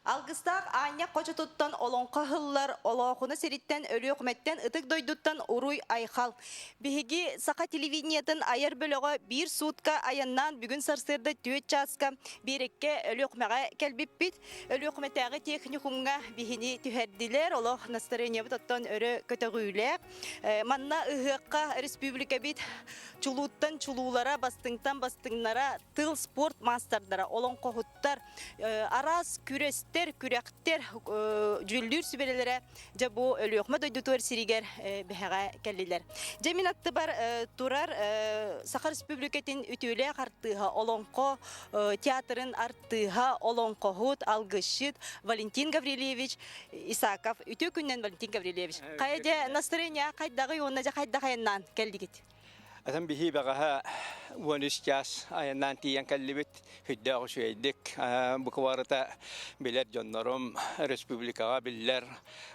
Алгыстаах аанньах хочотуттан олоҥхо ыһыллар, Олоохуна сириттэн, Өлүөхүмэттэн, ытык дойдуттан уруй-айхал. Биһиги саха телевидениетын айар бөлөҕө биир суутка айаннаан бүгүн сарсыарда түөрт чааска биэрэккэ Өлүөхүмэҕэ кэлбиппит. Өлүөхүмэтээҕи техникумҥа биһини түһэрдилэр. Олох настарыанньабыт оттон өрө көтөҕүүлээх. Манна ыһыахха республикабит чулууттан чулуулара, бастыҥтан бастыҥнара тыл спорт маастардара, олоҥхоһуттар, араас күрэстэр, күрэхтэр дьүүллүүр сүбэлэлэрэ дьэ бу Өлүөхүмэ дойдутугар сиригэр бэһэҕэ кэллилэр. Дьэ мин аттыбар турар Саха Республикатын үтүөлээх артыыһа, олоҥхо театрын артыыһа, олоҥхоһут, алгысчыт Валентин Гаврильевич Исаков. Үтүө күннэн Валентин Гаврильевич. Хайа дьэ настроение хайдаҕый уонна дьэ хайдах айаннаан кэллигит? Атын биһи бэҕэһээ 13 час айаннаан тиийэн кэллибит. Хүддээх үчүгэйдик букварыта билэр дьоннорум республикаҕа биллэр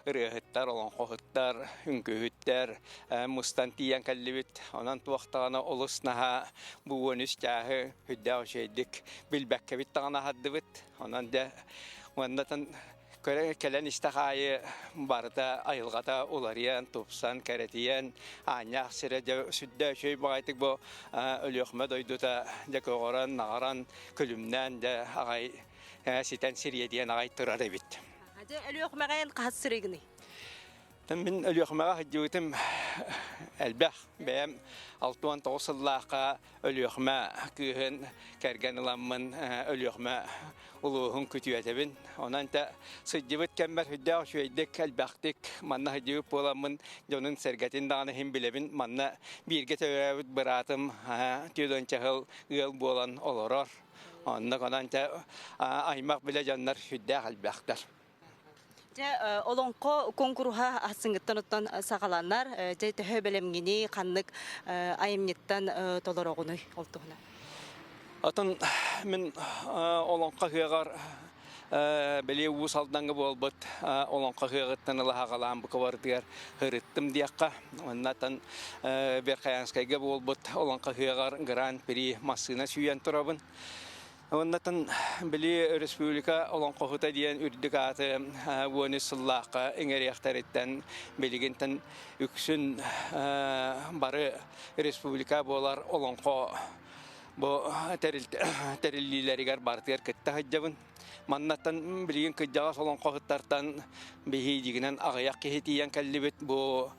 ырыаһыттар, олоҥхоһуттар, үҥкүүһүттэр мустан тиийэн кэллибит. Онон туох даҕаны олус наһаа бу 13 чааһы хүддээх үчүгэйдик билбэккэбит даҕаны аһардыбыт. Онон дьэ уоннатан Көрө кэлэн истэх аайы барыта айылҕата уларыйан, тупсан, кэрэтийэн, аанньаах сирэ дьэ сүрдэ үчүгэй баҕайытык бу Өлүөхүмэ дойдута дьэ көҕөрөн, наҕаран, күлүмнээн дьэ аҕай ситэн сириэдийэн аҕай турар эбит. Дьэ Өлүөхүмэҕэ эн хаһыс сырыыгыный? Мин Өлүөхүмэҕэ сылдьыбытым элбэх. Бэйэм 69 сыллаахха Өлүөхүмэ кыыһын кэргэн ыламмын Өлүөхүмэ улууһун күтүөтэбин. Онон тэ сылдьыбыт кэммэр сүрдээх үчүгэйдик, элбэхтик манна сылдьыбыт буоламмын дьонун сэргэтин даҕаны иһин билэбин. Манна бииргэ төрөөбүт быраатым түөрт сыл ыал буолан олорор. Онно онон тэ аймах билэ дьоннор сүрдээх элбэхтэр. Дьэ, олоҥхо куонкуруһа аһсыҥҥыттан оттон саҕаланар. Дьэ, төһө бэлэмҥиний, ханнык айымньыттан толороҕунуй ол туһунан? Атын мин олоҥхо ыһыаҕар били Уус Алдаҥҥа буолбут олоҥхо ыһыаҕыттан ыла аҕалаан букабардыгар ырыттым диэххэ. Оннатан Верхоянскайга буолбут олоҥхо ыһыаҕар гран-при массыына сүүйэн турабын. Оннатын били республика олоҥхоһута диэн үрдүк ааты 13 сыллаахха иҥэриэхтэриттэн билигинтэн үксүн бары республика буолар олоҥхо бу тэриллиилэригэр барытыгар кытта сылдьабын. Маннаттан билигин кырдьаҕас олоҥхоһуттартан биһиигинэн аҕыйах киһи тиийэн кэллибит. Бу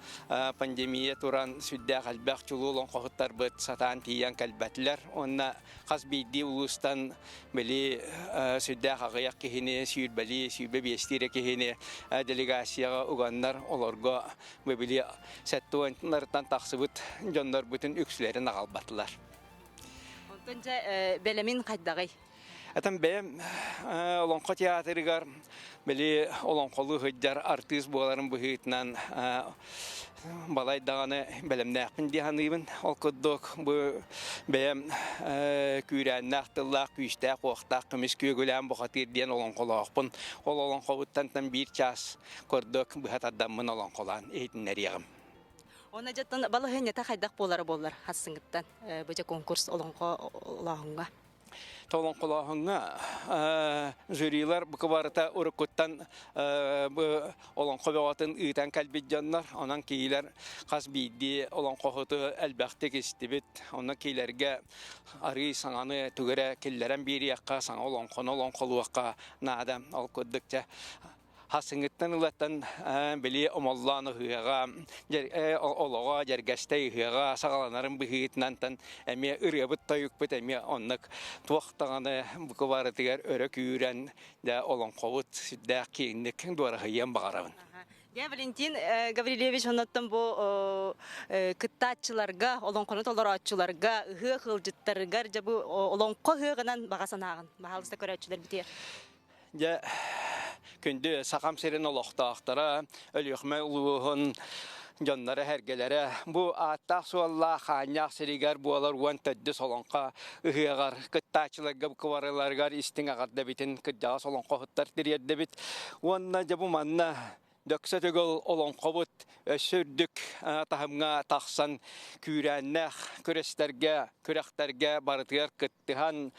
пандемия туран сүрдээх элбэх чулуу олоҥхоһуттарбыт сатаан тиийэн кэлбэтилэр. Уонна Хас биирдии улуустан били сүрдээх аҕыйах киһини, сүүрбэлии, 25 эрэ киһини делегацияҕа уганнар, олорго били сэттэ тахсыбыт дьоннорбутун үксүлэрин аҕалбатылар. Онтон дьэ бэлэмин хайдаҕый? Этэн бэйэм Олоҥхо театрыгар били олоҥхолуу сылдьар артыыс буоларым быһыытынан балай даҕаны бэлэмнээхпин дии саныыбын. Ол курдук бу бэйэм күүрээннээх тыллаах, күүстээх-уохтаах көмүс күөгүлээн бухатыыр диэн олоҥхолоохпун. Ол олоҥхобуттан биир чаас курдук быһа тардаммын олоҥхолоон иһитиннэриэҕим. Уонна дьоттон балаһыанньата хайдах буолара буоллар хассыҥыттан бу дьэ конкурс олоҥхолооһуҥҥа? Олоҥхолооһуҥҥа жюрилар бука барыта уруккуттан бу олоҥхо бөҕөтүн ыытан кэлбит дьоннор. Онон киилэр хас биирдии олоҥхоһуту элбэхтик истибит. Онно киилэргэ арыый саҥаны тугу эрэ киллэрэн биэриэххэ, саҥа олоҥхону олоҥхолуохха наада. Ол курдук дьэ Хасыҥыттан ылаттан били омоллоон ыһыаҕа, олоҕо дьэргэстэй ыһыаҕа саҕаланарын быһыытынан эмиэ ырыабыт-тойукпут эмиэ оннук туох даҕаны бука барытыгар өрө күүрэн дьэ олоҥхобут сүрдээх киэҥник дуораһыйыан баҕарабын. Дьэ, Валентин Гаврильевич оннуттан бу кыттааччыларга, олоҥхону толорооччуларга, ыһыах ыалдьыттарыгар дьэ бу олоҥхо ыһыаҕынан баҕа санааҕын баһаалыста көрөөччүлэр битиэр. Дьэ, күндү Сахам сирин олохтоохторо, Өлүөхүмэ улууһун дьонноро эһэргэлэрэ бу ааттаах-суоллаах Хаанньаах сиригэр буолар 14 олоҥхо ыһыаҕар кыттааччыларга кыбарыларыгар истиҥ эҕэрдэбитин кырдьаҕас олоҥхоһуттар тириэрдэбит. Уонна дьэ бу манна дөксө төгүл олоҥхобут өссө үрдүк таһымҥа тахсан күүрээннээх күрэстэргэ, күрэхтэргэ барытыгар кыттыһан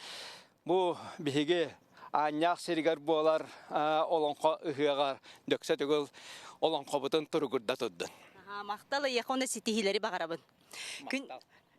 бу биһиги Аанньаах сиригэр буолар олоҥхо ыһыаҕар дөксө төгүл олоҥхобутун туругурда турдун. Махтал эйиэхэ уонна ситиһиилэри баҕарабын. Күн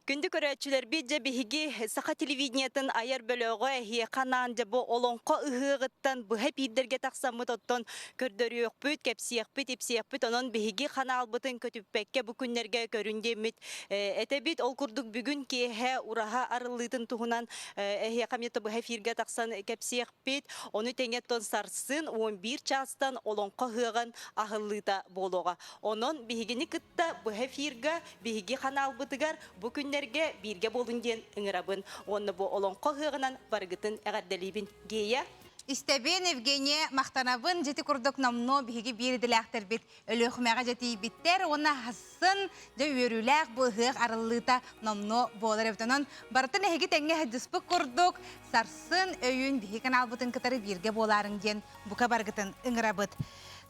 Күндү көрөөччүлэрбит, дьэ биһиги Саха телевидениетын айар бөлөҕө эһиэхэ анаан дьэ бу олоҥхо ыһыаҕыттан быһа эпиирдэргэ тахсаммыт оттон көрдөрүөхпүт, кэпсиэхпит, ипсиэхпит. Онон биһиги ханаалбытын көтүппэккэ бу күннэргэ көрүн диэммит этэбит. Ол курдук бүгүн киэһэ ураһа арыллыытын туһунан эһиэхэ эмиэ быһа эфиргэ тахсан кэпсиэхпит. Ону тэҥэ оттон сарсын 11 чаастан олоҥхо ыһыаҕын аһыллыыта буолуоҕа. Онон биһигини кытта быһа эфирга биһиги ханаалбытыгар бу күннэргэ бииргэ буолун диэн ыҥырабын. Уонна бу олоҥхо ыһыаҕынан барыгытын эҕэрдэлиибин. Гея. Истэбин, Евгения, махтанабын. Дьити курдук номнуо биһиги биир идэлээхтэрбит Өлүөхүмэҕэ дьэтийбиттэр уонна хасын дьэ үөрүүлээх бу ыһыах арыллыыта номнуо буолар эбит. Онон барытын эһиги тэҥҥэ сылдьыспыт курдук сарсын өйүүн биһиги каналбытын кытары бииргэ буолаарыҥ диэн бука барыгытын ыҥырабыт.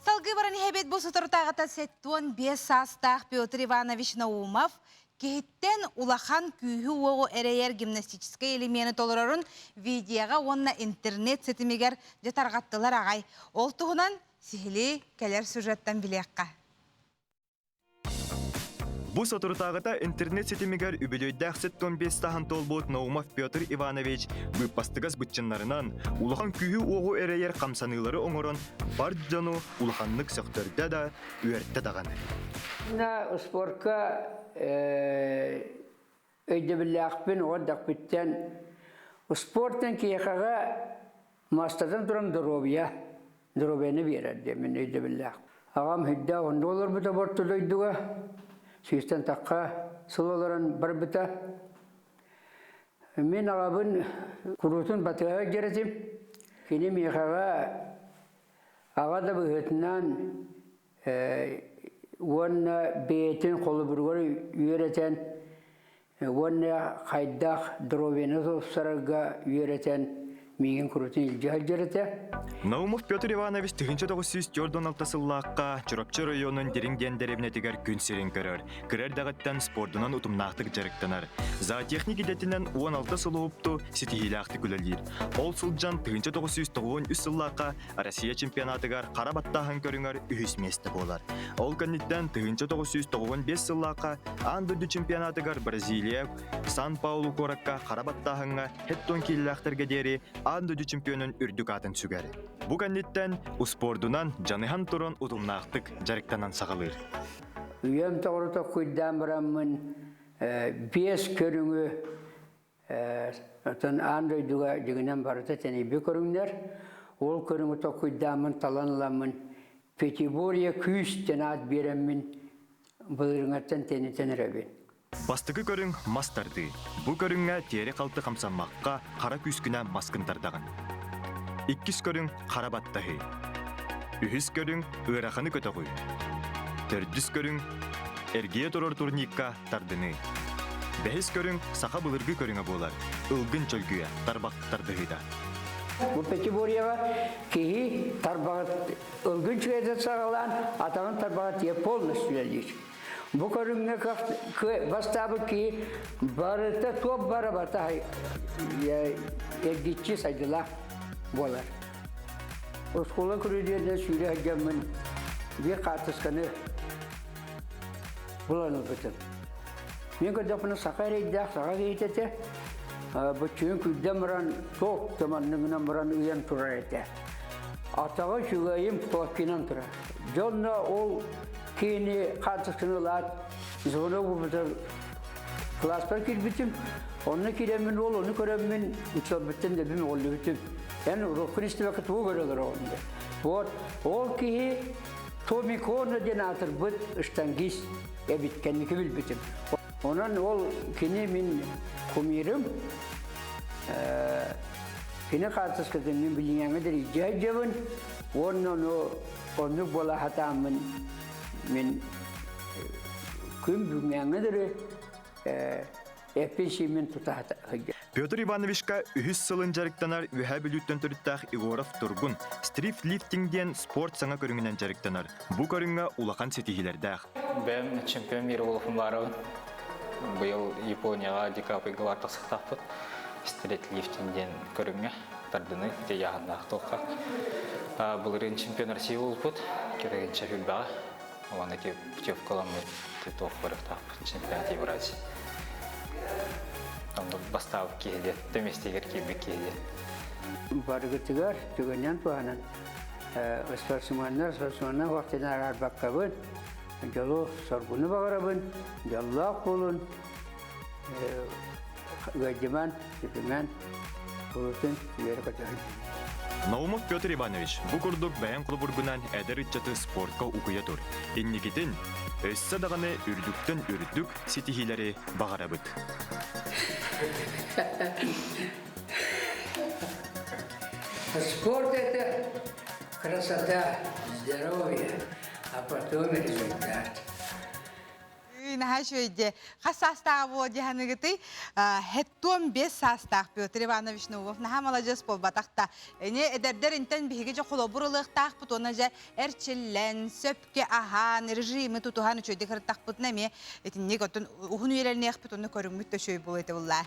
Салгыы баран иһэбит бу соторутааҕыта 75 саастаах Петр Иванович Наумов киһиттэн улахан күүһү-уоҕу эрэйэр гимнастическай элемени толорорун видеоҕа уонна интернет ситимигэр дьэ тарҕаттылар аҕай. Ол туһунан сиһилии кэлэр сюжеттан билиэххэ. Бу соторутааҕыта интернет ситимигэр үбүлүөйдээх 75 таһан туолбут Наумов Петр Иванович быыппастыгас быччыннарынан улахан күүһү-уоҕу эрэйэр хамсаныылары оҥорон бар дьону улаханнык сөхтөрдө да, үөртэ даҕаны. На спорка өйдөбүллээхпин оҕо эрдэхпиттэн спортан киһиэхэҕэ мастатан туран доруобуйа доруобуйаны биэрэр диэн мин өйдөбүллээх. Аҕам үрдээх онно олорбута борто дойдуга сүүстэн тахха сыл олорон барбыта. Мин аҕабын куруутун батыһа сылдьар этим. Кини миэхэҕэ аҕа да быһыытынан уонна бэйэтин холобуругар үөрэтэн уонна хайдах доруобуйаны тупсарарга үөрэтэн миигин курутун илдьэ сылдьар этэ. Наумов Петр Иванович 1946 сыллаахха Чурапчы оройуонун Дириҥ диэн дэриэбинэтигэр күн сирин көрөр. Кыра эрдэҕиттэн спордунан утумнаахтык дьарыктанар. Зоотехник идэтинэн 16 сыл уһупту ситиһиилээхтик үлэлиир. Ол сылдьан 1993 сыллаахха Россия чемпионатыгар хара баттааһын көрүҥэр үһүс миэстэ буолар. Ол кэнниттэн 1995 сыллаахха аан дойду чемпионатыгар Бразилия Сан-Паулу куоракка хара баттааһыҥҥа хеттон кииллээхтэргэ диэри аан дойду чемпионун үрдүк аатын сүгэр. Бу кэнниттэн успуордунан дьаныһан туран утумнаахтык дьарыктанан саҕалыыр. Үйэм тоҕуру токкуйдаан бараммын биэс көрүҥү Оттон аан дойдуга дьиҥинэн барыта тэнийбит көрүҥнэр. Ол көрүҥү толкуйдааммын, талан ыламмын, Пятиборье күүс диэн аат биэрэммин былырыҥҥаттан тэнитэн эрэбин. Бастакы көрүҥ мас тардыы. Бу көрүҥҥэ тиэри-халты хамсаммакка хара күүскүнэн маскын тардаҕын. Иккис көрүҥ хара баттаһыы. Үһүс көрүҥ ыараханы көтөҕүү. Төрдүс көрүҥ эргийэ турар турникка тардыныы. Бэһис көрүҥ саха былыргы көрүҥэ буолар. Ылгын чөлгүйэ, тарбах тардыһыыта. Бу Пятиборьеҕа киһи тарбаҕы ылгын чүөтэ саҕалаан атаҕын тарбаҕа тиийэ полностью үлэлиир. Бу көрүҥҥэ бастаабыт киһи барыта туох бара барыта эргиччи сайдылаах буолар. Оскуола көрүдүөрүнэн сүүрэ сылдьаммын биир хаартысканы булан ылбытым. Мин көрдөхпүнэ саха эрэйдээх, саха киһитэ этэ. Буччуйун күрдэн баран, туох да манныгынан баран ыйан турар этэ. Атаҕа үчүгэйим плавкинан турар. Дьонно ол киини хаартысканы ылаат, звонок буолбута класспар киирбитим. Онно киирэммин ол ону көрөммүн учуолбуттан дэбим оҕоллубутум. Эн уруккун истибэккэ тугу көрө олороҕун диэн. Вот ол киһи Томми Корно диэн аатырбыт штангист эбит кэнники билбитим. Онон ол кини мин кумирым, кини хаартыскатын мин билиҥҥэ диэри илдьэ сылдьабын уонна ону оннук буола сатааммын мин күн бүгүҥҥэ диэри эппин-сииммин тута сылдьабын. Петр Ивановичка үһүс сылын дьарыктанар Үөһээ Бүлүүттэн төрүттээх Егоров Тургун стрифт-лифтинг диэн спорт саҥа көрүҥүнэн дьарыктанар. Бу көрүҥҥэ улахан ситиһиилэрдээх. Бэйэм чемпион мира буолуохпун баарабын. Быйыл Японияҕа декабрьга бар тахсыахтаахпыт. Стрит-лифтинг диэн көрүҥҥэ тардыны тиийээһиннээх туохха. Былырыын чемпион России буолбут, кэрэгинчэ хүлбэҕэ. Уонна ити путевкаламмыт туох барыахтаахпыт чемпионат Евразии. Онно бастаабыт киһи диэн, төмүстигэр киирбит киһи диэн. Барыгытыгар түгэнинэн туһанан спортсменнар спортсменнар вахтынан араарбаккабын, дьолу соргуну баҕарабын, дьоллоох буолун, ыалдьыман, сүтүмэн, курутун үөрэ көтөһүн. Наумов Петр Иванович бу курдук бэйэҥ холобургунан эдэр ыччаты спортка угуйа тур. Инникитин өссө даҕаны үрдүктэн үрдүк ситиһиилэри баҕарабыт. Спорт это красота, здоровье, а потом результат. Наһаа үчүгэйде. Хас саастааҕа буо диһаныгытый? Хеттуон бес саастаах Петр Иванович Наумов наһаа маладьыас буолбатах та. Эни эдэрдэр интэн биһиги дьэ холобур ылыахтаахпыт уонна дьэ эрчиллэн, сөпкө аһаан, режими тутуһан үчүгэйдик ырыттахпытына эмиэ итинник оттон уһун үйэлэниэхпит уонна көрүҥмүт да үчүгэй буолуо этэ буллаа.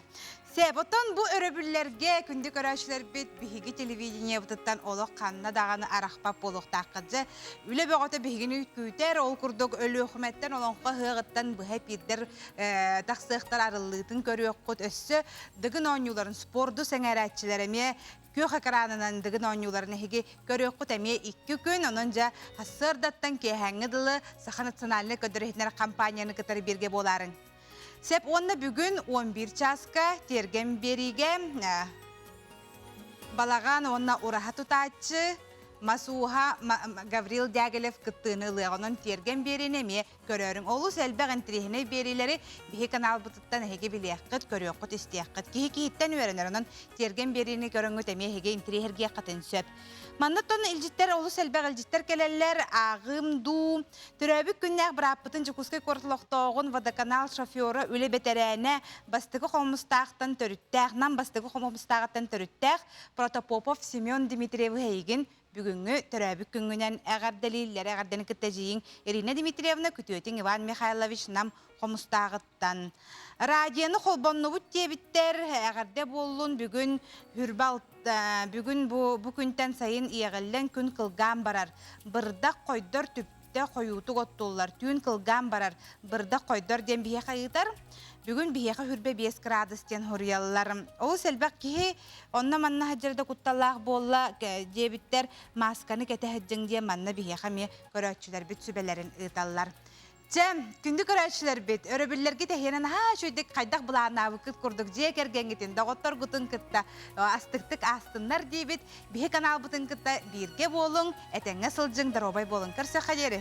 Сеп, оттон бу өрөбүллэргэ күндү көрөөччүлэрбит биһиги телевидениебытыттан олох ханна даҕаны арахпат буолуохтааххыт. Дьэ, үлэ бөҕөтө биһигини күүтэр, ол курдук Өлүөхүмэттэн Олоҥхо ыһыаҕыттан быһа эпиирдэр тахсыахтар арыллыытын көрүөххүт. Өссө Дыгын оонньууларын спорду сэҥээрээччилэр эмиэ күөх экранынан Дыгын оонньууларын эһиги көрүөххүт эмиэ икки күн. Онон дьэ, сарсыардаттан киэһээҥҥи дылы Саха национальнай көрдөрөр-иһитиннэрэр компанияны кытары бииргэ буолаарыҥ. Сеп уонна бүгүн 11 чааска тиэргэн биэриигэ балаҕан уонна ураһа тутааччы мас ууһа Гаврил Дягилев кыттыыны ылыаҕа. Онон тиэргэн биэриини эмиэ көрөөрүҥ. Олус элбэх интириэһинэй биэриилэри биһи каналбытыттан эһиги билиэххит, көрүөххүт, истиэххит. Киһи киһиттэн үөрэнэр. Онон тиэргэн биэриини көрөҥҥүт эмиэ эһиги интириэһиргиэххитин сөп. Манна тон илдьиттэр олус элбэх илдьиттэр кэлэллэр. Ааҕыым дуу, Төрөөбүт күннээх бырааппытын Дьокуускай куорат олохтооҕун водоканал шофера, үлэ бэтэрээнэ, бастакы хомустаахтан төрүттээх, Нам бастакы хомустааҕыттан төрүттээх Протопопов Семен Дмитриевы эйигин бүгүҥҥү төрөөбүт күҥҥүнэн эҕэрдэлииллэр. Эҕэрдэни кытта эдьиийиҥ Ирина Дмитриевна, күтүөтүҥ Иван Михайлович Нам хомустааҕыттан. Радионы холбоннубут диэбиттэр, эҕэрдэ буоллун бүгүн Хүрбалт бүгүн бу, бу күнтэн сайын иэҕиллэн күн кылгаан барар. Бырдах хойдор түптэ хойуутук оттуллар, түүн кылгаан барар, бырдах хойдор диэн биһиэхэ ыытар. Бүгүн биһиэхэ хүрбэ 5 градус диэн хоруйаллар. Олус элбэх киһи онно-манна сылдьар да кутталлаах буолла диэбиттэр, маасканы кэтэ сылдьыҥ диэн манна биһиэхэ эмиэ көрөөччүлэрбит сүбэлэрин ыыталлар. Чэ, күндү көрөөччүлэрбит, өрөбүллэргит эһиэнэ наһаа үчүгэйдик хайдах былааннаабыккыт курдук дьиэ кэргэҥҥитин, доҕотторгутун кытта астыктык аастыннар диибит. Биһи каналбытын кытта бииргэ буолуҥ, этэҥҥэ сылдьыҥ, доруобай буолуҥ. Көрсөххө диэри!